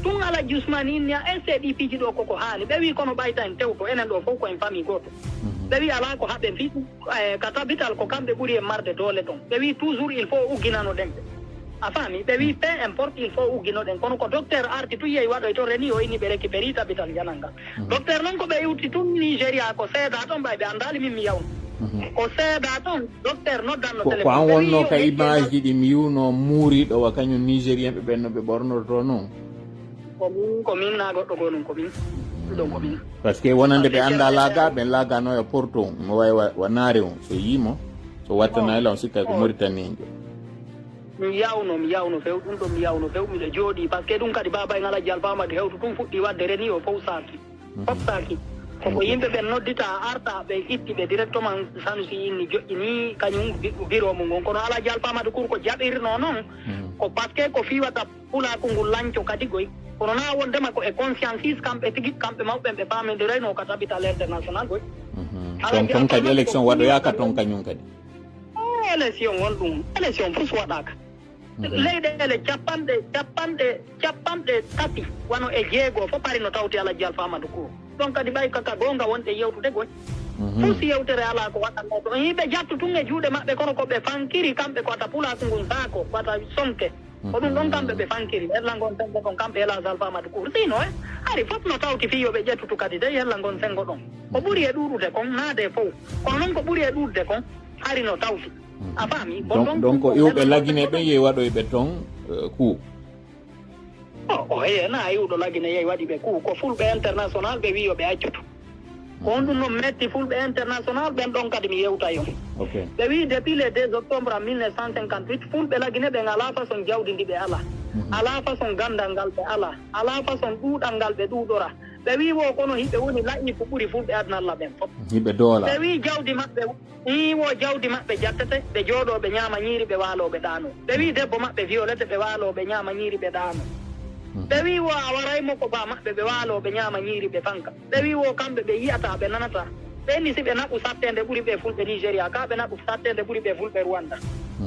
Tun Alhaji Usmani inni a esse ɗi piiji ɗo koko haali. Ɓe wi kono ɓay tan tewto enen ɗo fof ko en famille gooto. Mhm. Ɓe wi alaa ko haɓe mbi ɗum, eh, ka tabital ko kamɓe ɓuri en marde doole ton. Ɓe wi toujours il faut ugginano ɗen ɓe. A faami? Ɓe wi peu importe il faut uggino ɗen. Kono ko docteur arti tun yehi waɗoy to reni o inni ɓe récupéri tabital njanal ngal. Mhm. Docteur noon ko ɓe iwti tun Nigeria ko seeda ton ɓay ɓe anndaali min mi yawno. Mhm. Ko seeda ton docteur noddanno Ko, téléphone. ko an Ɓe wi wonno yo ka ƴetti image ji ɗi mi yiwno muuriɗo wa kañum Nigérien ɓe ɓen no ɓe ɓornorto noon. Ko min, ko min na goɗɗo goo ɗum ko min. Ɗum ko min. Parce que wonande ɓe annda laaga, ɓen laagano e porto on. No wawi wa, wa naare on. So yiimo, so wattana ela on sikka ko Mauritanienjo. Mi yawno, mi yawno few, ɗum ɗon mi yawno few, miɗo jooɗi. Parce que ɗum kadi baaba en Alhaji Alpha Amadou hewtu tun fuɗɗi wadde reni o fow saaki. Fof saaki. Koko yimɓe ɓen noddita arta ɓe itti ɓe directement Sanusi inni joƴƴini kañum bi-, biro mum on. Kono Alhaji Alpha Amadou Kour ko jaɓirno noon. Ko parce que ko fiwata pulaaku ngu lanco kadi goy. Kono na wondema ko e consciences kamɓe tigi kamɓe mawɓe ɓe paamindirayno ka tabital international goy. Alhaji Ton, ton kadi Alpha élection Amadou waɗoyaka Kour ton kañum kadi. Eh, élection won ɗum. Élection fof waɗaka. Leyɗeele capanɗe, capanɗe, capanɗe tati, wano e jeego, fof pari no tawti Alhaji Alpha Amadou Kour. Ɗon kadi ɓay kaka goonga wonɗe yewtude goy. Fof si yewtere alaa ko waɗatnoo ɗon. Yimɓe jattu tun e juuɗe maɓɓe, kono ko ɓe fankiri kamɓe ko ata pulaaku ngun saako, ko ata sonke. Ko ɗum ɗon kamɓe ɓe fankiri. Hella ngon sengo ɗon kamɓe Elhadj Alpha Amadou Kour. Sino e, hari fof no tawti fii yo ɓe ƴettutu kadi dey hella ngon sengo ɗon. Ko ɓuri e ɗuuɗude kon, naade fof. Kono noon ko ɓuri e ɗuuɗude kon, hari no tawti. A faami? Bon, Donc, donc, donc ko ko iwɓe hella Lagine ngon ɓe sengo yehi waɗoyɓe ton, euh, coup. O, o, heye, na iwɗo Lagine yehi waɗi ɓe coup. Ko fulɓe international ɓe wi yo ɓe accutu. Ko honɗum noon metti fulɓe international ɓen ɗon kadi mi yewtay on. Ok. Ɓe wi depuis le deux octobre en mille neuf cent cinquante-huit, fulɓe Lagine ɓen alaa façon jawdi ndi ɓe alaa. Alaa façon ganndal ngal ɓe alaa. Alaa façon ɗuuɗal ngal ɓe ɗuuɗora. Ɓe wi wo kono hiɓe woni la'ifu ɓuri fulɓe aduna Allah ɓen fof. Hiɓe doola. Ɓe wi jawdi maɓɓe, wi wo jawdi maɓɓe jattete, ɓe jooɗoo ɓe ñaama ñiiri ɓe waaloo ɓe ɗaanoo. Ɓe wi debbo maɓɓe violete ɓe waaloo ɓe ñaama ñiiri ɓe ɗaanoo. Ɓe wi wo a waray mo ko ba maɓɓe ɓe waaloo ɓe ñaama ñiiri ɓe fanka. Ɓe wi wo kamɓe ɓe yi'ata ɓe nanata. Ɓe ni si ɓe naɓu satteende ɓuri ɓe fulɓe Nigeria, ka ɓe naɓu satteende ɓuri ɓe fulɓe Rwanda.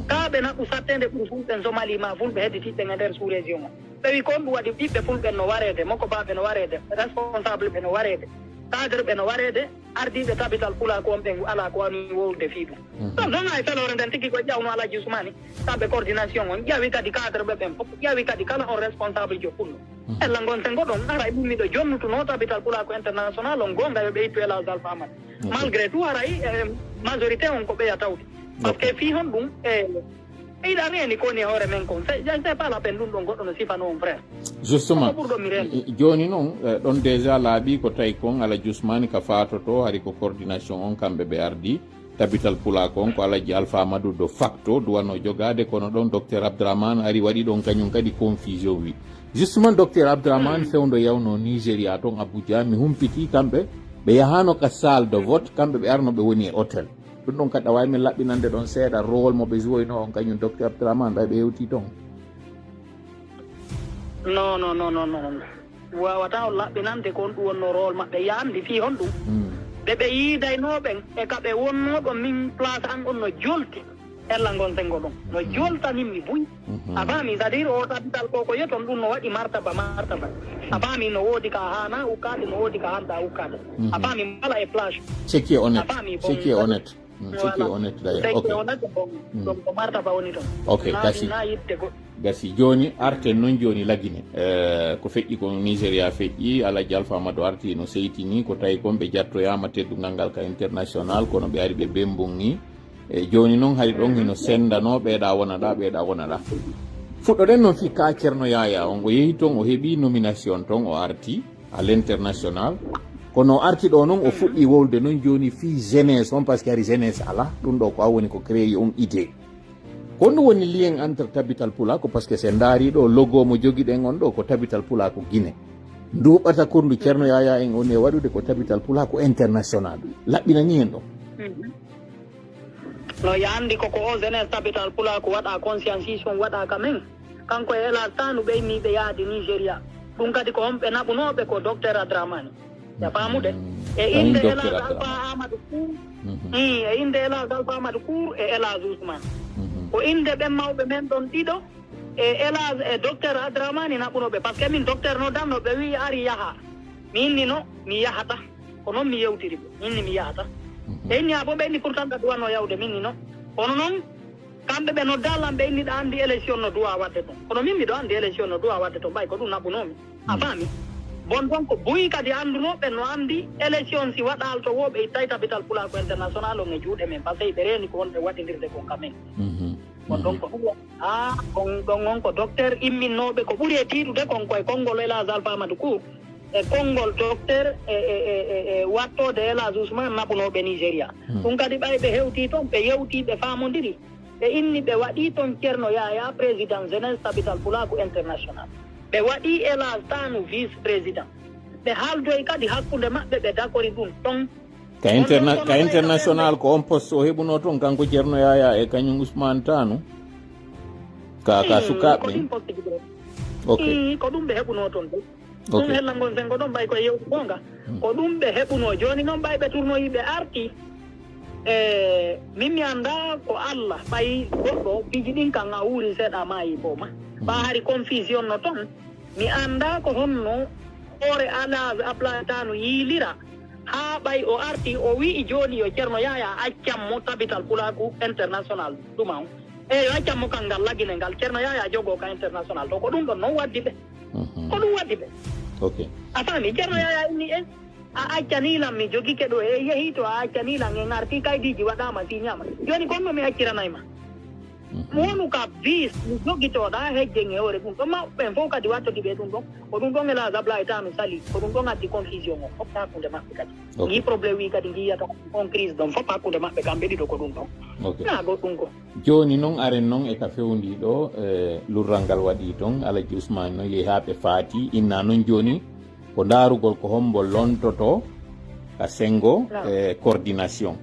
Ka ɓe naɓu satteende ɓuri fulɓe Somali ma fulɓe hedditiiɓe e nder sous région o. Ɓe wi ko honɗum waɗi ɓiɓɓe fulɓe no wareede, moko baaɓe no wareede, responsable ɓe no wareede. Cadre ɓe no wareede, ardiiɓe tabital pulaaku on ɓen alaa ko woni wowlude fii ɗum. Ɗon ɗon hay feloore nden tigi ko ƴawno Alhaji Usmani, kamɓe coordination on, ƴawi kadi cadre ɓe ɓen fof, ƴawi kadi kala on responsable jo kullo. Ella ngon sen goɗon, ara e ɗum miɗo jonnutuno tabital pulaaku international on, goonga yo ɓe ittu Elhadj Alpha Amadou. Malgré tout, haray, eh, majorité on ko ɓeya tawde. Parce que fii hon ɗum, e, iɗa reeni ko woni e hoore men kon. C'est, c'est pas la peine ɗum ɗon goɗɗo no sifano on, frère. Justement, ko ɓurɗo mi reende. Jooni noon, eh, ɗon déjà laaɓi ko tawi kon Alhaji Usmani ka faatoto, hari ko coordination on kamɓe ɓe ardi. Tabital pulaaku on ko Alhaji Alpha Amadou de facto duwano jogaade, kono ɗon Docteur Abdraman ari waɗi ɗon kañum kadi confusion wi. Justement, Docteur Abdraman fewndo yawno Nigeria toon Abuja, mi humpiti kamɓe, ɓe yahaano ka salle de vote, kamɓe ɓe arno ɓe woni e hôtel. Ɗum ɗon kadi a waawi min laɓɓinande ɗon seeɗa rôle mo ɓe jouoyno on kañum Docteur Abdraman ɓay ɓe hewti toon? Non, non, non, non, non. Waawata on laɓɓinande kon ɗum wonno rôle maɓɓe. Yaandi fii honɗum? Ɓe ɓe yiidaynoo ɓen e ka ɓe wonnoo ɗon min place an on no jolti. Ella ngon sengo ɗon. No joltanin mi buy. A faami? C'est-à-dire o tabital ko ko yeton ɗum no waɗi martaba, martaba. A faami? No woodi ka haana ukkaade, no woodi ka handa ukkaade. A faami? Mbala e place. Ce qui est honnête. A faami? Ce qui est honnête. Mm, ce qui est honnête d'ailleurs. Ce qui est honnête, bon, donc ko martaba woni toon. Ok, na, gasi. Na yitte goɗɗo. Gasi. Jooni, arten noon jooni Lagine. Eh, ko feƴƴi ko Nigeria feƴƴi, Alhaji Alpha Amadou arti no seytini, ko tawi kon ɓe jattoyaama teddungal ngal ka international, kono ɓe ari ɓe bembungi. E jooni noon hari ɗon hino sendano, ɓeeɗa wona ɗa, ɓeeɗa wona ɗa. Fuɗɗoɗen noon fii ka Ceerno Yaya on, o yehi toon, o heɓi nomination toon, o arti à l'international. Kono o arti ɗo noon, o fuɗɗi wowlude noon jooni fii jeunesse on, parce que hari jeunesse alaa. Ɗum ɗo ko a woni ko créé on idée. Ko honɗum woni lien entre Tabital Pulaaku? Parce que si en ndaari ɗo, logo mo jogiɗen on ɗo ko Tabital Pulaaku Guinée. Nduuɓata kurlu Ceerno Yaya en on e waɗude ko Tabital Pulaaku International. Laɓɓinani en ɗum. No yandi ko ko o jeunesse Tabital Pulaaku waɗa conscientisation waɗa ka men. Kanko e Elhadj Tanu ɓe immiiɓe yaade Nigeria. Ɗum kadi ko on ɓe naɓunooɓe ko Docteur Adramani. Ya faamude? E innde Elhadj Alpha Amadou Kour. Mm, e innde Elhadj Alpha Amadou Kour e Elhadj Ousmane. Ko innde ɓen mawɓe men ɗon ɗiɗo e Elhadj e Docteur Adramani naɓunooɓe. Parce que min docteur no damno ɓe wi'i ari yaha. Mi inni no mi yahata. Ko noon mi yewtiri ɓe. Min ni mi yahata. Ɓe inni a bo ɓe inni pourtant ka duwano yawde min ni no. Kono noon kamɓe ɓe nodda lan ɓe inni ɗa anndi élection no duwa waɗde toon. Kono min miɗo anndi élection no duwa waɗde toon ɓay ko ɗum naɓunoomi. A faami? Bon donc buy kadi anndunooɓe no anndi élection si waɗaal to wo ɓe ittay Tabital Pulaaku International on e juuɗe men. Parce que ɓe reeni ko wonɓe waɗindirde kon ka men. Bon donc ɗum o- a kon ɗon on ko docteur imminnooɓe ko ɓuri e tiiɗude kon koye konngol Elhadj Alpha Amadou Kour. E konngol docteur e, e, e, e, e wattode Elhadj Ousmane naɓunooɓe Nigeria. Ɗum kadi ɓay ɓe hewtii toon ɓe yewtii ɓe faamondiri. Ɓe inni ɓe waɗii toon Ceerno Yaya président jeunesse Tabital Pulaaku International. Ɓe waɗii Elhadj Tanu vice président. Ɓe haaldoyi kadi hakkunde maɓɓe ɓe dakori ɗum toon. Ka interna- ka international ko on poste o heɓunoo toon kanko Ceerno Yaya e kañum Ousmane Tanu. Ka ka sukaaɓe ɓen. Ok. Ko ɗum ɓe heɓunoo toon de. Ɗum hella ngon sen ko ɗon ɓay koye yewti goonga. Ko ɗum ɓe heɓunoo. Jooni noon ɓay ɓe turnoyi ɓe arti. E min mi annda ko Allah ɓay goɗɗo piiji ɗin kan a wuuri seeɗa maayi ko ma. Ɓa hari confusion no toon. Mi annda ko honno hoore Elhadj Ablaye Tanu yiilira. Haa ɓay o arti o wi'i jooni yo Ceerno Yaya accammo Tabital Pulaaku International ɗuma on. Eyo, accammo kan ngal Lagine ngal Ceerno Yaya jogoo ka international to ko ɗum ɗon non waddi ɓe. Ko ɗum waddi ɓe. Ok. A faami? Ceerno Yaya inni en a accanii lan mi jogike ɗo e yehi to a accanii lan en arti kaydiiji waɗaama siñaama. Jooni kon no mi acciranay ma. Wonu ka bis mi jogitoɗa hejjen e hoore ɗum ɗo mawɓe ɓen fof kadi wattodi ɓe ɗum ɗon. Ko ɗum ɗon Elhadj Ablaye Tanu sali ko ɗum ɗon addi confusion on fof hakkunde maɓɓe kadi. Ngi problème wi kadi ngi yiyata on crise ɗon fof hakkunde maɓɓe kamɓe ɗiɗo ko ɗum ɗon. Na goɗɗum ko. Jooni noon aren noon e ka fewndi ɗo e lurral ngal waɗi toon Alaji Usmani noon yehi haa ɓe faati inna noon jooni ko ndaarugol ko hombo lontoto ka sengo e coordination.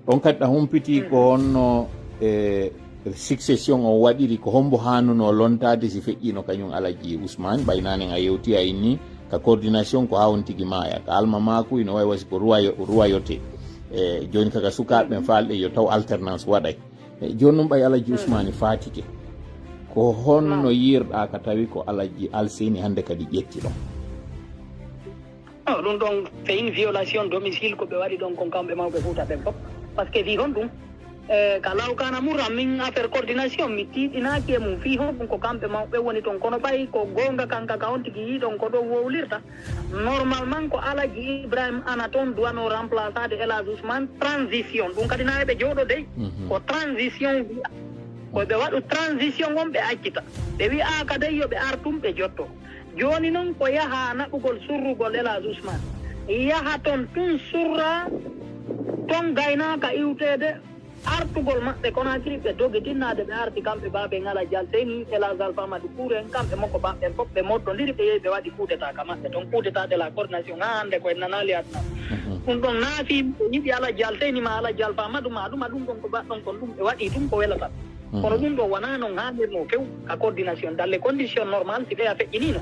On kadi ɗa humpiti ko honno e succession on waɗiri ko hombo haanunoo lontaade si feƴƴiino kañum Alaji Usmani ɓay nanen a yewti a inni ka coordination ko haa on tigi maaya ka alma maaku ino wawi wasi ko royauté e jooni kaka sukaaɓe ɓen faalɗe yo taw alternance waɗay. E jooni noon ɓay Alaji Usmani faatike ko honno yiirɗa ka tawi ko Alaji Alseyni hannde kadi ƴetti ɗon? Ɗum ɗon c'est une violation domicile ko ɓe waɗi ɗon kon kamɓe mawɓe Fuuta ɓen fof. Parce que fii honɗum? E ka lawkana muram min affaire coordination mi tiiɗinaaki e mum fii honɗum ko kamɓe mawɓe woni ton. Kono ɓay ko goonga kanka ka on tigi yii ɗon ko ɗo wowlirta. Normalement ko Alaji Ibrahim Ana toon duwano remplaçade Elage Ousmane transition. Ɗum kadi na eɓe jooɗo dey. Ko transition wiya. Ko ɓe waɗu transition on ɓe accita. Ɓe wi'aaka dey yo ɓe artum ɓe jotto. Jooni noon ko yaha naɓugol surrugol Elage Ousmane. Yaha toon tun surra toon gaynaaka iwteede. Artugol maɓɓe Conakry ɓe dogi tinnaade ɓe arti kamɓe baaben Alaji Alseyni, Elage Alpha Amadou Kouré en, kamɓe moko baɓɓen fof ɓe mottondiri ɓe yehi ɓe waɗi coup d'état ka maɓɓe toon. Coup d'état de la coordination haa hannde ko en nanaali aduna. Ɗum ɗon naafi ɓe yiɗi Alaji Alseyni ma Alaji Alpha Amadou ma ɗum a ɗum ɗon ko baɗɗon kon ɗum ɓe waɗi ɗum ko welata. Kono ɗum ɗo wonaa noon haanirnoo few ka coordination dans les conditions normales si ɓeya feƴƴiniino.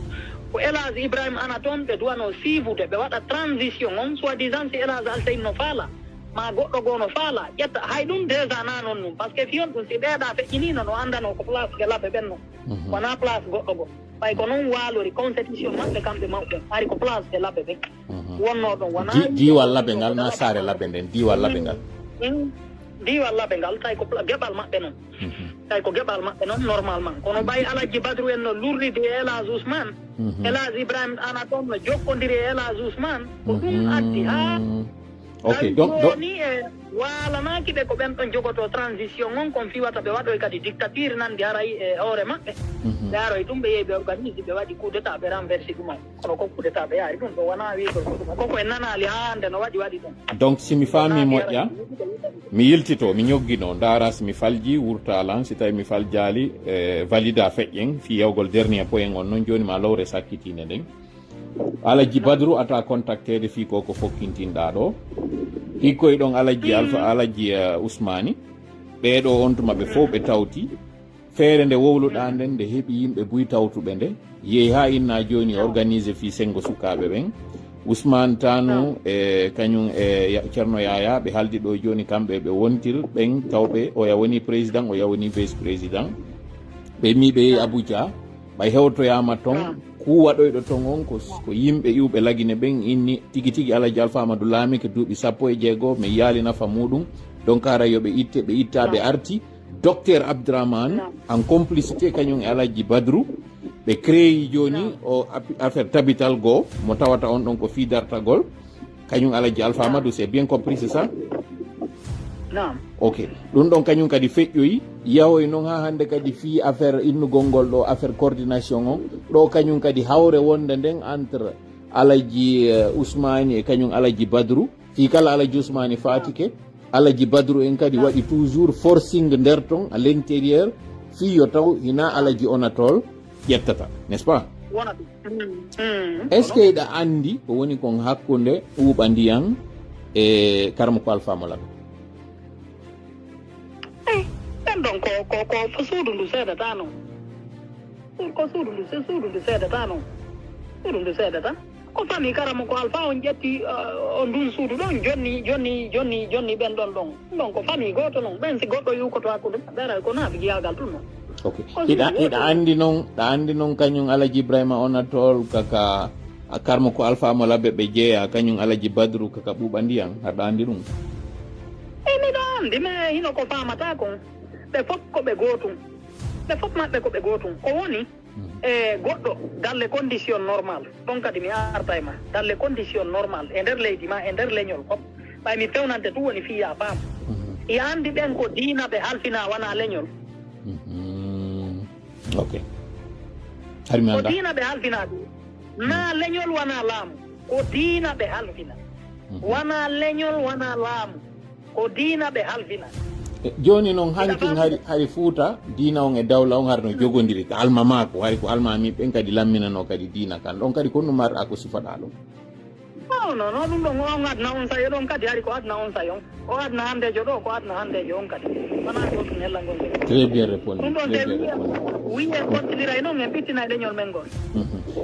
Ko Elage Ibrahim Ana toon ɓe duwanoo siifude ɓe waɗa transition on soi-disant si Elage Alseyni no faala. Ma goɗɗo goo no faala ƴetta hay ɗum déjà na noon ɗum parce que fiyon ɗum si ɓeeɗa feƴƴiniino no anndanoo ko place ke labbe ɓen noon. Wonaa place goɗɗo goo ɓay ko noon waalori constitution maɓɓe kamɓe mawɓe hari ko place ke labbe ɓen. Wonnoo ɗon wonaa Di- diiwal labbe ngal na saare labbe nden diiwal labbe ngal. Diiwal labbe ngal tawi ko pla- geɓal maɓɓe noon. Tawi ko geɓal maɓɓe noon normalement kono ɓay Alaji Badru en no lurridi e Elage Ousmane. Elage Ibrahim Ana toon no jokkondiri e Elage Ousmane ko ɗum addi haa Ok, donc, donc, ni e waalanaaki ɓe ko ɓen ɗon jogotoo transition on kon fiwata ɓe waɗoy kadi dictature nanndi haray e hoore maɓɓe. Ɓe aroy ɗum ɓe yehi ɓe organise ɓe waɗi coup d'état ɓe renversi ɗum on kono ko coup d'état ɓe yaari ɗum ɗo wonaa wiigol ko ɗum koko en nanaali haa hannde no waɗi waɗi ɗum. Donc si mi faami moƴƴa mi yiltito mi ñoggino ndaara si mi falji wurta lan si tawi mi faljaali e valida feƴƴen fii yawgol dernier point on noon jooni ma lowre sakkitiinde nden. Alaji Badru ata contacteede fii ko ko fokkintinɗaa ɗo. Hikkoy ɗon Alaji Alfa Alaji eh, Usmaani. Ɓee ɗo on tuma ɓe fof ɓe tawti. Feere nde wowluɗaa nden nde heɓi yimɓe buy tawtuɓe nde. Yehi haa inna jooni e organise fii senngo sukaaɓe ɓen. Usmaan Tanu e kañum e Ya- Ceerno Yaya ɓe haldi ɗo jooni kamɓe ɓe wontir ɓen tawɓe oya woni président oya woni vice président. Ɓe mi ɓe yehi Abuja. Ɓay hewtoyaama ton kuu waɗoyɗo ton on ko ko yimɓe iwɓe lagine ɓen inni tigi tigi Alaji Alfa Amadu laamike duuɓi sappo e jeego mi yiyaali nafa muuɗum. Donc haray yo ɓe itte ɓe ittaa ɓe arti. Docteur Abdraman en complicité kañum e Alaji Badru ɓe créeyi jooni o api- affaire tabital goo mo tawata on ɗon ko fii dartagol. Kañum Alaji Alfa Amadou c'est bien compris c'est ça? Naam. Ok. Ɗum ɗon kañum kadi feƴƴoyi yahoy noon haa hannde kadi fii affaire innugol ngol ɗo affaire coordination on ɗo kañum kadi hawre wonde nden entre Alaji eh, Ousmani e kañum Alaji Badru fii kala Alaji Ousmani faatike Alaji Badru en kadi waɗi toujours forcing nder ton à l'intérieur fii yo taw hina Alaji Onatol ƴettata n'est-ce pas? Wona ɗum. Est ce que eɗa anndi ko woni kon hakkunde ɓuuɓa ndiyan e karmoko alfamo laɓe? Ey, ɓen ɗon ko ko ko suudu ndu seedata noon. Ko suudu ndu suudu ndu seedata noon. Suudu ndu seedata. Ko fami karamo ko alfa on ƴetti o ndun suudu ɗon jonni jonni jonni jonni ɓen ɗon ɗon ɗon ko fami gooto noon ɓen si goɗɗo yukoto hakkude maɓɓe aray ko naafigiyaagal tun noon. Ok. Hiɗa hiɗa anndi noon ɗa anndi noon kañum Alaji Ibrahima on a tool kaka a karmo ko alfa mo labbe ɓe jeeya kañum Alaji Badru kaka ɓuuɓa ndiyan haɗa anndi ɗum? Ey miɗo anndi mais hino ko famata kon ɓe fof ko ɓe gootum. Ɓe fof maɓɓe ko ɓe gootum ko woni e goɗɗo dans les conditions normales ɗon kadi mi arta e ma dans les conditions normales e nder leydi ma e nder leñol fof ɓay mi fewnante tun woni fii ya faam. Ya anndi ɓen ko diina ɓe halfina wona leñol. Ok. Hari mi Ko annda. Diina ɓe halfina ɗum na leñol wona laamu. Ko diina ɓe halfina. Wona leñol wona laamu. Ko diina ɓe halfina. E, jooni noon hankin hari hari fuuta diina on e dawla on hari no jogondiri ka almamaaku hari ko almami ɓen kadi lamminano kadi diina kan ɗon kadi ko numar ako sifaɗa ɗum. Non non non ɗum ɗon on adna on sayo ɗon kadi hari ko adna on sayo o adna handejo ɗo ko adna handejo on kadi wona ɗo ɗum hella ngol. Très bien répondu. Ɗum ɗon Très te bien wiye répondu. Wiye kontinira e noon en ɓittina e leñol men ngol.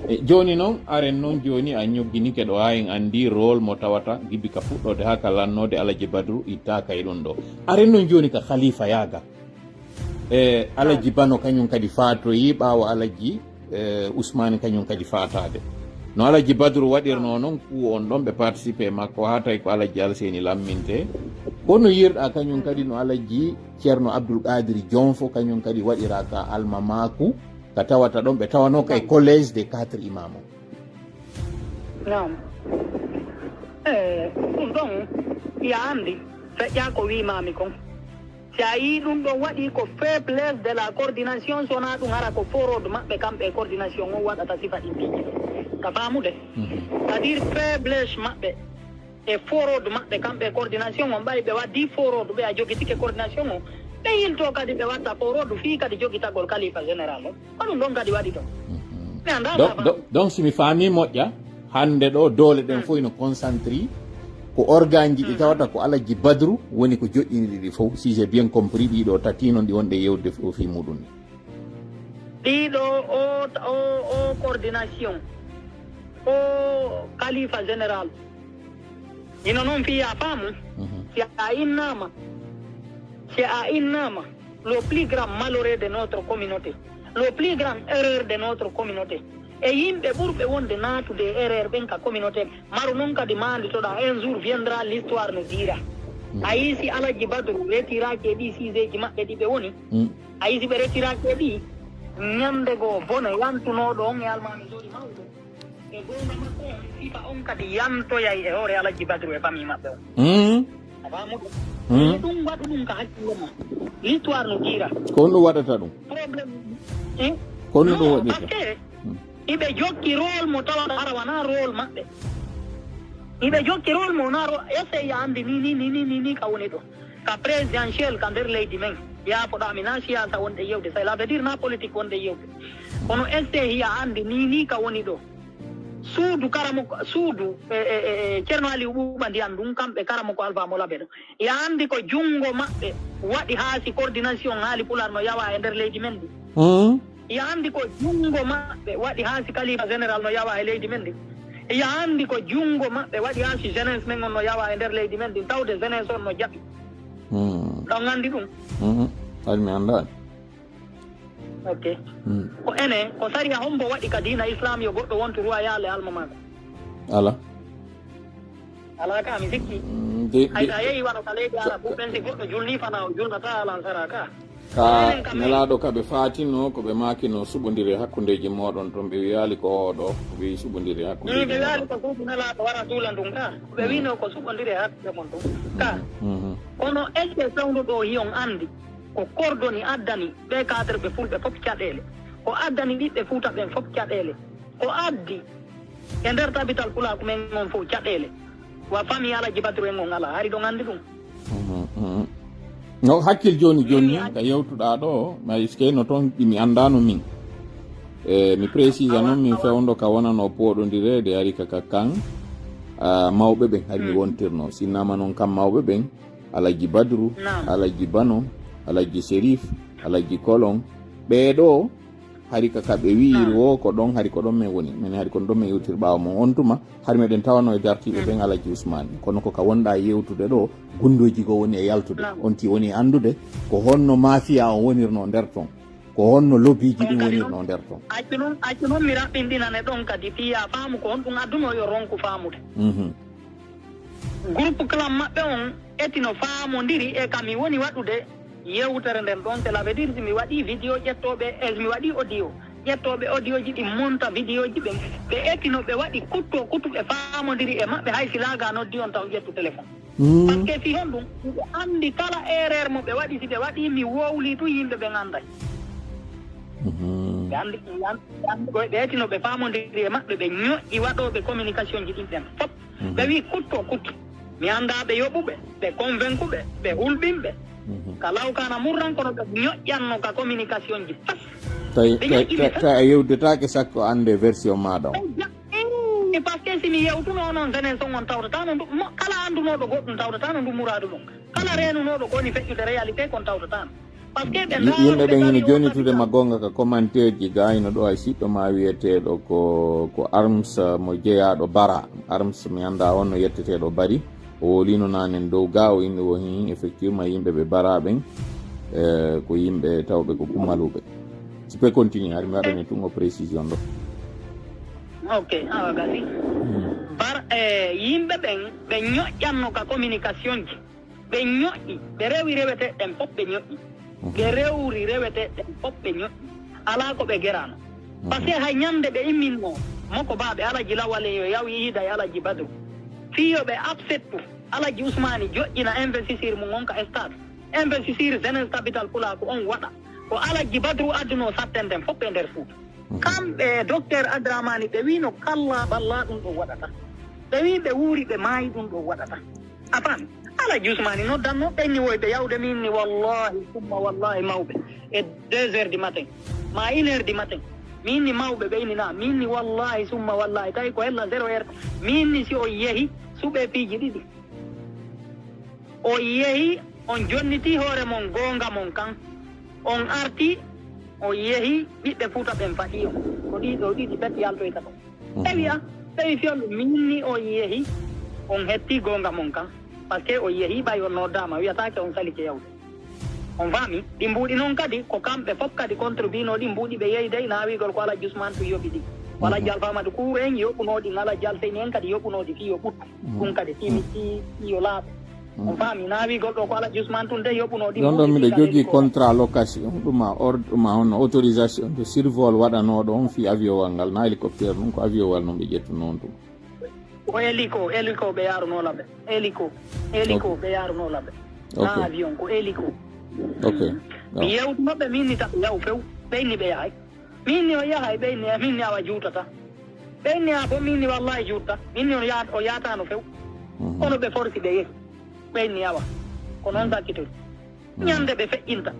E jooni noon aren noon jooni a ñogginike ɗo haa en anndi rôle mo tawata gibbi ka fuɗɗoode haa ka lannoode alaji badru ittaaka e ɗum ɗo aren noon jooni ka khalifa yaaga e alaji bano kañum kadi faatoyi ɓaawo alaji e usmani kañum kadi faataade No Alhaji Badru waɗirnoo noon, kuu on ɗon ɓe participé e makko, haa tawi ko Alhaji Alseyni lammintee. Ko no yiirɗaa kañum kadi no Alhaji Ceerno Abdul Qaadir Jonfo kañum kadi waɗiraa ka almamaaku, ka tawata ɗon ɓe tawanoo ka e Collège des Quatre Imams o? Naam. Eh, ɗum ɗon, ya anndi, feƴƴaa ko wiimaami kon. Si a yii ɗum ɗon waɗi ko faiblesse de la coordination, so wonaa ɗum hara ko forod maɓɓe kamɓe e coordination on waɗata sifa ɗin piiji ɗin. Ka faamude? C'est-à-dire faiblesse maɓɓe e forod maɓɓe kamɓe e coordination on, ɓay ɓe waɗi forod ɓe a jogitike coordination on, ɓe yilto kadi ɓe watta forod fii kadi jogitagol kalifa général on. Ko ɗum ɗon kadi waɗi ɗon. Mi anndaa donc, safa. donc, donc si mi faamii moƴƴa, hannde ɗo doole ɗen fof ino concentré ko organeji ɗi tawata ko Alhaji Badru woni ko joɗɗini ɗi fof, si j'ai bien compris, ɗiɗo tati noon ɗi wonɗe yewtude o fii muɗum ni. Ɗiɗo o, o, o coordination, o kalifa général. Ino noon fii a faamu, si a innama, si a innama, le plus grand malheureux de notre communauté, le plus grand erreur de notre communauté, e yimɓe ɓurɓe wonde naatude e erreur ɓen ka communauté, maru noon kadi maanditoɗaa, un jour viendra, l'histoire nous dira. A yii si Alhaji Badru retiraki e ɗi siseji maɓɓe ɗi ɓe woni, a yii si ɓe retiraki e ɗi, ñande goo bone yantunooɗo on e almaami sori mawɗo e goonga makko on, sifa on kadi yantoyay e hoore Alhaji Badru e famille maɓɓe on. Hmm. A faamude? Ɗum waɗu ɗum ka hakkille ma. L'histoire nous dira. Ko honɗum waɗata ɗum? Problème. Eh? Ko honɗum ɗum Non, waɗirta? Parce que iɓe jokki rôle mo tawata hara wonaa rôle maɓɓe. Iɓe jokki rôle mo wonaa rôle. Essaye ya anndi ni, ni, ni, ni, ni, ni ka woni ɗo. Ka présidentiel ka nder leydi men. Yaafoɗaa mi na siyasa wonde yewde. Cela veut dire na politique wonde yewde. Kono essaye ya anndi ni, ni ka woni ɗo. Suudu karamo, suudu, e, e, e, e, Ceerno Aliou Ɓuuɓa Ndiyan ɗum, kamɓe karamo ko Alpha Molaɓe ɗo. Ya anndi ko junngo maɓɓe waɗi haa si coordination haali Pulaar no yawa e nder leydi men ndi. Hmm. Ya anndi ko junngo maɓɓe waɗi haa si kalifa général no yawa e leydi men ndi. Ya anndi ko junngo maɓɓe waɗi haa si jeunesse men on no yawa e nder leydi men ndi. Tawde jeunesse on no jaɓi. Hmm. Ɗon anndi ɗum. Hmm. Hay mi anndaani. Ok. Hmm. Ko ene, ko sariya hombo waɗi ka diina Islam yo goɗɗo wontu ruwayal e almamaaku? Ala. Alaa ka, mi sikki. Mm, de- Hay de- a yehi wano ka leydi Arab, ɓen si goɗɗo julni fana o julnata alansara ka. Ka Enen kam nelaaɗo ka ɓe faatino, ko ɓe maakino suɓondire hakkundeeji mooɗon ton, ɓe wiyaali ko oo ɗo, ɓe wiyi suɓondire Ɗum hakkundeeji ɓe wiyaali mooɗon. Ko suudu nelaaɗo wara suula ndun ka. Ɓe wino ko suɓondire hakkunde mon ɗum. Ka. Mhm. Kono est-ce que fewndo ɗo hiyon anndi ko kordoni addani ɓe cadre ɓe fulɓe fof caɗeele? Ko addani ɓiɓɓe Fuuta ɓen fof caɗeele? Ko addi e nder tabital pulaaku men on fof caɗeele? Wa famille Alaji Badru en on alaa, hari ɗon anndi ɗum? Mhm, mhm. No hakkil jooni jooni ni, ka yewtuɗaa ɗo, ma iske no toon ɗi mi anndaano min. E, mi précisa noon, min fewndo ka wonano pooɗondireede, hari ka, ka kan, ah, mawɓe ɓen, hari mi wontirno. Sinnama noon kam mawɓe ɓen, Alaji Badru, Naam. Alaji Bano, Alaji Serif, Alaji Kolon, ɓee ɗo, hari ka, ka ɓe wi'iri wo ko ɗon, hari ko ɗon men woni. Min hari ko ɗon men yewtiri ɓaawo mon. On tuma, hari meɗen tawano e dartiiɓe ɓen Alaji Usmaani. Kono ko ka wonɗaa yewtude ɗo, gunndooji goo woni e yaltude. Naam. On ti woni anndude ko honno maafiya on wonirno nder ton. Ko honno lobiiji ɗin wonirno nder ton. Accu noon, accu noon mi raɓɓinɗinane ɗon kadi, fii yaa faamu ko honɗum adduno yo ronku faamude. Mhm. Groupe clan maɓɓe on etino faamondiri e ka mi woni waɗude yewtere nden ɗon. Cela veut dire si mi waɗii vidéo ƴettooɓe, e si mi waɗii audio, ƴettooɓe audioji ɗin monta vidéoji ɓen, ɓe etino ɓe waɗi kutto kutu ɓe faamondiri e maɓɓe, hay si laaga noddi on taw ƴettu téléphone. Parce que si honɗum, miɗo anndi kala erreur mo ɓe waɗi, si ɓe waɗii mi wowlii tun yimɓe ɓen annday. Ɓe anndi, ɓe anndi, ɓe anndi koye ɓe etino ɓe faamondiri e maɓɓe, ɓe ñoƴƴi waɗooɓe communication ji ɗin ɓen fof. Ɓe wi'i kutto kutto. Mi anndaa ɓe yoɓuɓe, ɓe convaincuɓe, ɓe hulɓinɓe. Ka lawkana murran kono ɓe ñoƴƴanno ka communication ji tas. Tawi, tawi, tawi a yewdetaake sakko annde version maaɗa o. Parce que si mi yewtuno onon jeunesse on, on tawtataano ndu, mo, kala anndunooɗo goɗɗum tawtataano ndu muraadu ɗum. Kala reenunooɗo ko woni feƴƴude réalité kon tawtataano. Parce que ɓe Yimɓe ɓen ino jonitude ma goonga ka commentaire ji, ga ino ɗo hay siɗɗo ma wiyeteeɗo ko, ko Arms mo jeyaaɗo Bara. Arms mi anndaa on no yetteteeɗo Bari. O woliino naanen dow ga, o inni wo hin effectivement yimɓe ɓe Bara ɓen, eh, ko yimɓe tawɓe ko Kummaluuɓe. Si pe continue, hari mi waɗane tun o précision ɗo. Ok, awa gasi. Bar e yimɓe ɓen ɓe ñoƴƴanno ka communication ji. Ɓe ñoƴƴi, ɓe rewi reweteeɗe ɗen fof ɓe ñoƴƴi. Ɓe rewri reweteeɗe ɗen fof ɓe ñoƴƴi. Alaa ko ɓe geraano. Parce que hay ñande ɓe imminno, moko baaɓe Alaji Lawale yo yaw yiida e Alaji Badru. Fii yo ɓe absettu, Alaji Usmaani joƴƴina investisseur mum on ka stade. Investisseur jeunesse capital pulaaku on waɗa. Ko Alaji Badru adduno satten ɗen fof e nder Fuuta. Kamɓe e docteur Adramani ɓe wino kalla balla ɗum ɗo waɗata. Ɓe wi ɓe wuuri ɓe maayi ɗum ɗo waɗata. A faami? Alaji Usmaani noddanno ɓe ni woy ɓe yawde min ni wallahi summa wallahi mawɓe. E deux heures du matin. Ma une heure du matin. Min ni mawɓe ɓe ini na. Min ni wallahi summa wallahi tawi ko hella zéro heure. Min ni si o yehi suɓe piiji ɗiɗi. O yehi, on jonniti hoore mon goonga mon kan. On arti, o yehi, ɓiɓɓe Fuuta ɓen faɗi on. Ko ɗii ɗoo ɗiɗi bet yaltoyta ɗon. Ɓe wi'a, ɓe wi fiyonɓe, min ni o yehi, on hetti goonga mon kan. Parce que o yehi, ɓay on noddaama, wiyataake on salike yawde. On faami? Ɗi mbuuɗi noon kadi, ko kamɓe fof kadi contribue no ɗi mbuuɗi ɓe yehi dey, naawigol ko Alaji Usmaan tun yoɓi ɗi. Ko Alaji Alfa Amadu Kuuru en yoɓunoo ɗi, Alaji Alseyni en kadi yoɓunoo ɗi fii yo ɓuttu. Ɗum kadi fii mi fii yo laaɓe. On faami, naawigol ɗo ko Alaji Usmaan tun dey yoɓunoo ɗi ɗon ɗon mbuuɗi miɗo fii jogii kadi ko contrat location, ɗum a or-, ɗum a honno autorisation de survol waɗanooɗo on fii avion wal ngal, na hélicoptère ɗum, ko avion wal non ɓe ƴettunoo on ɗum. Ko hélico, hélico ɓe yaarunoo laɓe. Hélico, hélico ɓe yaarunoo laɓe. Ok. Na avion, ko hélico. Ok. Mi yewtuno ɓe, min ni taɓe yaw few. Ɓe inni ɓe yahay. Min ni o yahay, ɓe inni, min ni awa juutata. Ɓe inni a fof, min ni wallahi juutta. Min ni on yaat-, o yaataano few. Kono ɓe forsi ɓe yehi. Ɓe inni awa. Ko noon sakkitoy. Ñande ɓe feƴƴinta.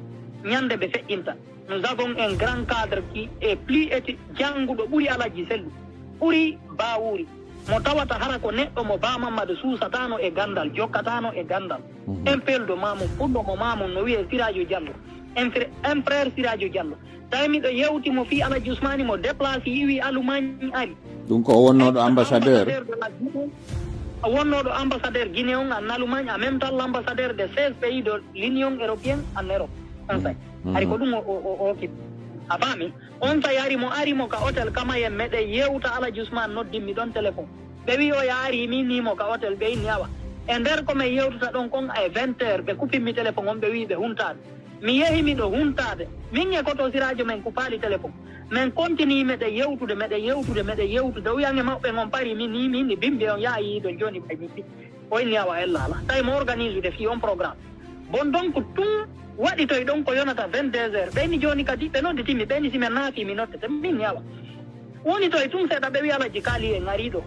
Ñande ɓe feƴƴinta. Nous avons un grand cadre qui est plus étu-, jannguɗo ɓuri Alaji Sellu. Ɓuri Baawuri. Mo tawata hara ko neɗɗo mo Ba Mammadu suusataano e ganndal, jokkataano e ganndal. Un peldo maamum, puɗɗo mo maamum no wiyee Siraajo Jallo. Un fré-, un frère Siraajo Jallo. Tawi miɗo yewti mo fii Alaji Usmaani mo déplacé iwi Allemagne ari. Ɗum ko o wonnooɗo ambassadeur? Ambassadeur de la Guinée. O wonnooɗo ambassadeur Guinée on en Allemagne, en même temps l'ambassadeur de seize pays de l'Union européenne en Europe. On sait. Ari ko ɗum o, o, o, o occupé. A faami? On sait ari mo, ari mo ka hôtel Kamayen meɗen yewta Alaji Usmaani noddimmi ɗon téléphone. Ɓe wi o yaari min ni mo ka hôtel ɓe inni awa. E nder ko men yewtuta ɗon kon e vingt heures ɓe kupimmi téléphone on ɓe wi ɓe huntaade. Mi yehi miɗo huntaade. Min e koto siraajo men kupaali téléphone. Men continue meɗen yewtude, meɗen yewtude, meɗen yewtude. O wiyan e maɓɓe ngon pari min ni, min ni bimbi on yaha yiidon jooni ɓay min ɓiɗɗi. O inni awa ella ala. Tawi mo organise ude fii on programme. Bon donc tun waɗi toy ɗon ko yonata vingt-deux heures. Ɓeyni jooni kadi ɓe nodditimmi, ɓeyni si men naafi mi noddete. Min ni awa. Woni toy tun seeɗa ɓe wi Alaji Kaali en ari ɗo.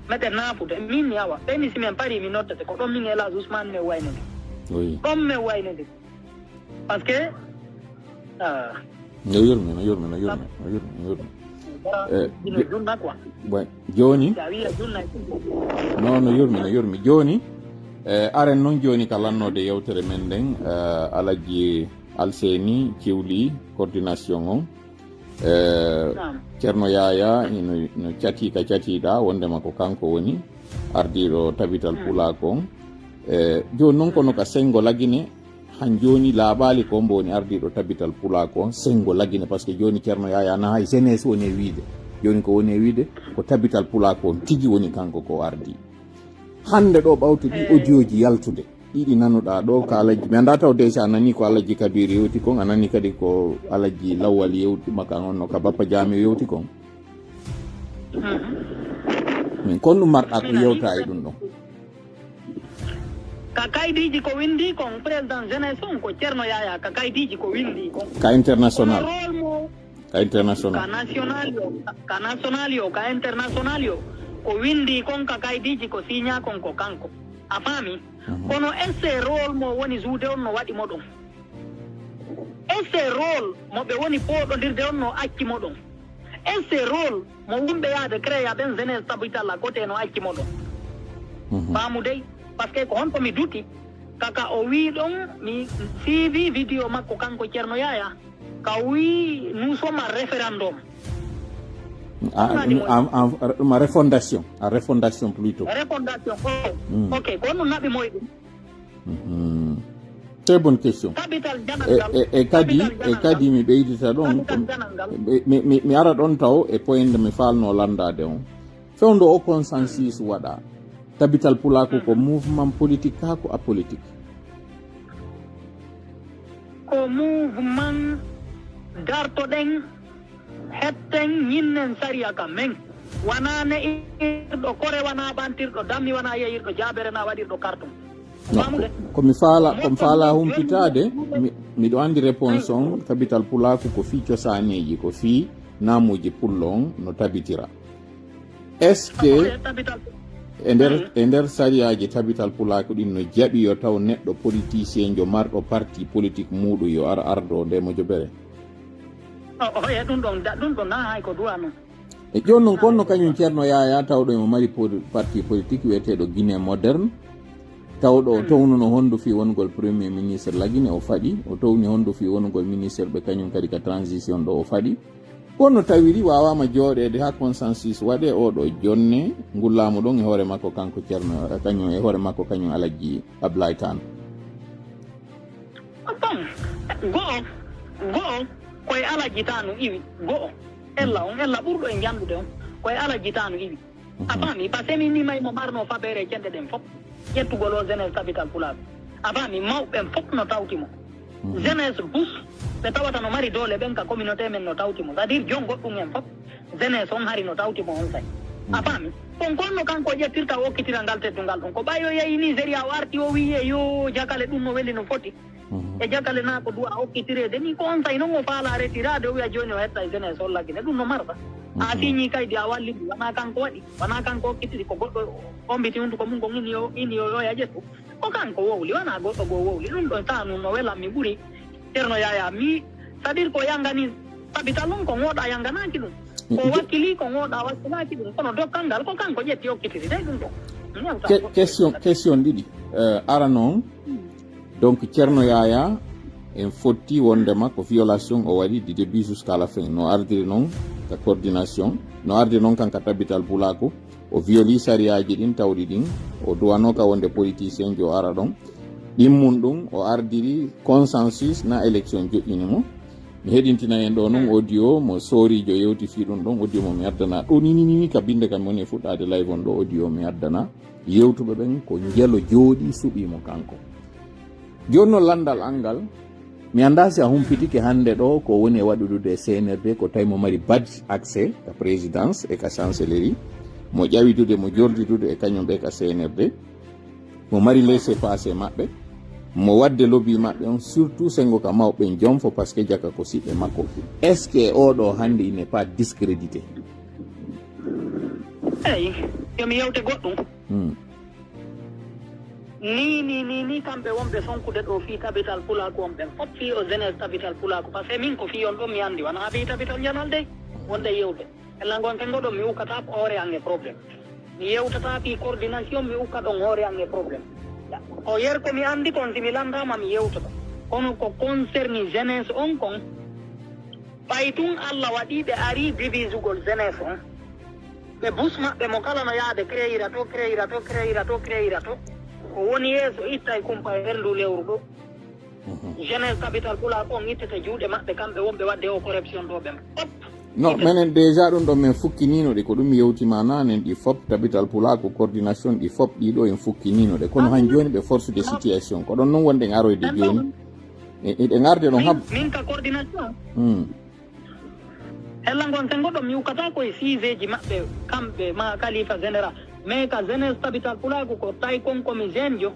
Meɗen naafude. Min ni awa. Ɓeyni si men pari mi noddete. Ko ɗon min Elage Ousmane men waynode. Oui. Ɗon men waynode. Parce que, ah, no yurmi, no yurmi, no yurmi, no yurmi, no yurmi. Eh, ino ge-, junna quoi. Bon, jooni? Si a wiya junna e junna. Non, no yurmi, no yurmi. Jooni, eh, aren noon jooni ka lannoode yewtere men nden, eh, Alaji Alseni Ciwli coordination on. Eh, Naam. Ceerno Yaaya ino, no catii ka catiiɗaa, wondema ko kanko woni ardiiɗo tabital pulaaku on. Eh, jooni noon kono ka senngo Lagine, han jooni laaɓaali ko mbo woni ardiiɗo tabital pulaaku on, senngo Lagine, parce que jooni Ceerno Yaaya na hay jeunesse woni e wiide. Jooni ko woni e wiide ko tabital pulaaku on tigi woni kanko ko ardii. Hannde ɗo ɓawto ɗi audio ji yaltude, ɗiɗi nanuɗaa ɗo ka Alaji, mi anndaa taw déjà a nanii ko Alaji Kabiru yewti kon, a nanii kadi ko Alaji Lawal yewti, maka on no ka Bappa Jaame yewti kon. Min kon ɗum marɗaa ko yewta e ɗum ɗon. Ka kaydiiji ko winndi kon, président jeunesse on ko Ceerno Yaaya, ka kaydiiji ko winndi kon. Ka international. Kono rôle mo Ka international. Ka national yo, ka national yo, ka international yo. Ko winndi kon ka kaydiiji ko signa kon ko kanko. A faami? Kono est-ce que rôle mo woni jouer on no waɗi mo ɗum? Est-ce que rôle mo ɓe woni pooɗondirde on no acci mo ɗum? Est-ce que rôle mo wumɓe yaade créer ɓen jeunesse tabital à côté no acci mo ɗum? Faamu dey, parce que ko honto mi duti, kaka o wii ɗon, mi suivi vidéo makko kanko Ceerno Yaaya, ka wii, nous sommes en référendum. Ah, en, en, en refondation, en refondation plutôt. Refondation, oh. Ok, ko honno naɓi mo e ɗum? Très bonne question. Tabital E, janangal. e, e kadi Tabital e janangal. kadi mi ɓeydita ɗon Tabital ko- janangal. mi, mi, mi ara ɗon taw e point nde mi falno lanndade on. Fewndo o consensus waɗa, tabital pulaaku ko mouvement politique kaa ko apolitique? Ko mouvement dartoɗen, hetten, ñinnen sariya ka men. Wona ne'irɗo kore, wona ɓantirɗo dammi, wona yeyirɗo jaabere, na waɗirɗo kartum. No, Famude? Ko mi faala ko mi faala humpitaade, mi- miɗo anndi réponse on. Tabital pulaaku ko fii cosaaneeji, ko fii naamuuji pullo on no tabitira. Est-ce que Tabital. e nder e nder sariyaaji tabital pulaaku ɗin no jaɓi yo taw neɗɗo politicienjo marɗo parti politique muuɗum yo ar ardo nde mojobere? O oye ɗum ɗon da- ɗum ɗon na hay ko duwa noon. E jooni noon, kono kañum Ceerno Yaya, tawɗo emo mari poli- parti politique wiyeteeɗo Guinée Moderne, tawɗo o townuno hondu fii wonugol premier ministre la Guinée, o faɗi. O towni hondu fii wonugol ministre ɓe kañum kadi ka transition ɗo, o faɗi. Kono tawiri waawaama jooɗeede haa consensus waɗee oo ɗoo jonne, ngu laamu ɗon e hoore makko kanko Ceerno, kañum e hoore makko kañum Alhaji Ablaye Tall. Bon, go'o go'o koye Alhaji Tall iwi. Go'o ella on ella ɓurɗo e njanndude on koye Alhaji Tall iwi. A faami? Par ce que min ni may mo marno fabeere e cenɗe ɗen fof, ƴettugol o jeunesse tabital pulaaku. A faami? Mawɓe ɓen fof no tawti mo. Jeunesse bus ɓe tawata no mari doole ɓen ka communauté men no tawti mo, c'est-à-dire jon goɗɗum en fof jeunesse on hari no tawti mo on say. A faami? Kon konno kanko o ƴettirta o okkitira ngal teddungal ɗum ko ɓayo yehi Nigeria, o arti o wiye yo jakale ɗum no weli no foti. E jakale na ko duwa okkitireede ni, ko on say noon o faala retiraade, o wiya jooni o hetta e jeunesse o La Guinée, ɗum no marta. A siñi kaydi a walli ɗum, wona kanko waɗi, wona kanko okkitiri, ko goɗɗo ombiti hunduko mum kon ini o ini o yoya ƴettu. Ko kanko wowli, wona goɗɗo goo wowli. Ɗum ɗon tanum no welammi ɓuri. Ceerno Yaya mi, c'est-à-dire ko yangani tabital ɗum ko ŋooɗa yanganaki ɗum. Ko wakkili ko ŋooɗa wakkilaki ɗum, kono dokkal ngal ko kanko ƴetti okkitiri dey ɗum ɗon. Mi yewta Que- goɗɗo. question question ɗiɗi. Eh, arano on, donc Ceerno Yaya en fotti wondema ko violation o waɗi du début jusqu'à la fin, no ardiri noon ka coordination, no ardiri noon kan ka tabital pulaaku. O violi sariyaaji ɗin tawɗi ɗin, o duwanoo ka wonde politicien jo ara ɗon. Ɗimmun ɗum o ardiri consensus na élection joƴƴini mo. Mi heɗintina en ɗo noon audio mo soorijo yewti fii ɗum ɗon, audio mo mi addana ɗo ni ni ni ka binde kam woni e fuɗɗaade live on ɗo, audio mi addana yewtuɓe ɓen ko njelo jooɗi suɓii mo kanko. Jooni noon lanndal an ngal, mi anndaa si a humpitike hannde ɗo ko woni e waɗudude e C N R D, ko tawi mo mari badge accès ka présidence e ka chancellerie, mo ƴawidude, mo jordidude e kañum ɓe ka C N R D, mo mari laissez-passer maɓɓe, mo waɗde lobby maɓɓe on, surtout senngo ka mawɓe en jom fo, parce que jaka ko siɓɓe makko. Est-ce que oɗo hannde il n'est pas discrédité? Eyi, yo mi yewte goɗɗum. Hmm. Ni ni ni ni kamɓe wonɓe sonkude ɗo fii tabital pulaaku on ɓen fof fii o jeunesse tabital pulaaku, parce que min ko fii on ɗon mi anndi, wona fii tabital janal dey wonde yewde. Ella ngon ke ngoɗon mi ukkata hoore an e problème. Mi yewtata fii coordination, mi ukka ɗon hoore an e problème. O yer ko mi anndi kon, si mi lanndama mi yewtoto. Kono ko concerne jeunesse on kon, ɓay tun Allah waɗi ɓe ari divisugol jeunesse on. Ɓe bus maɓɓe mo kala no yaade créeira to, créeira to, créeira to, créeira to. Ko woni yeeso ittay kumpa e nder ndu lewru ɗo. Jeunesse capital pulaaku on ittete juuɗe maɓɓe, kamɓe wonɓe waɗde o corruption ɗo ɓen fof. No, menen déjà ɗum ɗo men fukkinino ɗe, ko ɗum mi yewti ma nanen, ɗi fop tabital pulaaku coordination ɗi fop ɗi ɗo en fukkinino ɗe, kono han joni ɓe force de situation ko ɗon non wonde en aroyde joni. E- eɗen arde ɗon hab Min ka coordination. Hmm. Hella ngon sen goɗɗo mi ukkata ko e sigeji maɓɓe kamɓe ma kalifa général, mais ka jeunesse tabital pulaaku ko tawi kon komi jeune jo.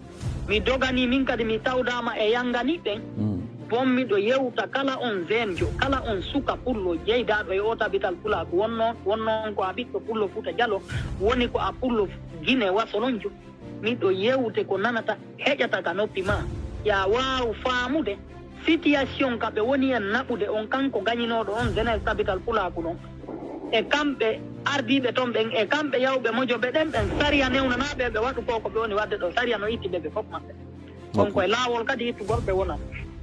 Mi dogani min kadi mi tawdama e yangani ɓen. Hmm. Bon miɗo yewta kala on jeune jo, kala on suka pullo jeydaɗo e o tabital pulaaku, wonno wonno on ko a ɓiɗɗo pullo Fuuta Jalo, woni ko a pullo Gine wasolonjo. Miɗo yewte ko nanata heƴata ka noppi ma, ya waaw faamude situation ka ɓe woni en naɓude on, kanko gañinooɗo on jeunesse tabital pulaaku ɗon. E kamɓe ardiiɓe ton ɓen, e kamɓe yawɓe mojobe ɗen ɓen, sariya newnanaaɓe ɓe waɗu ko ko ɓe woni waɗde ɗo, sariya no itti ɓe ɓe fof maɓɓe. On Ok. Koye laawol kadi ittu gorɓe wona.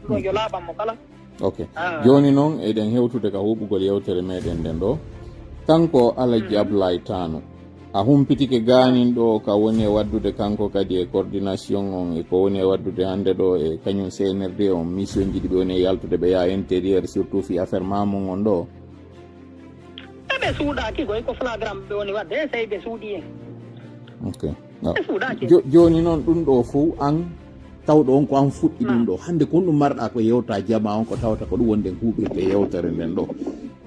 Ɗum ɗon yo laaɓan mo kala. Ok. Joni noon eɗen hewtude ka huɓugol yewtere meɗen nden ɗo. Kanko Alhaji Ablaye Tano, A humpitike gaanin ɗo ka woni e waddude kanko kadi e coordination on e ko woni e waddude hannde ɗo e kañum C N R D on mission ji ɗi ɓe woni e yaltude ɓe yaha intérieur surtout fi affaire mamum on ɗo. E ɓe suuɗaaki koy ko flagrant ɓe woni wadde e sey ɓe suuɗi en. Ok. Ɓe suuɗaaki. Jooni noon ɗum ɗo fof an tawɗo on ko an fuɗɗi ɗum ɗo hannde ko honɗum marɗa ko yewta jama on ko tawata ko ɗum wonde huuɓirde yewtere nden ɗo.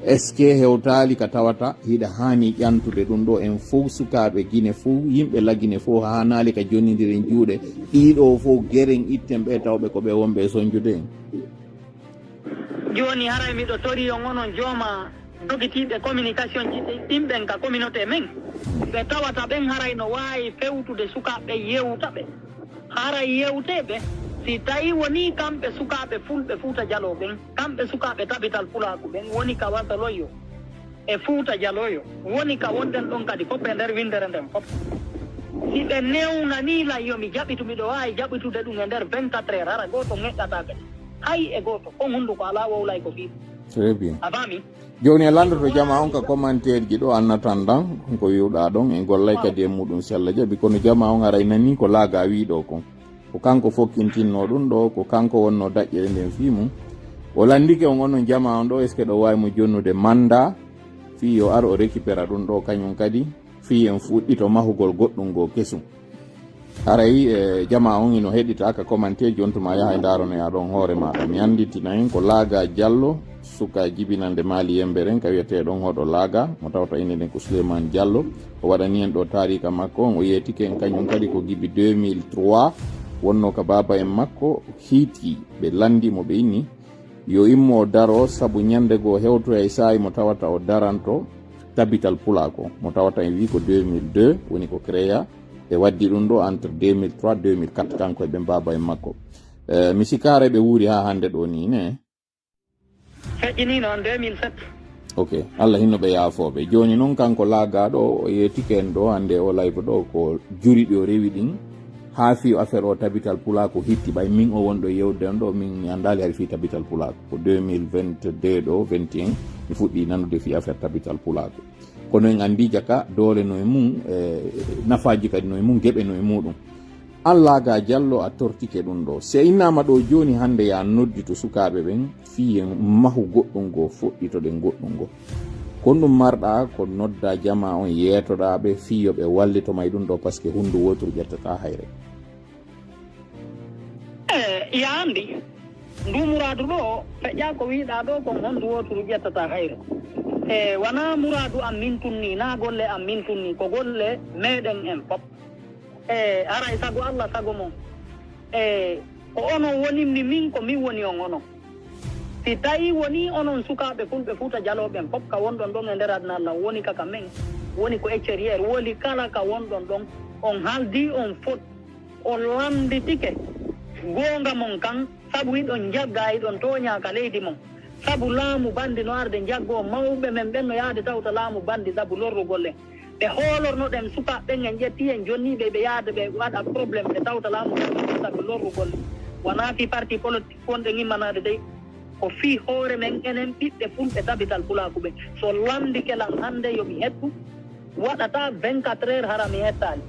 Est ce que hewtaali ka tawata hiɗa haani ƴantude ɗum ɗo en fof sukaaɓe Gine fof yimɓe la Gine fof haanaali ka jonnidiren juuɗe ɗiɗo fof geren itten ɓe tawɓe ko ɓe wonɓe e sonjude en. Jooni haray miɗo torii on onon jooma dogitiiɓe communication ji ɗin ɓen ka communauté men ɓe tawata ɓen haray no waawi fewtude sukaaɓe yewta ɓe. Haray yewtee ɓe si tawii wonii kamɓe sukaaɓe fulɓe Fuuta Jaloo ɓen, kamɓe sukaaɓe Tabital Pulaaku ɓen woni ka Wasaloyo e Fuuta Jalooyo, woni ka wonɗen ɗon kadi fof e nder winndere nden fof. Si ɓe newnanii lan yo mi jaɓitu, miɗo waawi jaɓitude ɗum e nder vingt-quatre heures, hara gooto ŋeɗɗataa kadi. Hay e gooto, kon hunnduko alaa wowlay ko fii. Très bien. A faami? Jooni a lanndoto jama on ka commentaire ji ɗo annatan ɗan ko wiwɗa ɗon en gollay kadi e muɗum si Allah jaɓi kono jama on aray nani ko laaga wiɗo kon ko kanko fokkintinno ɗum ɗo ko kanko wonno daƴƴere nden fii mum o lanndike on onon jama on ɗo est ce que ɗo wawi mo jonnude manda fii yo ar o récupéra ɗum ɗo kañum kadi fii en fuɗɗito mahugol goɗɗum goo kesum Haray e jama on ino heɗita ka commentaire jontuma yaha e ndaronoya ɗon hoore maɗa mi anditina en ko laaga jallo suka jibinande maali yemberen ka wiyete ɗon hoɗo laaga mo tawta inde nden ko souleymane jallo o waɗani en ɗo tarika makko on o yeetike en kañum kadi ko gibi deux mille trois wonno ka baba en makko hiiti ɓe landi mo ɓe inni Yo immo o daro sabu ñande goo hewtoya e saa'i mo tawata o daranto tabital pulaa ko mo tawata en wii ko deux mille deux woni ko créa ɓe waddi ɗum ɗo entre deux mille trois deux mille quatre kanko e ɓen baaba en makko eh, mi sikkaara ɓe wuuri haa hannde ɗo ni ne feƴƴiniino en deux mille sept ok allah hinno ɓe yaafooɓe jooni noon kanko laagaaɗo o yeetike en ɗo hannde o laybo ɗo ko juri ɗi o rewi ɗin haa fii affaire o tabital pulaaku hitti ɓay min o wonɗo yewde on ɗo min mi anndaali hay fii tabital pulaaku ko deux mille vingt-deux ɗo vingt et un mi fuɗɗi nanude fii affaire tabital pulaaku kono en anndi jaka doole no e mum e nafaaji kadi no e mum geɓe no e muɗum an laaga jallo a tortike ɗum ɗo si a innama ɗo jooni hannde ya noddi to sukaaɓe ɓen fii en mahu goɗɗum goo fuɗɗitoɗen goɗɗum goo kon ɗum marɗa ko nodda jama on yeetoɗaɓe fii yo ɓe wallito ma e ɗum ɗo par ce que hunndu woturu ƴettata hayre e ya anndi ndu muraadu ɗo feƴƴa ko wiɗa ɗo kon honndu woturu ƴettata hayre e wona muraadu am min tunni na golle am min tunni ko golle meɗen en fop e haray sago allah sago mon e ko onon wonimmi min ko min woni on onon si tawi woni onon sukaaɓe fulɓe fuuta jalooɓen fof ka wonɗon ɗon e nder aduna allah woni kaka men woni ko extérieur woni kala ka wonɗon ɗon on haldi on fot on lannditike goonga mon kan sabu hiɗon njagga hiɗon tooña ka leydi mon sabu laamu banndi no arde njaggo mawɓe men ɓen no yahde tawta laamu banndi sabu lorrugol en ɓe hoolornoɗen sukaaɓe ɓen en ƴetti en jonniiɓe ɓe yahde ɓe waɗa problème ɓe tawta laamu sabu lorrugol wonaa fii parti politique wonɗen immanaade dey ko fii hoore men enen ɓiɓɓe fulɓe tabital pulaaku ɓe so lanndike lan hannde yo mi hettu waɗata vingt-quatre heures hara mi hettaali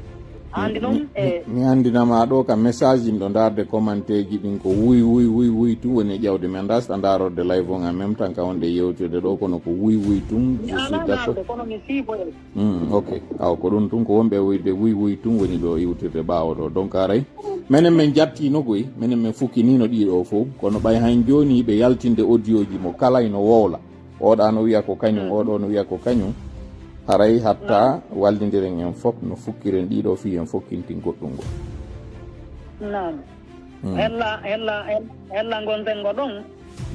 anndi noon e mi anndinama ɗo ka message imɗo ndaarde commenteji ɗin ko wuy wuy wuy wuy tun woni e ƴawde mi annda so ɗa ndaarorde live on en même temps ka wonɗe yewtirde ɗo kono ko wuy wuy tun je suis d'accord kono mi siifoyel Hmm, ok aw ko ɗum tun ko wonɓe wuyde wuy wuy tun woni ɗo iwtirde ɓaawo ɗo donc aray menen min jattiino koy menen min fukkinino ɗiɗo fof kono ɓay han jooni ɓe yaltinde audio ji mo kala ino wowla oɗa no wiya ko kañum oɗo no wiya ko kañum haray hatta wallindiren en fof no fukkiren ɗiɗo fii en fokkintin goɗɗum ngol naam hella hella hella ngon sengo ɗon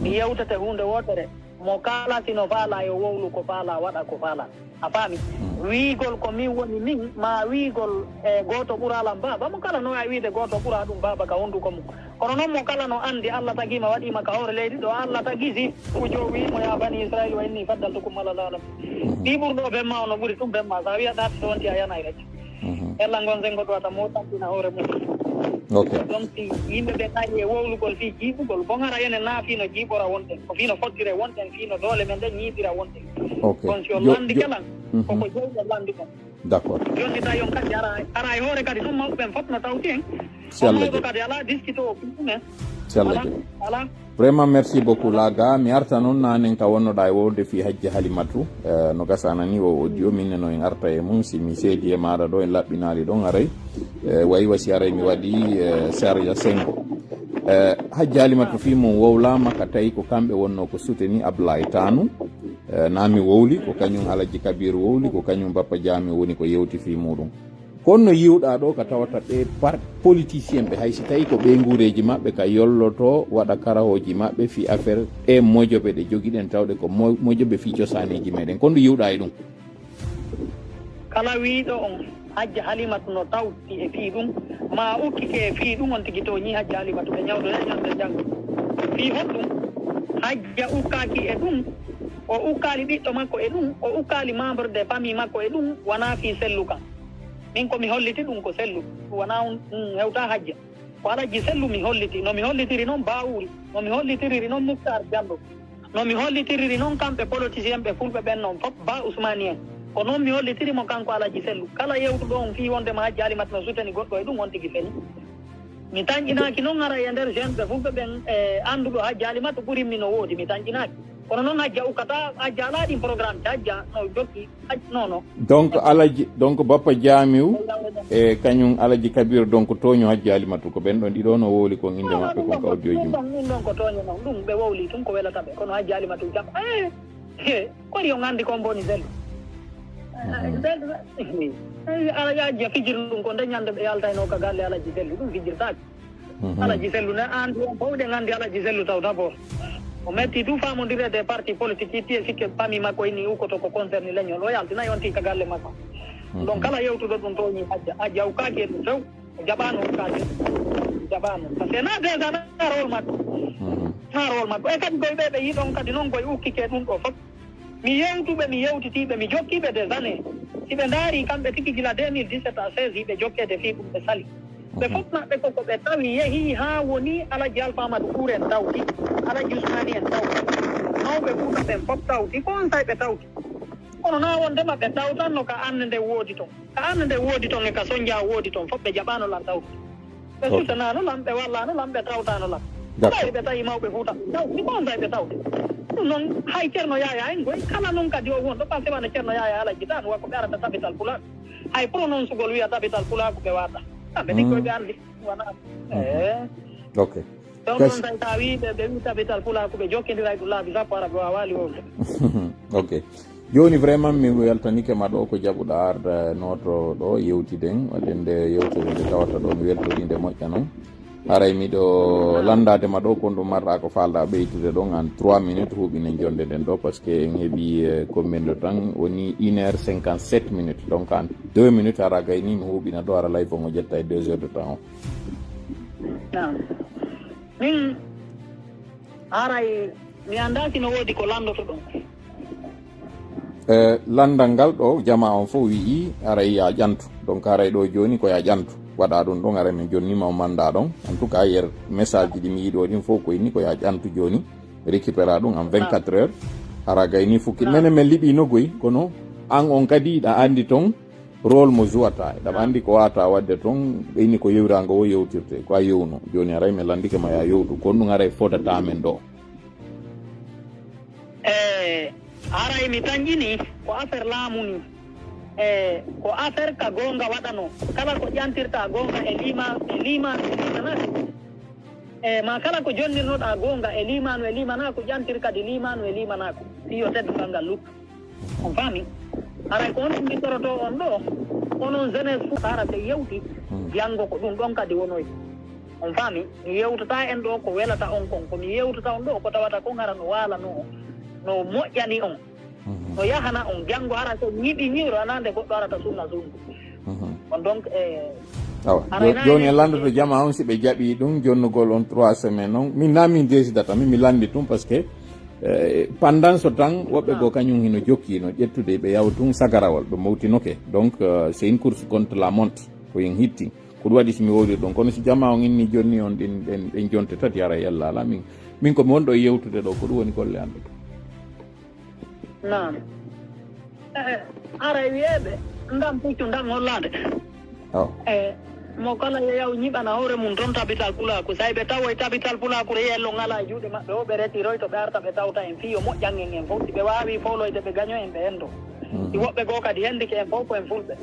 mi yewtete huunde wootere mo kala sino faala yo wowlu ko faala waɗa ko faala a faami wiigol ko min woni min ma wiigol e gooto ɓuralam baaba mo kala no wawi wiide gooto ɓura ɗum baaba ka hunnduko mum kono noon mo kala no anndi allah tagima waɗima ka hoore leydi ɗo allah tagi si ujo wimo ya bani israil wa inni faddaltukum alal alamin ɗi ɓurɗo bemma ono ɓuri ɗum bemma sa wiya ɗaati ɗo wonti a yanay rek ella ngon sengo ɗowata mo tampina hoore mum ok donc si yimɓe ɓe ari e wowlugol fii jiiɓugol bon hara enen na fii no jiiɓora wonɗen ko fii no fottire wonɗen fii no doole men ɗen ñiiɓira wonɗen ok kono si o landi kala koko jeyɗo landi kon D'accord. Jonnita yon kadi ara ara e hoore kadi noon mawɓe ɓen fof no tawti en. Si Allah Mawɗo kadi alaa diskito o ɗumen. Si Allah jaɓi. Vraiment, merci beaucoup, Laga. Mi arta noon nanen ka wonnoɗa e wolde fii Hajja Halimatu. Eh, no gasana ni o audio min no en arta e mum. Si mi seedi e maɗa ɗo en laɓɓinali ɗon haray. Eh, wayi wasi haray mi waɗi eh, Sarja Sengo. Eh, Hajja Halimatu fii mum wowlama ka tawi ko kamɓe wonno ko suteni Ablaye Tanu. Eh, na mi wowli ko kañum Alaji Kabir wowli ko kañum Bappa Jami woni ko yewti fii muɗum. Kono no yiwɗa ɗo ka tawata ɓe par politicien ɓe hay si tawi ko ɓe ngureji maɓɓe ka yolloto waɗa karahooji maɓɓe fi affaire ɗe mojoɓe ɗe jogiɗen tawɗe ko mo- mojoɓe fi cosaniji meɗen kono yiwɗa e ɗum. Kala wiiɗo on Hajja Halimatu no tawti e fii ɗum ma ukkike e fii ɗum on tigi tooñi Hajja Halimatu ɓe ñawdoya ñande janngo. Fii honɗum Hajja ukkaaki e ɗum? O ukkaali ɓiɗɗo makko e ɗum, o ukkaali membre de famille makko e ɗum, wonaa fii sellu kan. Min ko mi holliti ɗum ko sellu, ɗum wonaa un un hewtaa Hajja. Ko Alajji Sellu mi holliti, no mi hollitiri noon Baawuri, no mi hollitiriri noon Muktaar Jallo, no mi hollitiriri noon kamɓe politicien ɓe fulɓe ɓen noon fof, Ba Usmani en. Ko noon mi hollitiri mo kanko Alajji Sellu. Kala yewtuɗo on fii wondema Hajji Alimat no suteni goɗɗo e ɗum, on tigi feni. Mi tañƴinaaki noon haray e nder jeune ɓe fulɓe ɓen e annduɗo Hajji Alimat ɓurimmi no woodi, mi tañƴinaaki. Kono noon Hajja ukkata, Hajja alaa ɗin programme, Hajja no jokki, Hajja non non. Donc alaji donc bappa jamiw e kañum alaji kabir donc tooño hajji alimatu ko ɓen ɗon ɗiɗo no wowli kon inde maɓɓe kon ka audio ji ɗum ɗon ko tooño non ɗum ɓe wowli tun ko welata ɓe kono hajji alimatu jam e kori on anndi kon boni sellu ala yajja fijir ɗum ko nde ñande ɓe yaltayno ka galle alaji sellu ɗum fijirtaaki alaji sellu ne anndi on fof ɗen anndi alaji sellu taw d'abord o metti du famondirede e parti politique itti e sikke famille makko inni ukoto ko concerni leñol o yaltinayi on ti ka galle makko donc kala yewtuɗo ɗum tooñi hajja hajja o kaaki e ɗum few o jaɓano o kaaki jaɓano parce que na déjà na rôle makko na rôle makko e kadi koye ɓe ɓe yiɗon kadi noon koye ukkike ɗum ɗo fof mi yewtuɓe mi yewtitiɓe mi jokkiɓe des années siɓe ndaari kamɓe tigi gila deux mille dix-sept à seize hiɓe jokkede fii ɗum ɓe sali ɓe fof maɓɓe koko ɓe tawi yehi haa woni alaji alfa amadou kuur en tawti alaji usmani en tawti mawɓe fuuta ɓen fof tawti ko on tawi ɓe tawti kono na wondema ɓe tawtanno ka annde nde woodi ton ka annde nde woodi ton e ka sonja woodi ton fof ɓe jaɓano lan tawti ɓe sutanano lan ɓe wallano lan ɓe tawtano lan tawi ɓe tawi mawɓe fuuta tawti ko on tawi ɓe tawti ɗum noon hay ceerno yaya en goy kala noon kadi o won ɗo parce que wano ceerno yaya alaji tan wa ko ɓe arata tabital pulaar hay prononcugol wiya tabital pulaaku ɓe waɗa kamɓe ni koyɓe anndi wona e ok donc ɗon tawi tawi ɓe ɓe wi tabital pulaaku ɓe jokkindira e ɗum laabi sappo ara ɓe wawaali wowde ok joni vraiment mi weltanike ma ɗo ko jaɓuɗa arda noto ɗo yewtiden waɗen nde yewtere nde tawata ɗo mi weltori nde moƴƴa noon haray miɗo landade ma ɗo kon ɗum marɗa ko falɗa ɓeytude ɗon an trois minutes huuɓinen jonde nden ɗo parce que en heeɓi combien de temps woni une heure cinquante sept minutes donc an deux minutes ara gayni mi huuɓina ɗo ara live on o ƴetta e deux heures de temps o min haray mi annda sino woodi ko landoto ɗum e landal ngal ɗo jama on fof wi'i haray ya ƴantu donc haray ɗo joni ko ya ƴantu waɗa ɗum ɗon haray min jonnima o manda ɗon en tout cas yer message ji ɗi mi yiɗo ɗin fof ko inni ko ya ƴantu joni récupéra ɗum en vingt quatre heures hara gayni fukki menen min liɓi nogoy kono an on kadi ɗa andi ton rôle mo jouata ɗaɓa andi ko wata wadde ton ɓeyni ko yewrango o yewtirte ko a yewno joni haray min landike ma ya yewtu kon ɗum haray fodata men ɗo e haray mi tañƴini ko affaire laamu ni e ko affaire ka goonga waɗano kala ko ƴantirta goonga e lima e lima e limanaaku e ma kala ko jonnirnoɗa goonga e limanu e limanaaku ƴantir kadi limanu e limanaaku si yo teddugal ngal luttu on faami haray ko on ɗum mbittoroto on ɗo onon jeunesse fof hara ɓe yewti janngo ko ɗum ɗon kadi wonoy on faami mi yewtata en ɗo ko welata on kon komi yewtata on ɗo ko tawata kon hara no waalano on no moƴƴani on no yahana on janngo hara so ñiɓi ñiwro ana nde goɗɗo arata sunna sundu on donc e awa joni en landoto jama on si ɓe jaɓi ɗum jonnugol on trois semaine on min na min décidata min mi landi ɗum parce que pendant ce temps woɓɓe goo kañum hino jokkino ƴettude ɓe yawa tun sagarawol ɓe mawtinoke donc c'est une course contre la montre ko yen hitti ko ɗum waɗi si mi wowlir ɗon kono si jama on inni jonni on ɗin ɗen jonte tati ara yalla ala min min komi wonɗo e yewtude ɗo ko ɗum woni golle an ɗo naam ara e wiyeɓe Ndam puccu ndam hollaande. E mo kala yeyaw ñiɓana hoore mum toon tabital pulaaku. So ɓe tawoy tabital pulaaku reyello ngala e juuɗe maɓɓe o, ɓe retiroyto, ɓe arta ɓe tawta en fii yo moƴƴan en en fof. Si ɓe waawi fooloyde ɓe gaño en ɓe henndo. Si woɓɓe goo kadi henndike en fof ko en fulɓe.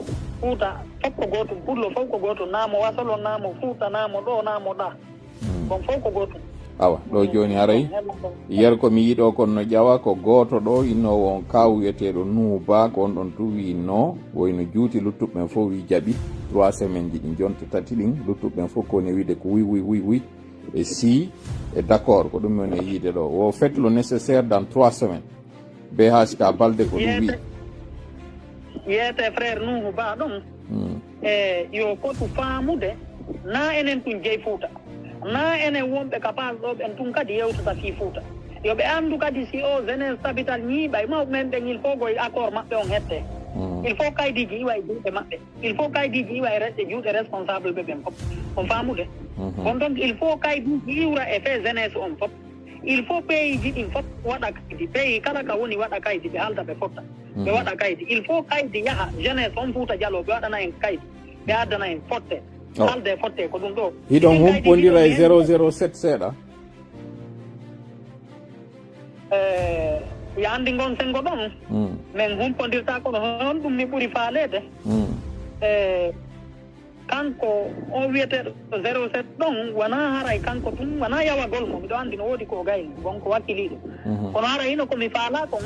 Fuuta fof ko gootum, pullo fof ko gootum, naa mo wasolon, naa mo fuuta, naa mo ɗo, naa mo ɗa. Kon fof ko gootum. Awa ɗo jooni haray yer ko mi yiɗo kon no ƴawa ko gooto ɗo innoowo on kaaw wiyeteeɗo Nuuba, ko on ɗon tun wiinno woyno juuti, luttuɓe ɓen fof wi jaɓi. Trois semaine ji ɗin jonte tati ɗin, luttuɓe ɓen fof ko woni wiide ko wi wi wi wi e si e d'accord. Ko ɗum woni e yiide ɗo, wo fait le nécessaire dans trois semaines. Be haska balde ko ɗum wi. Yeete frère Nuhu Ba ɗon. E yo fotu faamude, na enen tun jeyi Fuuta, na enen wonɓe ka paas ɗo ɓen tun kadi yewtata fii Fuuta. Yo ɓe anndu kadi si o jeunesse tabital ñiiɓay, mawɓe men ɓen il faut goy accord maɓɓe on hette. Il faut kaydiji iwa e juuɗe maɓɓe. Il faut kaydiji iwa e resde juuɗe responsable ɓe ɓen fof. On faamude? On donc il faut kaydiji iwra e fee jeunesse on fof. Il faut pays ji ɗin fof waɗa kaydi, pays kala ka woni waɗa kaydi, ɓe halda ɓe fotta. Ɓe waɗa kaydi. Il faut kaydi yaha jeunesse on Fuuta Jaloo, ɓe waɗana en kaydi, ɓe addana en fotte. Halde fotte ko ɗum ɗo. Hiɗon humpondira e zéro zéro sept seeɗa? E ya anndi ngon sengo ɗon. Min humpondirta kono honɗum mi ɓuri faaleede. E kanko o wiyeteeɗo zéro sept ɗon, wonaa haray kanko tun, wonaa yawagol mo, miɗo anndi no woodi ko o gayni, bon ko wakkiliiɗo. Kono haray hino ko mi faalaa kon,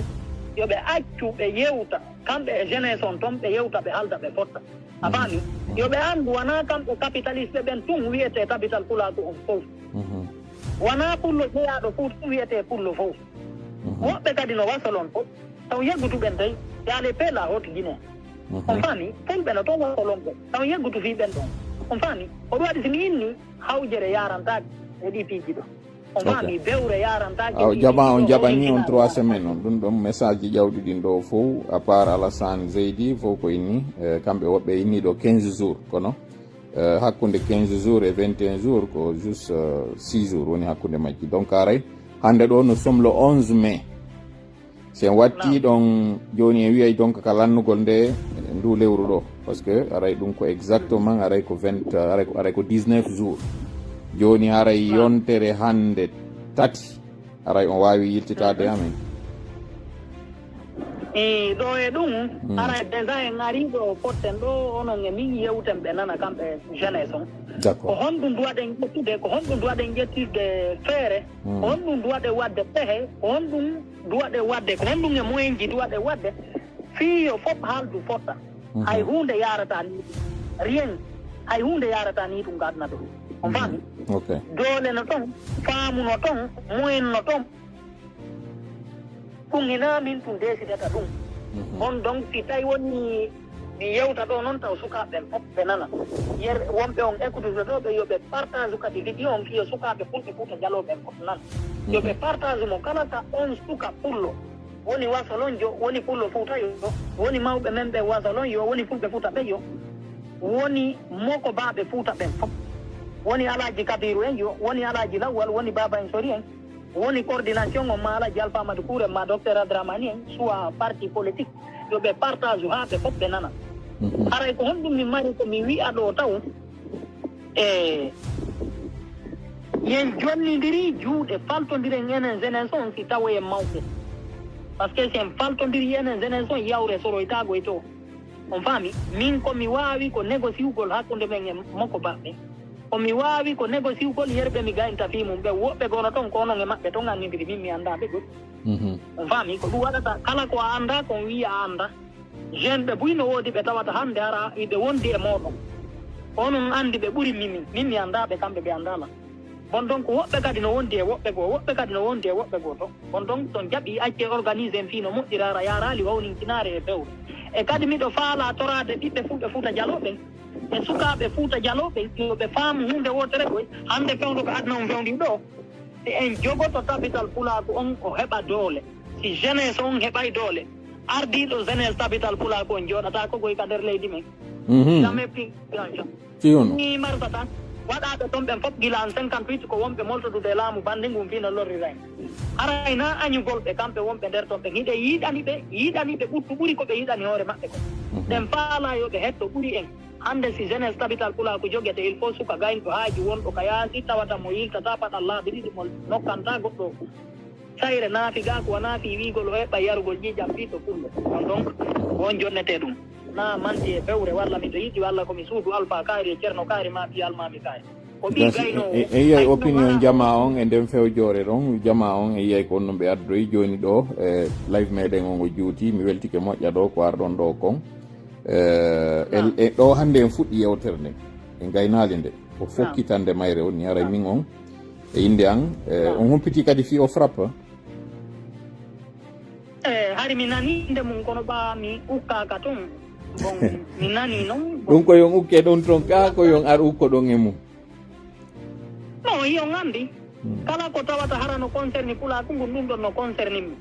yo ɓe accu ɓe yewta, kamɓe e jeunesse on ton, ɓe yewta, ɓe halda, ɓe fotta. A faami? Yo ɓe anndu, wonaa kamɓe capitaliste ɓen tun wiyetee tabital pulaaku on fof. Wonaa pullo jeyaaɗo fof tun wiyetee pullo fof. Woɓɓe kadi no wasolon fof. Taw yeggutu ɓen tawi, y a les pays la haute Guinée. On faami? Fulɓe no toon wasolon ɓe. Taw yeggutu fii ɓen ɗon. On faami? Ko ɗum waɗi si mi inni, hawjere yaarantaake e ɗii piiji ɗo. On faami? Bewre yaarantaake e ɗii piiji ɗo. Aw, jaɓa on jaɓanii on trois semaines on. Ɗum ɗon message ji ƴawɗi ɗin ɗo fof, à part Alassane Zeydi, fof ko inni, e, kamɓe woɓɓe inni ɗo quinze jours, kono, e, hakkunde quinze jours e vingt et un jours ko juste, e, six jours woni hakkunde majji. Donc, haray, hannde ɗo, nous sommes le onze mai. Si en watti ɗon jooni, en wiyay donc ka lannugol nde, ndu lewru ɗo, parce que aray ɗum ko exactement, aray ko vingt, aray ko, aray ko dix-neuf jours. Jooni haray yontere hannde tati, aray on waawi yiltitaade amen. E ɗo e ɗum, haray déjà en arii ɗo fotten ɗo, onon e min yewten ɓe nana kamɓe jeunesse on. D'accord. Ko honɗum duwaɗen ƴettude, ko honɗum duwaɗen ƴettude feere, ko honɗum duwaɗen waɗde pehe, ko honɗum duwaɗe waɗde, ko honɗum e moyen ji duwaɗe waɗde fii yo fof haaldu fotta? Hay huunde yaarata ni ɗum. Rien. Hay huunde yaarata ni ɗum ga aduna ɗo. On faami? Doole no ton, faamu no ton, moyen no ton. Ɗum hinaa min tun desidata ɗum. On donc si tawi woni mi yewta ɗo noon taw sukaaɓe ɓen fof ɓe nana. Yer wonɓe on écoutude ɗo ɓe yo ɓe partage kadi vidéo on fii yo sukaaɓe fulɓe Fuuta Jaloo ɓen fof nan. Yo ɓe partage mo kala ka on suka pullo. Woni wasolonjo, woni pullo Fuuta yo, woni mawɓe men ɓe wasolon yo, woni fulɓe Fuuta ɓe yo. Woni mokobaaɓe Fuuta ɓen fof. Woni Alaaji Kabiiru en yo, woni Alaaji Lawwal, woni Baaba en Sori en. Woni coordination on ma Alaaji Alfa Amadou Kouré ma Docteur Adramani en, soit parti politique, yo ɓe partage haa ɓe fof ɓe nana. Haray ko honɗum mi mari ko mi wi'a ɗo taw? E yen jonnindiri juuɗe, faltondiren enen jeunesse on si tawoyen mawɓe. Parce que si en faltondiri enen jeunesse on, yawre soroytaago e to. On faami? Min ko mi waawi ko négociugol hakkunde men e mokobaaɓe. Ko mi waawi ko négociugol yerɓe mi gaynta fii mum ɓe. Woɓɓe gono ton ko onon e maɓɓe ton anndindiri, min mi anndaa ɓe goɗɗi. On faami? Ko ɗum waɗata kala ko a anndaa kon wi'i a anndaa. Jeune ɓe buy no woodi ɓe tawata hannde hara iɓe wondi e mooɗon. Onon anndi ɓe ɓuri min, min mi anndaa ɓe, kamɓe ɓe anndaa lan. Bon donc woɓɓe kadi no wondi e woɓɓe goo, woɓɓe kadi no wondi e woɓɓe goo to. Bon donc so on jaɓii accee organiser en fii no moƴƴiraara yaaraali wawninkinaare e fewre. E kadi miɗo faalaa toraade ɓiɓɓe fulɓe Fuuta Jaloo ɓen e sukaaɓe Fuuta Jaloo ɓen yo ɓe faamu huunde wootere koy. Hannde fewndo ko aduna on fewndi ɗo. Si en jogoto tabital pulaaku on o heɓa doole. Si jeunesse on heɓay doole. Ardiiɗo jeunesse tabital pulaaku on jooɗataa ko goy ka nder leydi men. Jamais pris en charge. Fiyuno. Ni marsata. Waɗaaɓe toon ɓen fof gila an cinquante-huit ko wonɓe moltodude e laamu bannde ngun fii no lorrira en. Haray naa añugol ɓe kamɓe wonɓe nder toon ɓen hiɗen yiɗani ɓe, yiɗani ɓe ɓuttu ɓuri ko ɓe yiɗani hoore maɓɓe kon. Ɗen faalaa yo ɓe hetto ɓuri en. Hannde si jeunesse tabital pulaaku jogete, il faut suka gaynɗo haaju wonɗo ka yaasi tawata mo yiltataa paɗal laabi ɗiɗi mo nokkantaa goɗɗo. Sayre naafi gaa ko wanaa fii wiigol o eɓɓa yarugol ƴiiƴam fii to pullo. On donc, ko on jonnetee ɗum. Naa manti e fewre walla miɗo yiɗi walla ko mi suudu Alfaa Kaari e Ceerno Kaari maa fii Almaami Kaari. Ko ɓii gaynoowo. En yiyay opinion jamaa on e nden fewjoore ɗon. Jamaa on en yiyay ko on no ɓe addoyi jooni ɗo e live meɗen on o juuti. Mi weltike moƴƴa ɗo ko arɗon ɗo kon. E ɗo hannde en fuɗɗi yewtere nden. En gaynaali nde. O fokkitande mayre on ni aray min on. E innde an, on humpiti kadi fii o frappe. E hari mi nani innde mum kono ɓaa mi ukkaaka ton. Bon, mi nani non. Ɗum ko yon ukke ɗon ton ka ko yon ar ukko ɗon e mum. Non, yon anndi. Kala ko tawata hara no concerni pulaaku ngun ɗum ɗon no concerni mi.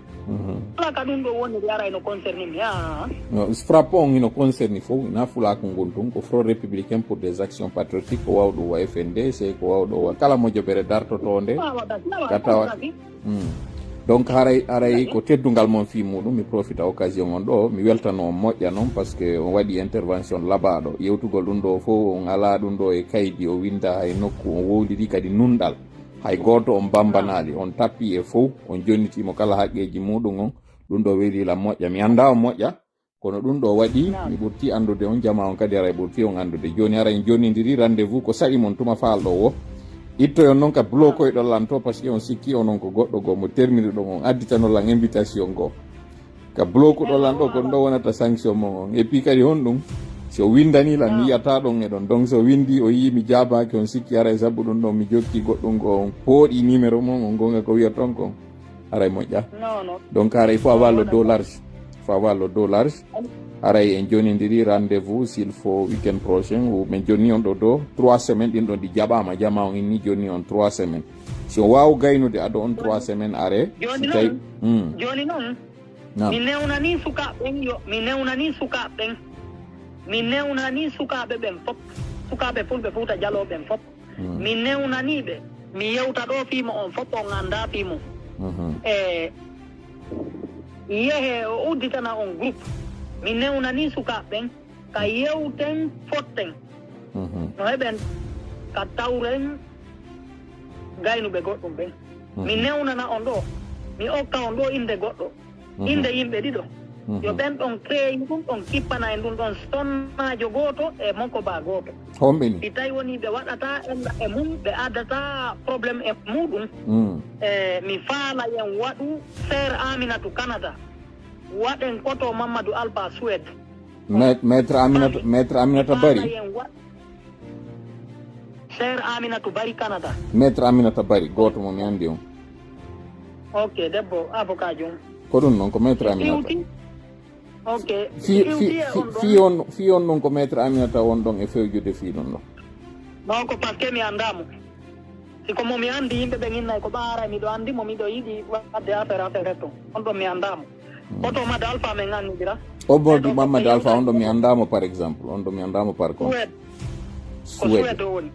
Kala ka ɗum ɗo woniri aray no concerni mi. Ah. No, frappe on hino concerni fof, ina fulaaku ngun tun ko Front Républicain pour des Actions Patriotiques, ko wawɗo wa F N D C, ko wawɗo wa kala mo jobere dartotoonde. Ka tawa. Donc haray haray ko teddungal mon fii muɗum. Mi profita occasion on ɗo mi weltano on moƴƴa noon, parce que on waɗi intervention laɓaaɗo. Yewtugol ɗum ɗo fof on alaa ɗum ɗo e kaydi, o winda hay nokku, on wowlidi kadi nunɗal. Hay gooto on bambanaali, on tappi e fow, on jonnitiimo kala haqqeeji muɗum on. Ɗum ɗo weli lan moƴƴa. Mi anndaa on moƴƴa, kono ɗum ɗo waɗi mi ɓurti anndude on, jamaa on kadi aray ɓurti on anndude. Jooni aray en jonnindiri rendez-vous ko saɗi mon tuma faalɗo wo. Ittoyon noon ka blokoyɗo lan to, parce que on sikki onon ko goɗɗo goo mo terminiɗon, on additano lan invitation goo. Ka blokuɗo lan ɗo, ko ɗum ɗo wonata sanction mon on. Et puis kadi honɗum? Si o windani lan, mi yiyata ɗon e ɗon. Donc so windi, o yii mi jaabaaki, on sikki aray sabu ɗum ɗo mi jokki goɗɗum ko on pooɗi numéro mon, on gonga ko wiyaton kon. Aray moƴƴa. Donc aray il faut avoir le dos large. Il faut avoir le dos large. Aray en jonindiri rendez-vous s'il faut week-end prochain, ou min jonni on ɗo do trois semaines ɗin ɗon ɗi jaɓama, jama on inni jonni on trois semaines. Si on waaw gaynude ado on trois semaines are, si tawi. Joni noon, mi newnanii sukaaɓe ɓen yo, mi newnanii sukaaɓe ɓen, mi newnanii sukaaɓe ɓen fof, sukaaɓe fulɓe Fuuta Jaloo ɓen fof. Mi newnanii ɓe, mi yewta ɗo fii mo on fof on anndaa fii mo. E yehe o udditana on groupe, mi newnanii sukaaɓe ɓen, ka yewten fotten. No heɓen ka tawren gaynuɓe goɗɗum ɓen. Mi newnana on ɗo, mi okka on ɗo innde goɗɗo, innde yimɓe ɗiɗo. Yo ɓen ɗon créé ɗum ɗon kippana en ɗum ɗon sonnaajo gooto e moko ba gooto. Homɓe ni? Si tawi woni ɓe waɗata ella e mum, ɓe addata problème e muɗum. E mi faala yen waɗu Sœur Aminatu Canada, waɗen Koto Mamadou Alpha Suède. Maître Aminata, Maître Aminata Bari. Sœur Aminata Bari Canada. Maître Aminata Bari, gooto mo mi anndi on. Ok, debbo avocat jum. Ko ɗum noon ko Maître Aminata. Ok. Fii on ɗon ko Maître Aminata on ɗon e fewjude fii ɗum ɗon. Non, ko parce que mi anndaa mo. Si ko mo mi anndi, yimɓe ɓen innay ko ɓaaray, miɗo anndi mo, miɗo yiɗi waɗde affaire, affaire hetto. On ɗon mi anndaa mo. Koto Mada Alpha men anndidira. O Bodu Mamadi Alpha, on ɗo mi anndaa mo par exemple, on ɗo mi anndaa mo par contre. Suède. Ko Suède o woni.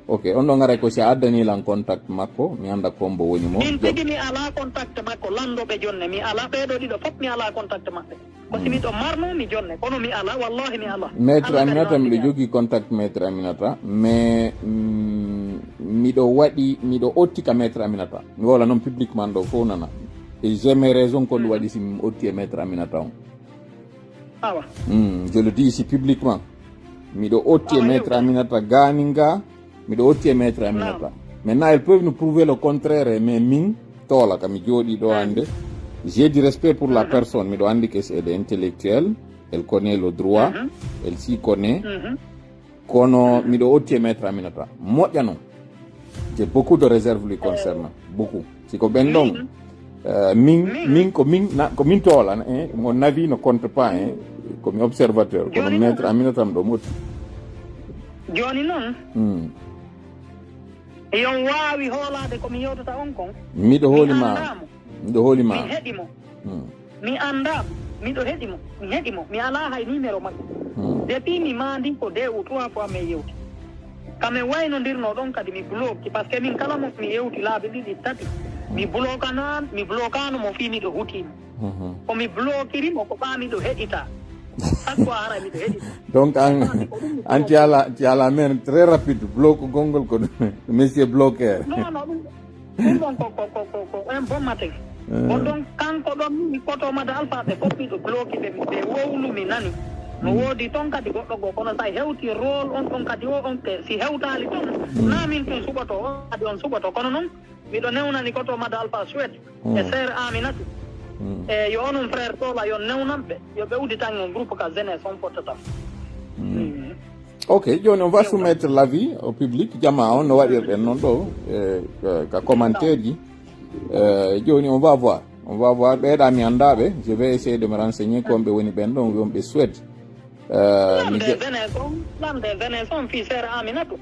Ok, on ɗo ngaray ko si a addani lan contact makko, mi annda kombo woni mo. Min tigi mi alaa contact makko, lanndo ɓe jonne, mi alaa ɓee ɗo ɗiɗo fof, mi alaa contact maɓɓe. Ko si miɗo marno mi jonne, kono mi ala, wallahi mi ala. Maître Aminata, miɗo jogii contact Maître Aminata, mais miɗo waɗi, miɗo otti ka Maître Aminata. Mi wowla noon publiquement ɗo fof nana. Et j'ai mes raisons ko ɗum waɗi si mi otti e Maître Aminata on. Awa. Je le dis ici publiquement. Miɗo otti e Maître Aminata Ganinga. Miɗo otti e Maître Aminata. Maintenant, elles peuvent nous prouver le contraire, mais min, Toola, ka mi jooɗii ɗo hannde, j'ai du respect pour la personne. Miɗo anndi que c'est de intellectuelle, elle connaît le droit, elle s'y connaît. Kono miɗo otti e Maître Aminata. Moƴƴa non. J'ai beaucoup de réserves lui concernant. Beaucoup. Si ko ɓen ɗon, min, min ko min, ko min Toola, eh, mo navi ne compte pas, eh, ko mi observateur, kono Maître Aminata mi ɗo moƴƴi. Jooni noon, yon waawi hoolaade ko mi yewtata on kon. Miɗo hooli ma, miɗo hooli ma. Mi heɗi mo. Mi anndaa, miɗo heɗi mo, mi heɗi mo, mi alaa hay numéro makko. Depuis mi maandi ko deux ou trois fois min yewti. Kame waynondirno ɗon kadi mi bloki, parce que min kala mo mi yewti laabi ɗiɗi tati, mi blokana, mi blokano mo fii miɗo hutini. Ko mi blokiri mo ko ɓaa miɗo heɗita. Hakko a haray miɗo heɗita. Donc an, an ti ala, ti ala men très rapide, bloque gongol ko ɗum, monsieur bloqueur. Non, non, ɗum, ɗum ɗon ko, ko, ko, ko, ko un bon matin. Ko ɗon kanko ɗon mi koto Mada Alpha ɓe fof miɗo bloki ɓe, ɓe wowlu mi nani. No woodi toon kadi goɗɗo goo, kono so a hewti rôle on ɗon kadi o, on ke, si hewtaali toon, naa min tun suɓoto, o kadi on suɓoto. Kono noon, miɗo newnani koto Mada Alpha Suède, e sœur Aminata. E yo onon frère Tola, yo newnan ɓe, yo ɓe uditan en groupe ka jeunesse on fottata. Ok, jooni on va soumettre l'avis au public, jamaa on no waɗirɗen noon ɗo, e, e, ka commentaire ji. E, jooni on va voir, on va voir, ɓeeɗa mi anndaa ɓe, je vais essayer de me renseigner ko ɓe woni ɓen ɗon, wonɓe Suède. E, mi lamde je- jeunesse on, lamde jeunesse on fii sœur Aminata.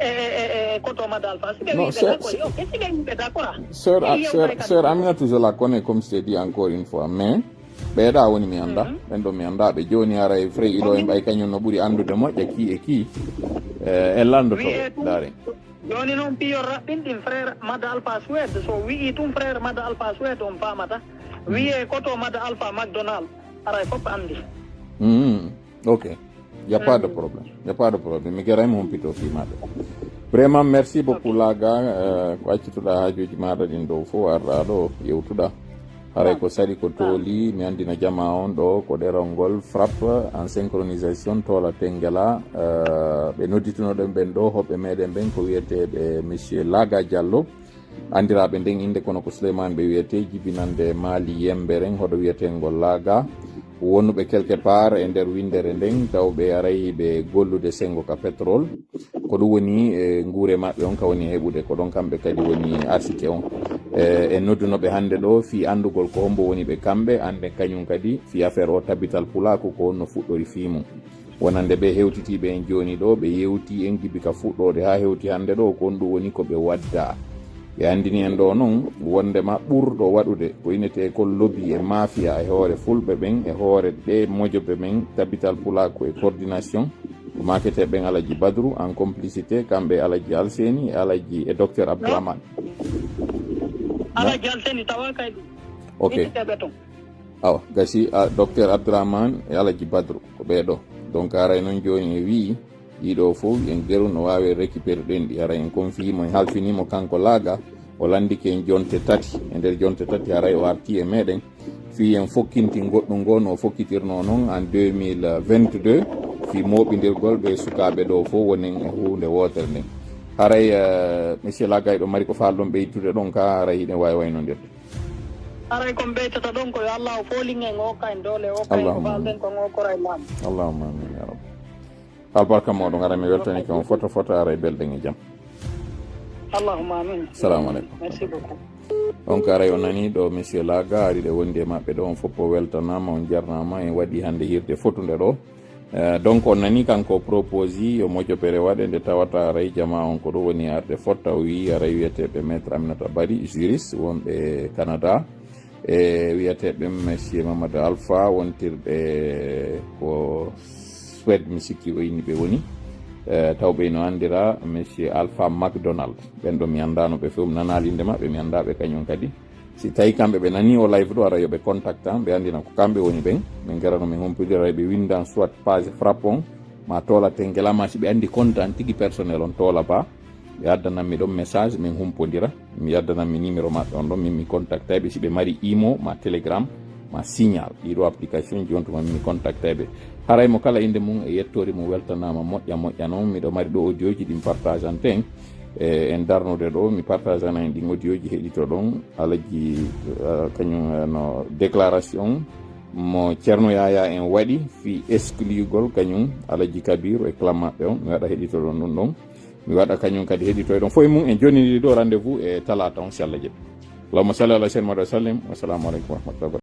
E, e, e, e, koto Mada Alpha, si ɓe Non, wii ɓe sœur, d'accord, ok, si ɓe wii ɓe d'accord, ah. Sœur, E, a- yewtere sœur, kadi. Sœur Aminata, je la connais, comme je t'ai dit encore une fois, mais ɓeeɗa woni mi anndaa, ɓen ɗo mi anndaa ɓe. Jooni haray frère Ilo en ɓay kañum no ɓuri anndude moƴƴa kii e kii. E, en lanndoto ɓe, Wiyee ɗum, ndaare. Jooni noon piyo raɓɓin ɗin frère Mada Alpha Suède, so wii tun frère Mada Alpha Suède on faamata. Wiyee koto Mada Alpha McDonald, haray fof anndi. Mm, ok. Y a pas de problème. Y a pas de problème. Mi garay mo humpito fii maɓɓe. Vraiment, merci beaucoup, Laga. Eh, ko accituɗaa haajuuji maaɗa ɗin ɗo fof, arɗaa ɗo, yewtuɗaa. Haray ko saɗi ko tooli, mi anndina jamaa on ɗo, ko ɗerol ngol FRAPP en synchronisation Tola Tengela. Eh, ɓe nodditunoɗen ɓen ɗo, hoɓɓe meɗen ɓen ko wiyeteeɓe Monsieur Laga Diallo. Anndiraaɓe nden innde kono ko Souleymane ɓe wiyetee, jibinannde Mali Yemberen, hoɗo wiyeteengo Laaga. Wonuɓe quelque part e nder winndere nden, taw ɓe aray ɓe gollude senngo ka pétrole. Ko ɗum woni e nguure maɓɓe on ka woni heɓude, ko ɗon kamɓe kadi woni arsike on. E, en nodduno ɓe hannde ɗo fii anndugol ko hombo woni ɓe kamɓe, annden kañum kadi fii affaire o Tabital Pulaaku ko honno fuɗɗori fii mum. Wonande ɓe hewtitiiɓe en jooni ɗo, ɓe yewti en gibi ka fuɗɗoode haa hewti hannde ɗo, ko honɗum woni ko ɓe wadda. Ɓe anndini en ɗo noon, wonndema ɓurɗo waɗude ko inetee kon lobby e mafia e hoore fulɓe ɓen, e hoore ɗe mojobe men, Tabital Pulaaku e coordination, ko maaketee ɓen Alaji Badru, en complicité, kamɓe e Alaji Alseni, e Alaji e Docteur Abdourahmane. Alaji Alseni tawa kay ɗum. Ok. Itteɓe toon. Awa, gasi, a, Docteur Abdourahmane e Alaji Badru, ko ɓee ɗo. Donc, haray noon jooni en wii, ɗii ɗo fof, en geru no waawi récupérer ɗen ɗi. Haray en konfii mo, en halfinii mo kanko Laaga, o lanndike en jonte tati. E nder jonte tati, haray o artii e meɗen. Fii en fokkintin goɗɗum ngoo no o fokkitirnoo noon en deux mille vingt-deux, fii mooɓindirgol ɓe sukaaɓe ɗo fof wonen e huunde wootere nden. Haray, eh, Monsieur Laaga, hiɗo mari ko faalɗon ɓeydude ɗon ka, haray hiɗen waawi waynondirde. Haray ko mi ɓeytata ɗon ko yo Allaahu foolin en, o hokka en doole, o hokka en ko Allahumma faalɗen amin. Ko o hokkora e laamu. Allahumma amin ya rabbi. Albarka mooɗon, haray mi weltanike on foto foto, haray belɗen e jam. Allahumma amin. Salamu aleykum. Merci beaucoup. On ko haray on nanii ɗo Monsieur Laaga ari ɗe wondi e maɓɓe ɗo, on fof o weltanaama, on jarnaama, en waɗi hannde hirde fotunde ɗo. Eh, donc on nanii kanko o proposi yo mojobere waɗe nde tawata haray jamaa on ko ɗo woni arde fotta, o wii haray wiyeteeɓe Maître Aminata Bari, juriste wonɓe Canada, e wiyeteeɓe Monsieur Mamadou Alpha wontirɓe ko Suède, mi sikki o inni ɓe woni. Eh, taw ɓe no anndira Monsieur Alpha McDonald. Ɓen ɗo mi anndaano ɓe fof, mi nanaali innde maɓɓe, mi anndaa ɓe kañum kadi. Si tawi kamɓe ɓe nanii o live ɗo, ara yo ɓe contacte am, ɓe anndina ko kamɓe woni ɓen. Min ngara no min humpidira, ɓe winndan soit page FRAPP on, ma Tola Tengela, ma si ɓe anndi compte an tigi personnel on Tola Ba, ɓe addanan mi ɗon message, min humpondira. Mi addanan mi numéro maɓɓe on ɗon, min mi contactay ɓe si ɓe mari Imo, ma Telegram, ma Signal. Ɗii ɗo application ji on tuma min mi contactay ɓe. Haray mo kala innde mum e yettoore mum weltanaama moƴƴa moƴƴa noon. Miɗo mari ɗo audio ji ɗin partageante en. E, en darnude ɗo, mi partageana en ɗin audio ji, heɗito ɗon. Alaji, eh, kañum, eh, no déclaration mo Ceerno Yaya en waɗi fii exclugol kañum Alaji Kabiru e clan maɓɓe on. Mi waɗa heɗito ɗon ɗum ɗon. Mi waɗa kañum kadi heɗito ɗon. Fof e mum en jonnindiri ɗo rendez-vous e talaata on, si Allah jaɓi. Allahumma salli ala sayyidina Muhammad wa sallim. Wassalamu aleykum wa rahmatullahi wa barakatuh.